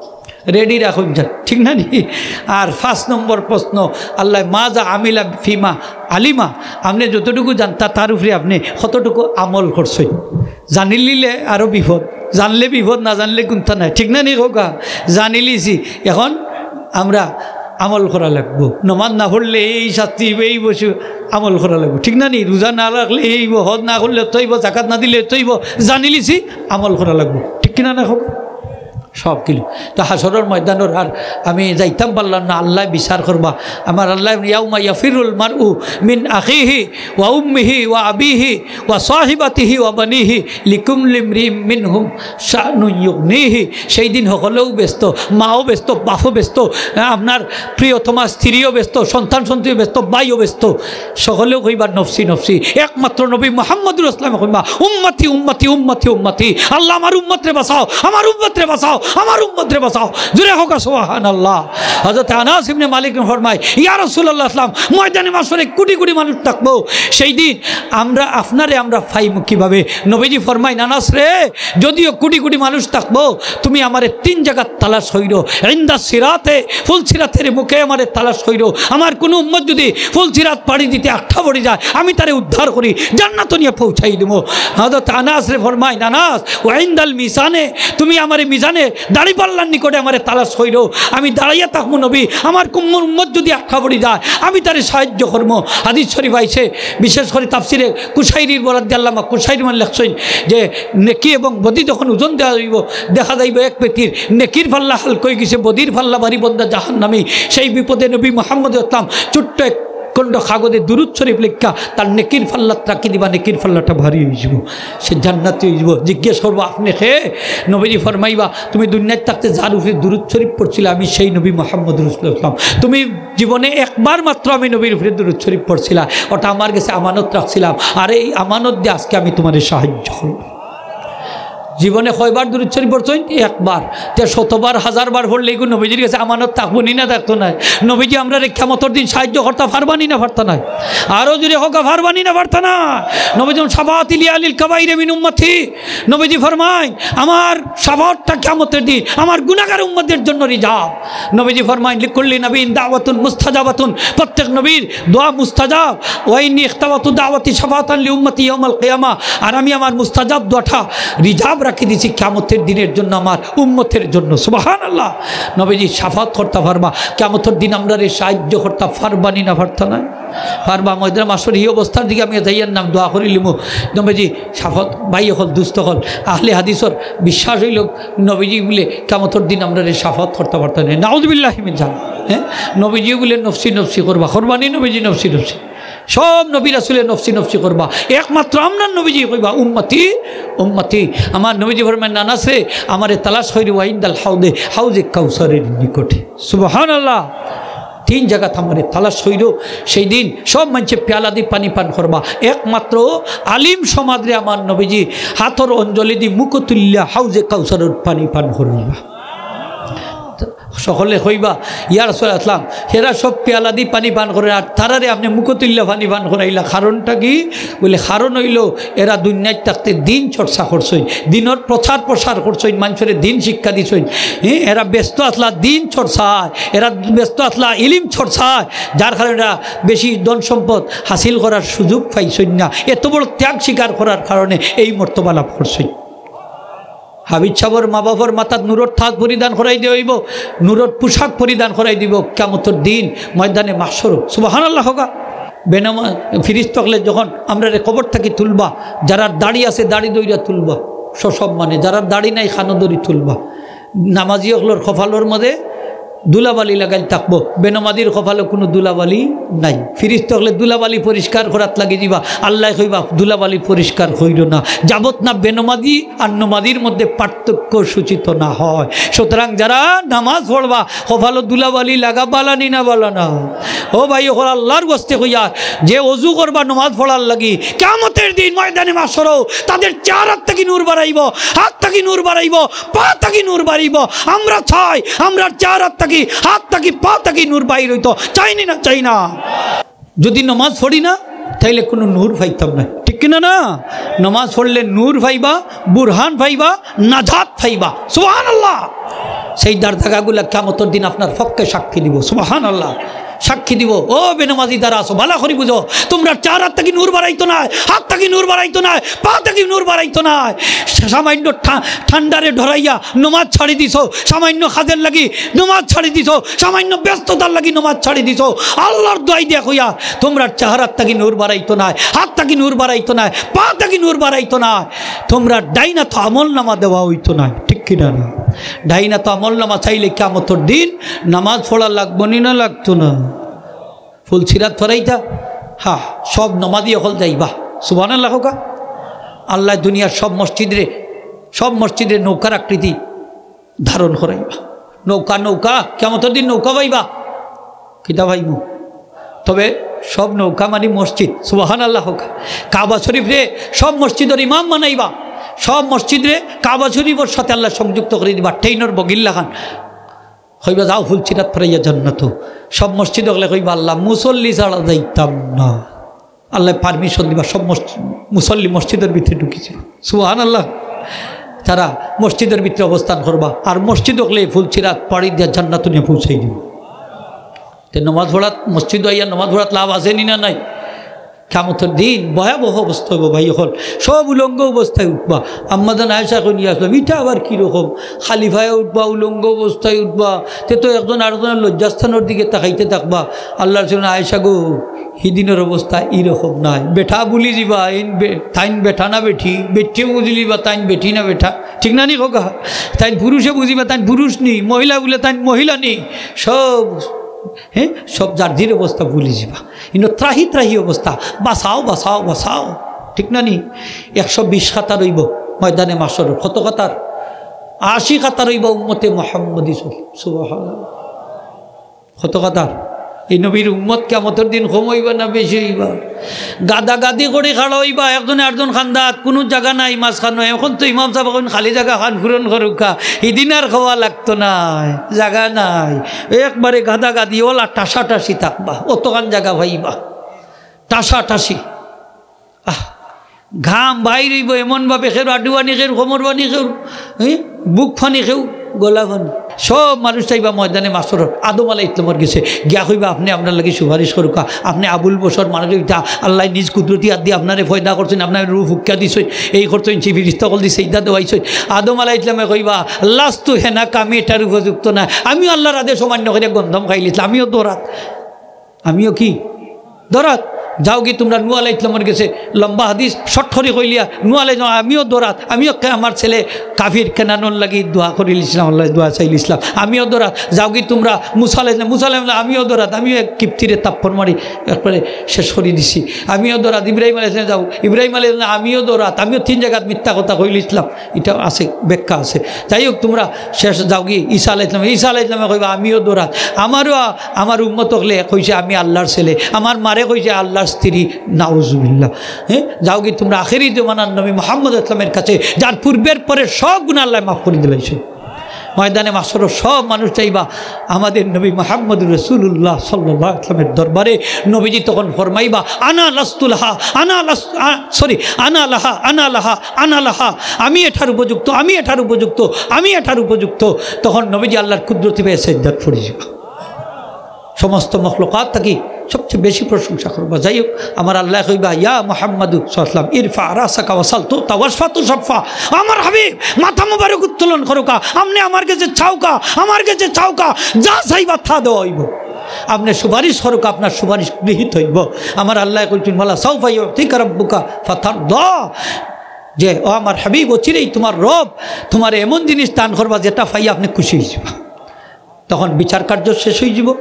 রেডি রাখুন যান, ঠিক না নি? আর পাঁচ নম্বর প্রশ্ন, আল্লাহ, "মাযা আমিলা ফিমা আলিমা", আপনি যতটুকু জানতা তার উপরে আপনি কতটুকু আমল করছেন? জানিলিলে আরো বিপদ, জানলে বিপদ, না জানলে কুন্তা নাই, ঠিক না নি খোকা? জানিলিছি, এখন আমরা আমল করা লাগবো। নমাজ না পড়লে এই শাস্তি, এই বসে আমল করা লাগবো, ঠিক না নি? রোজা না রাখলে এই হইব, হজ না করলে তো হইব, জাকাত না দিলে তো হইব। জানিলিছি, আমল করা লাগবো, ঠিক কিনা না খোকা? সব কিলো। তো হাশরর ময়দানর আর আমি যাইতাম পারলাম না, আল্লাহ বিচার করবা। আমার আল্লাহ, "ইয়াউমা ইয়াফিরুল মারউ মিন আখিহি ওয়া উম্মিহি ওয়া আবিহি ওয়া সাহিবাতিহি ওয়া বানিহি লিকুল্লি ইমরিইম মিনহুম শানুন ইউগনিহি।" সেই দিন সকলেও ব্যস্ত, মাও ব্যস্ত, বাপও ব্যস্ত, আপনার প্রিয়তমা স্ত্রীও ব্যস্ত, সন্তান সন্ততিও ব্যস্ত, ভাইও ব্যস্ত। সকলেও কইবা, "নফসি, নফসি।" একমাত্র নবী মুহাম্মদুর রাসূলুল্লাহ কইবা, "উম্মতি, উম্মতি, উম্মতি, উম্মতি।" আল্লাহ, আমার উম্মতরে বাঁচাও, আমার উম্মতরে বাঁচাও, আমার উম্মতরে বাঁচাও। জোরে হোক সুবহানাল্লাহ। হযরত আনাস ইবনে মালিক ফরমায়, "ইয়া রাসূলুল্লাহ সাল্লাম, ময়দানে মাশরে কোটি কোটি মানুষ থাকবো, সেই দিন আমরা আপনারে আমরা পাইমু কিভাবে?" নবীজি ফরমাইন, "আনাস রে, যদিও কোটি কোটি মানুষ থাকবো, তুমি আমারে তিন জায়গাত তালাশ কইরো, ইনদা সিরাতে, ফুলসিরাতের মুখে আমারে তালাশ কইরো। আমার কোনো উম্মত যদি ফুলসিরাত পাড়ি দিতে আটকা পড়ি যায়, আমি তারে উদ্ধার করি, জান্নাত নিয়া পৌঁছাই দিমু।" হযরত আনাসরে ফরমাইন, "আনাস, ওয়া ইনদাল মিজানে, তুমি আমারে মিজানে দাড়িপাল্লার নিকটে আমারে তালাশ কইরো, আমি দাঁড়াইয়া থাকমু নবী, আমার কুম্মুর উম্মত যদি আটকা পড়ি যায়, আমি তারে সাহায্য করমু।" হাদিস শরীফ আইছে, বিশেষ করে তাফসিরে কুশাইরির বরাদ্দে আল্লামা কুশাইরি মানে লেখছইন যে নেকি এবং বদি যখন ওজন দেওয়া হইব, দেখা যাইব এক ব্যক্তির নেকির পাল্লা হালকা হয়ে গেছে, বদির পাল্লা ভারী, বন্দা জাহান্নামী। সেই বিপদে নবী মুহাম্মদ ইসলাম ছোট্ট এক খণ্ড কাগজে দুরূদ শরীফ লেখা তার নেকির পাল্লাত রাখি দিবা, নেকির পাল্লাটা ভারী হয়ে যাব, সে জান্নাতি হয়ে যাব। জিজ্ঞেস করবো, "আপনি কে?" নবীজি ফরমাইবা, "তুমি দুনিয়াত থাকতে যার উপরে দুরূদ শরীফ পড়ছিলে, আমি সেই নবী মুহাম্মদ রাসূলুল্লাহ ইসলাম। তুমি জীবনে একবার মাত্র আমি নবীর উপরে দুরূদ শরীফ পড়ছিলা, ওটা আমার গেছে আমানত রাখছিলাম, আর এই আমানত দিয়ে আজকে আমি তোমারে সাহায্য করলাম।" জীবনে কয়বার দুরূদ শরীফ পড়ছইন? একবার। তে শতবার, হাজারবার পড়লে এগুলো নবীজির গেছে আমানত থাকবো নি না থাকতো নায়? নবীজি আমরারে কিয়ামতর দিন সাহায্য করতা পারবা নি না পারতা নায়? আরো জোরে হোক, পারবা নি না পারতা নায়? নবীজি, "শাফাআতি লি আহলিল কাবাইরি মিন উম্মতি।" নবীজি ফরমাইন, "আমার শাফাআতটা কিয়ামতের দিন আমার গুনাহগার উম্মতের জন্য রিজার্ভ।" নবীজি ফরমাইন, "লিকুল্লি নাবিয়্যিন দাওয়াতুন মুস্তাজাবাতুন।" প্রত্যেক নবীর দোয়া মুস্তাজাব। "ওয়া ইন্নী ইখতাবাতু দাওয়াতি শাফাআতান লি উম্মতি ইয়াউমাল কিয়ামা।" আর আমি আমার মুস্তাজাব দোয়াটা রিজার্ভ রাখি দিছি কিয়ামতের দিনের জন্য, আমার উম্মতের জন্য। সুবহানাল্লাহ। নবীজি শাফাত করতা পারবা, কিয়ামতের দিন আমরারে সাহায্য করতা পারবা নি না পারতা না? পারবা। ময়দানে মাশর এই অবস্থার দিকে আমি যাইয়ার নাম দোয়া করিলিমু। নবীজি শাফাত, ভাই অকল, দুস্ত অকল, আহলে হাদিসর বিশ্বাস অইলো নবীজি বুলে কিয়ামতের দিন আমরারে শাফাত করতা পারতা না। নাউজুবিল্লাহি মিন জালিক। হ্যাঁ, নবীজি বুলে নফসি নফসি করবা, করবা নি নবীজি নফসি নফসি? সব নবী রাসুলে নফসি নফসি করবা, একমাত্র আমরার নবীজি কইবা, "উম্মতি, উম্মতি।" আমার নবীজি ফরমায়, "না, না, সে আমারে তালাশ করিও ওয়াইন্দাল হাউদে, হাউজে কাউসারের নিকটে।" সুবহানাল্লাহ। তিন জাগাত আমারে তালাশ করিও, সেই দিন সব মানষে পেয়ালা দি পানি পান করবা, একমাত্র আলিম সমাজরে আমার নবীজি হাতর অঞ্জলি দি মুখ তুলিয়া হাউজে কাউসারের পানি পান করাইবা। সকলে কইবা, "ইয়া রাসুলাল্লাহ, এরা সব পেয়ালা দি পানি পান করে, আর তারারে আপনে মুখ তুলিয়া পানি পান করাইলা, কারণটা কি?" বুলে, "কারণ অইলো, এরা দুনিয়াত থাকতে দিন চর্চা করছইন, দিনর প্রচার প্রসার করছইন, মানষরে দিন শিক্ষা দিছইন। হ্যাঁ, এরা ব্যস্ত আছলা দিন চর্চায়, এরা ব্যস্ত আছলা ইলিম চর্চায়, যার কারণে এরা বেশি ধন সম্পদ হাসিল করার সুযোগ পাইছইন না, এত বড় ত্যাগ স্বীকার করার কারণে এই মর্তবা লাভ করছইন।" হাবিব সাবর মা বাপর মাথাত নূরর তাজ পরিধান করাই দেওয়া অইবো, নূরর পোশাক পরিধান করাই দিবো কিয়ামতর দিন ময়দানে মাহশরো। সুবহানাল্লাহ কউক্কা। বেনমা-, ফিরিস্তা অকলে যখন আমরারে কবর থাকি তুলবা, যারার দাড়ি আছে দাড়ি ধইরা তুলবা, সসম্মানে, যারার দাড়ি নাই কানো ধরি তুলবা। নামাজি অকলর কপালর মাঝে ধুলাবালি লাগাইল থাকবো, বেনমাজির কপালো কুনু ধুলাবালি নাই। ফিরিস্তা অকলে ধুলাবালি পরিষ্কার করাত লাগি দিবা, আল্লায় কইবা, "ধুলাবালি পরিষ্কার কইরো না, যাবত না বেনমাজি আর নমাজির মধ্যে পার্থক্য সূচিত না হয়।" সুতরাং যারা নামাজ পড়বা, কপালো ধুলাবালি লাগা বালা নি না বালা না? ও ভাই অকল, আল্লার ওয়াস্তে কইয়ার, যে অজু করবা নামাজ পড়ার লাগি, কিয়ামতর দিন ময়দানে মাহশরো তাদের চেহারার থাকি নূর বারাইবো, হাত থাকি নূর বারাইবো, পা থাকি নূর বারাইবো। আমরা চাই, আমরার চেহারার থাকি, হাত থাকি, পা থাকি নূর বাইর অইতো। চাই নি না? চাই না? যুদি নমাজ পড়ি না, তাইলে কুনু নূর পাইতাম না, ঠিক কিনা না? নমাজ পড়লে নূর পাইবা, বুরহান পাইবা, নাজাত পাইবা। সুবহানাল্লাহ। সেই দার জাগাগুলা কিয়ামতর দিন আপনার পক্ষে সাক্ষী দিবো। সুবহানাল্লাহ। সাক্ষী দিবো, "ও বেনমাজি যারা আছো, বালা করি বুঝো, তুমরার চেহারার থাকি নূর বারাইতো নায়, হাত থাকি নূর বারাইতো নায়, পা থাকি নূর বারাইতো নায়।" সামান্য ঠা-, ঠান্ডারে ডরাইয়া নমাজ ছাড়ি দিছো, সামান্য কাজের লাগি নমাজ ছাড়ি দিছো, সামান্য ব্যস্ততার লাগি নমাজ ছাড়ি দিছো। আল্লার দোয়াই দিয়া কইয়ার, তুমরার চেহারার থাকি নূর বারাইতো নায়, হাত থাকি নূর বারাইতো নায়, পা থাকি নূর বারাইতো নায়। তুমরার ডাইন আতো আমল নামা দেওয়া অইতো নায়, ঠিক কিনা না? ডাইন আতো আমল নামা চাইলে কিয়ামতর দিন নামাজ পড়া লাগবো নি না লাগতো না? ফুলসিরাত ফরাইতা? হ্যাঁ, সব নমাজি অকল যাইবা। সুবহানাল্লাহ কউক্কা। আল্লায় দুনিয়ার সব মসজিদরে, সব মসজিদরে নৌকার আকৃতি ধারণ করাইবা। নৌকা, নৌকা, কিয়ামতর দিন নৌকা পাইবা। কিতা পাইমু? তবে সব নৌকা মানি মসজিদ। সুবহানাল্লাহ কউক্কা। কাবা শরীফরে সব মসজিদর ইমাম বানাইবা। সব মসজিদরে কাবা শরীফর সাথে আল্লায় সংযুক্ত করি দিবা। ট্রেইনর বগির লাখান। কইবা, "যাও, ফুলসিরাত ফরাইয়া জান্নাতো।" সব মসজিদ অকলে কইবা, "আল্লাহ, মুসল্লি ছাড়া যাইতাম না।" আল্লায় permission দিবা, সব মস-, মুসল্লি মসজিদর ভিতরে ঢুকি যিবো। সুবহানাল্লাহ। তারা মসজিদর ভিতরে অবস্থান করবা, আর মসজিদ অকলে ফুলসিরাত পাড়ি দিয়া জান্নাতো নিয়া পৌঁছাই দিবো। তে নমাজ পড়াত, মসজিদ আইয়া নমাজ পড়াত লাভ আছে নি না নাই? কিয়ামতর দিন ভয়াবহ অবস্থা অইবো ভাই অকল, সব উলঙ্গ অবস্থায় উঠবা। আম্মাজান আয়েশা কইন, "ইয়া রাসুলাল্লাহ, ইটা আবার কি রকম? খালি পায়ে উঠবা, উলঙ্গ অবস্থায় উঠবা, তে তো একজন আরেকজনর লজ্জাস্থানর দিকে তাকাইতে থাকবা।" আল্লার রাসুল, "আয়েশা গো, হিদিনর অবস্থা ই রকম নায়। বেটা ভুলি যিবা, ইন বে-, তাইন বেটা না বেটি, বেটি বুঝি লিবা, তাইন বেটি না বেটা।" ঠিক না নি কউক্কা? তাইন পুরুষে বুঝিবা, তাইন পুরুষ নি, মহিলা বুলে তাইন মহিলা নি, সব, হ্যাঁ, সব যার যির অবস্থা ভুলি যিবা। ইনো ত্রাহি ত্রাহি অবস্থা, বাঁচাও, বাঁচাও, বাঁচাও। ঠিক না নি? একশো বিশ কাতার অইবো ময়দানে মাহশরর। কত কাতার? আশি কাতার অইবো উম্মতে মুহাম্মদী। সুবহানাল্লাহ। কত কাতার? এই নবীর উম্মত কিয়ামতর দিন কম অইবা না বেশি অইবা? গাদাগাদি করি খাড়া অইবা, একজনে আরজন কান্দাত, কুনু জাগা নাই মাঝখানো। এখন তো ইমাম সাব কইন খালি জাগা খান পূরণ করউক্কা, হিদিন আর কওয়া লাগতো নায়, জাগা নাই। একবারে গাদাগাদি অলা টাসাটাসি থাকবা, অতখান জাগা পাইবা, টাসাটাসি। আহ, ঘাম বাইর অইবো এমন ভাবে, কেউর আডু পানি, কেউর কোমর পানি, কেউর, হ্যাঁ, বুক পানি, কেউর গলা পানি। সব মানুষ চাইবা ময়দানে মাসর আদম আলাইহিস সালামর গেছে, গিয়া কইবা, "আপনে আমরার লাগি সুপারিশ করুকা, আপনে আবুল বশর মানুষ, ইটা আল্লায় নিজ কুদরতি হাত দি আপনারে পয়দা করছইন, আপনার রুহ ফুক্কা দিছইন, এই করছইন, সেই ফিরিস্তা অকল দি সেজদা দেওয়াইছইন।" আদম আলাইহিস সালামে কইবা, "লাস্তু হেনাকা, আমি এটার উপযুক্ত না, আমিও আল্লাহর আদেশ অমান্য করি গন্ধম খাইলিছলাম, আমিও দৌড়াত।" আমিও কি? দৌড়াত। যাওগি তুমরা নূহ আলাইহিস সালামর গেছে, লম্বা হাদিস, short করি কইলিয়ার, নূহ আলাইহিস সালাম, আমিও দৌড়াত, আমিও কে-, আমার ছেলে কাফির কেনানর লাগি দোয়া করিলিছলাম, আল্লায় দোয়া চাইলিছলাম, আমিও দৌড়াত। যাওগি তুমরা মুসা আলাইহিস সালাম, মুসা আলাইহিস সালাম, আমিও দৌড়াত, আমিও এক কিপ্তিরে তাপ্পর মারি একবারে শেষ করি দিছি, আমিও দৌড়াত। ইব্রাহিম আলাইহিস সালাম, যাও, ইব্রাহিম আলাইহিস সালাম, আমিও দৌড়াত, আমিও তিন জাগাত মিথ্যা কথা কইলিছলাম, ইটা আছে, ব্যাখ্যা আছে। যাই হোক, তুমরা শেষ যাওগি, ঈসা আলাইহিস সালাম, ঈসা আলাইহিস সালামে কইবা, "আমিও দৌড়াত, আমারও আ-, আমার উম্মত অকলে কইছে আমি আল্লাহর ছেলে, আমার মারে কইছে আল্লাহর স্ত্রী, নাউজুবিল্লাহ।" হ্যাঁ, যাওগি তুমরা আখেরি জমানার নবী মুহাম্মদ ইসলামের কাছে, যার পূর্বের পরে সব গুনাহ আল্লায় মাফ করি দিলাইছে। ময়দানে মাসর সব মানুষ চাইবা আমাদের নবী মুহাম্মদুর রাসূলুল্লাহ সাল্লাল্লাহু আলাইহি ওয়াসাল্লামের দরবারে। নবীজি তখন ফরমাইবা, "আনা লাস্তু লাহা, আনা লাস-, আ, sorry, আনা লাহা, আনা লাহা, আনা লাহা, আমি এটার উপযুক্ত, আমি এটার উপযুক্ত, আমি এটার উপযুক্ত।" তখন নবীজি আল্লাহর কুদরতি পায়ে সেজদাত পড়ি যিবা। সমস্ত মখলুকাত থাকি সবচেয়ে বেশি প্রশংসা করবা। যাই হোক, আমার আল্লায় কইবা, "ইয়া মুহাম্মাদু সাল্লাল্লাহু আলাইহি ওয়াসাল্লাম, ইরফা রাসাকা ওয়াসাল তুতা ওয়াশফা তুশাফা।" আমার হাবিব, মাথা মুবারক উত্তোলন করুকা, আপনে আমার গেছে চাউকা, আমার গেছে চাউকা, যা চাইবা তা দেওয়া অইবো। আপনে সুপারিশ করুকা, আপনার সুপারিশ গৃহীত অইবো। আমার আল্লায় কইছইন, "ওয়ালা সাউফা ইউতিকা রাব্বুকা ফাতারদা।" যে, "ও আমার হাবিব, অচিরেই তুমার রব তুমারে এমন জিনিস দান করবা যেটা পাইয়া আপনে খুশি অইযিবা।" তখন বিচার কার্য শেষ অইযিবো।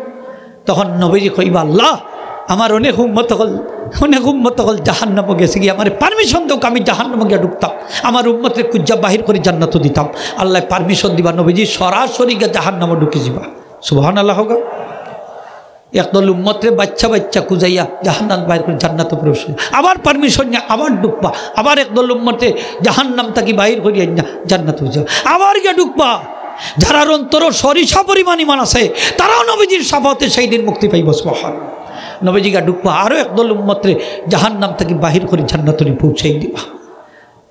তখন নবীজি কইবা, "আল্লাহ, আমার অনেক উম্মত অকল, অনেক উম্মত অকল জাহান্নামো গেছেগি, আমারে permission দেউক্কা, আমি জাহান্নামো গিয়া ঢুকতাম, আমার উম্মতরে খুজিয়া বাহির করি জান্নাতো দিতাম।" আল্লায় permission দিবা, নবীজি সরাসরি গিয়া জাহান্নামো ঢুকি যিবা। সুবহানাল্লাহ কউক্কা। একদল উম্মতরে বাইচ্চা বাইচ্চা খুজাইয়া জাহান্নাম বাহির করি জান্নাতো প্রবেশ করি, আবার permission নিয়া আবার ঢুকবা, আবার একদল উম্মতরে জাহান্নাম থাকি বাহির করি আনিয়া জান্নাতো যাও, আবার গিয়া ঢুকবা। যারার অন্তরো সরিষা পরিমাণ ইমান আছে, তারাও নবীজির শাফাতে সেই দিন মুক্তি পাইবো। সুবহানাল্লাহ। নবীজি গিয়া ঢুকবা, আরো একদল উম্মতরে জাহান্নাম থাকি বাহির করি জান্নাতো পৌঁছাই দিবা।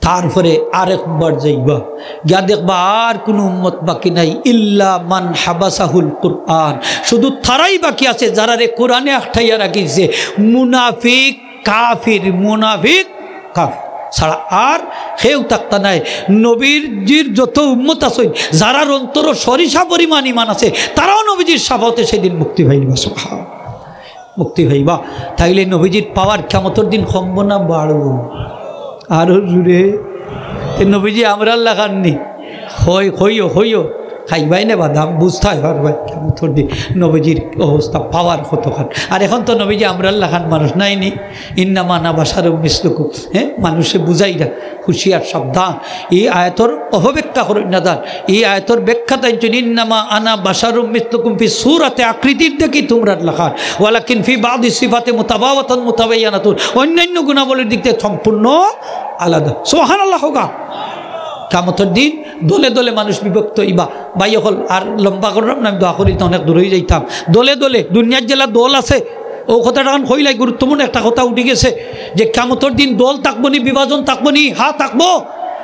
তারপরে আরেকবার যাইবা, গিয়া দেখবা আর কুনু উম্মত বাকি নাই, ইল্লা মান হাবাসাহুল কুরআন, শুধু তারাই বাকি আছে যারারে কোরআনে আটকাইয়া রাখিছে, মুনাফিক, কাফির, মুনাফিক, কাফির ছাড়া আর কেউ থাকতা নাই। নবীজির যত উম্মত আছইন, যারার অন্তরো সরিষা পরিমাণ ইমান আছে, তারাও নবীজির শাফাতে সেদিন মুক্তি পাইবা। সুবহান। মুক্তি পাইবা। তাইলে নবীজির power কিয়ামতর দিন কমবো না বাড়বো? আরো জুরে। তে নবীজি আমরার লাখান নি? কই, কইও, কইও। খাইবায় না বাদাম, বুঝতায় পারবায় কিয়ামতর দিন নবীজির অবস্থা, power কতখান। আর এখন তো নবীজি আমরার লাখান মানুষ নায় নি। ইন্নামা আনা বাশারুম মিসলুকুম। হ্যাঁ, মানুষে বুঝাইরা। হুঁশিয়ার, সাবধান। এই আয়াতর অপব্যাখ্যা করইন না যান। এই আয়াতর ব্যাখ্যা তাইন, "ইন্নামা আনা বাশারুম মিসলুকুম" ফি সূরাতে, আকৃতির দেখি তুমরার লাখান, ওয়ালাকিন ফি বাদি সিফাতে মুতাফাওয়াতান মুতাবায়্যানাতুন, অন্যান্য গুণাবলীর দিক থেকে সম্পূর্ণ আলাদা। সুবহানাল্লাহ কউক্কা। কিয়ামতর দিন দলে দলে মানুষ বিভক্ত অইবা। ভাই অকল, আর লম্বা করলাম না, আমি দোয়া করি তো অনেক দূর অইযাইতাম। দলে দলে দুনিয়ার যেলা দল আছে, অউ কথাটা অখন কইলাই, গুরুত্বপূর্ণ একটা কথা উঠি গেছে যে কিয়ামতর দিন দল থাকবো নি, বিভাজন থাকবো নি? হ্যাঁ, থাকবো।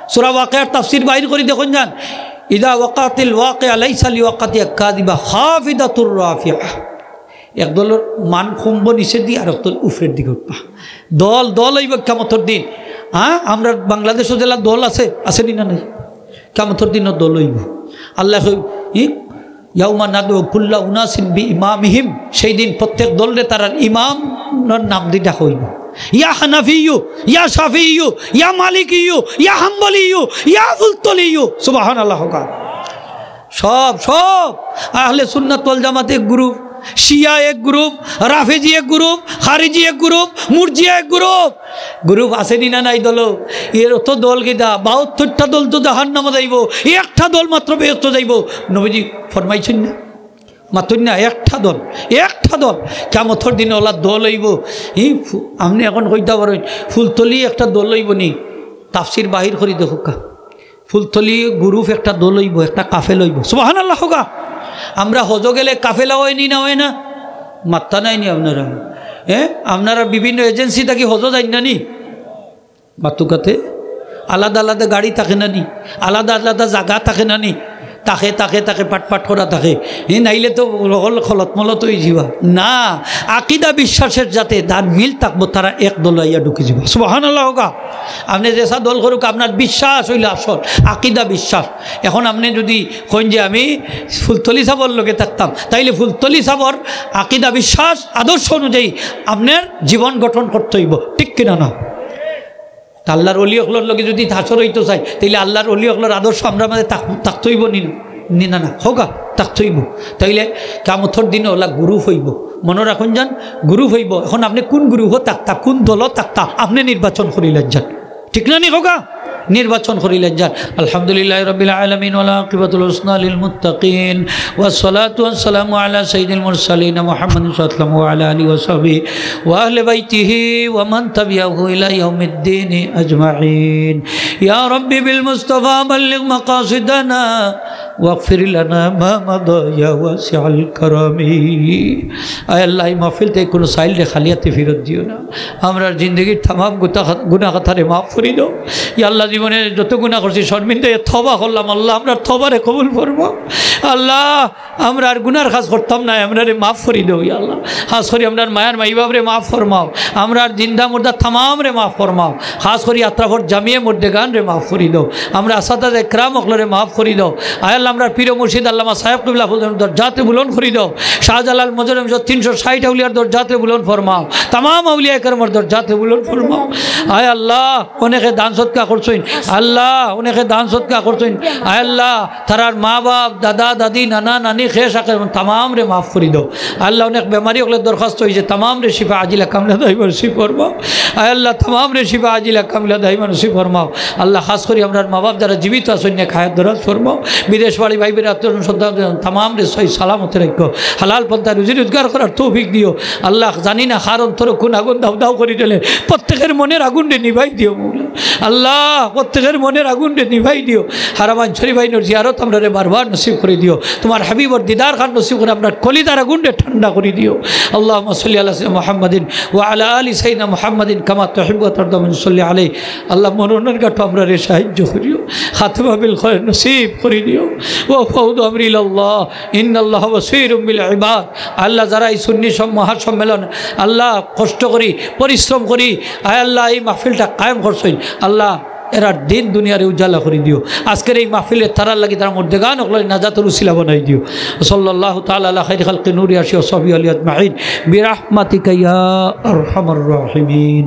সূরা ওয়াকিয়ার তাফসীর বাইর করি দেখইন যান, "ইযা ওয়াকাতিল ওয়াকিয়া লাইসা লিওয়াকাতিহা কাযিবা খাফিদাতুর রাফিআ।" এক দলর মান কমবো নিচের দিকে, আর এক দল উপরের দিকে উঠবা। দল দল অইবো কিয়ামতর দিন। হ্যাঁ, আমরার বাংলাদেশো যেলা দল আছে, আছে নি না নাই? কিয়ামতর দিনও দল অইবো। আল্লায় কই, ই, "ইয়াউমা নাদউ কুল্লা উনাসিন বিইমামিহিম।" সেই দিন প্রত্যেক দলরে তারার ইমামর নাম দি ডাকা অইবো। "ইয়া হানাফিয়্যু, ইয়া শাফিয়্যু, ইয়া মালিকিয়্যু, ইয়া হাম্বলিয়্যু, ইয়া ফুলতলিয়্যু।" সুবহানাল্লাহ কউক্কা। সব, সব। আহলে সুন্নাত ওয়াল জামাত এক group, শিয়া এক group, রাফেজি এক group, খারিজি এক group, মুরজিয়া এক group। Group আছে নি না নাই দল? এর অত দল কিতা? বাহাত্তরটা দল তো জাহান্নামো যাইবো, একটা দল মাত্র বেহেস্তো যাইবো। নবীজি ফরমাইছইন না? মাতইন না, একটা দল, একটা দল। কিয়ামতর দিন অলা দল অইবো। ই ফু-, আপনে এখন কইতা পারইন, ফুলতলি একটা দল অইবো নি? তাফসীর বাইর করি দেখউক্কা। ফুলতলি group একটা দল অইবো, একটা কাফেলা অইবো। সুবহানাল্লাহ কউক্কা। আমরা হজো গেলে কাফেলা অয় নি না অয় না? মাত্তা নাই নি আপনারা? হ্যাঁ, আপনারা বিভিন্ন agency থাকি হজো যাইন না নি? মাতুক্কা তে আলাদা আলাদা গাড়ি থাকে না নি? আলাদা আলাদা জাগা থাকে না নি? তাকে, তাকে, তাকে পাট পাট করা তাকে। এ নাইলে তো হকল খলত মলত অইযিবা। না, আকিদা বিশ্বাসের যাতে দান মিল থাকবো, তারা এক দল আইয়া ঢুকি যিবা। সুবহানাল্লাহ কউক্কা। আপনে যেছা দল করউক্কা, আপনার বিশ্বাস অইলো আসল, আকিদা বিশ্বাস। এখন আপনে যুদি কইন যে আমি ফুলতলি সাবর লগে থাকতাম, তাইলে ফুলতলি সাবর আকিদা বিশ্বাস, আদর্শ অনুযায়ী আপনার জীবন গঠন করতে অইবো, ঠিক কিনা না? তা আল্লাহর ওলি অকলর লগে যুদি হাশর অইতো চাই, তাইলে আল্লাহর ওলি অকলর আদর্শ আমরার মাঝে থাক-, থাকতো অইবো নি না? নি না, না, কউক্কা, থাকতো অইবো। তাইলে কিয়ামতর দিনে অলা group অইবো, মনো রাখইন যান, group অইবো। এখন আপনে কুন group-ও থাকতা, কুন দলো থাকতা, আপনে নির্বাচন করিলাইন যান, ঠিক না নি কউক্কা? নির্বাচন করিলাইন যান। الحمد لله رب العالمين والعاقبة الحسنى للمتقين والصلاة والسلام على سيد المرسلين محمد صلى الله عليه وسلم وعلى آله وصحبه وأهل بيته ومن تبعه إلى يوم الدين أجمعين. يا رب بالمصطفى بلغ مقاصدنا واغفر لنا ما مضى يا واسع الكرم. আয় আল্লাহ, এই মাহফিল থাকি কুনু সাইলরে খালি আতে ফিরত দিও না। আমরার জিন্দেগির তামাম গুতা-, গুনা খাতারে মাফ করি দেও। ইয়া আল্লাহ, জীবনে যত গুনা করছি শরমিন্দা অইয়া তওবা করলাম, আল্লাহ আমরার তওবারে কবুল ফরমাও। আল্লাহ, আমরা আর গুনার কাজ করতাম না, আমরারে মাফ করি দেও ইয়া আল্লাহ। খাছ করি আমরার মায়ার মাই বাফরে মাফ ফরমাও, আমরার জিন্দা মুর্দা তামামরে মাফ ফরমাও। খাছ করি আতরাফর জামিয়ে মুর্দেগানরে মাফ করি দেও, আমরার আসাতিজা একরাম অকলরে মাফ করি দেও। আয় আল্লাহ, আমরার পীর ও মুর্শিদ আল্লামা সাহেব কিবলা হুজুরর দরজাতে বুলন্দ করি দেও। শাহজালাল মজরুম সহ তিনশো ষাইট আউলিয়ার দরজাতে বুলন্দ ফরমাও, তামাম আউলিয়া একরামর দরজাতে বুলন্দ ফরমাও। আয় আল্লাহ, অনেকে দান সদকা করছইন, আল্লাহ, অনেকে দান সদকা করছইন। আয় আল্লাহ, তারার মা বাপ, দাদা দাদি, নানা নানি, খেশ আখের তামামরে মাফ করি দেও। আল্লাহ, অনেক বেমারি অকলর দরখাস্ত অইছে, তামামরে শিফা আজিলা কামিলা দাইমা নসিব ফরমাও। আয় আল্লাহ, তামামরে শিফা আজিলা কামিলা দাইমা নসিব ফরমাও। আল্লাহ, খাছ করি আমরার মা বাপ যারা জীবিত আছইন, নেক হায়াত দরাজ ফরমাও। বিদেশ বাড়ি ভাই বেরাদর সন্তান তামামরে সহি সালামতে রাখো। হালাল পন্থায় রুজি রোজগার করার তৌফিক দিও। আল্লাহ, জানি না কার অন্তরো কুন আগুন দাউ দাউ করি জ্বলে, প্রত্যেকের মনের আগুনরে নিভাই দিও মৌলা। আল্লাহ, প্রত্যেকের মনের আগুনরে নিভাই দিও। হারামাইন শরীফাইনর জিয়ারত আমরারে বারবার নসিব করি দিও। তুমার হাবিবর দিদার খান নসিব করি আমরার কলিজার আগুনরে ঠান্ডা করি দিও। اللهم صل على سيدنا محمد وعلى آل سيدنا محمد كما تحب وترضى من صلى عليه. আল্লাহ, মরণর ঘাটো আমরারে সাহায্য করিও, খাতেমা বিল খয়ের নসিব করি দিও। وأفوض أمري إلى الله إن الله بصير بالعباد. আল্লাহ, যারা এই সুন্নি সম-, মহাসম্মেলন, আল্লাহ, কষ্ট করি, পরিশ্রম করি, আয় আল্লাহ, এই মাহফিলটা কায়েম করছইন, আল্লাহ, এরার দিন দুনিয়ারে উজালা করি দিও। আজকের এই মাহফিলে তারার লাগি তারার মুর্দেগান অকলরে নাজাতর উসিলা বানাই দিও। صلى الله تعالى على خير خلقه نور عرشه وصحبه آله أجمعين برحمتك يا أرحم الراحمين.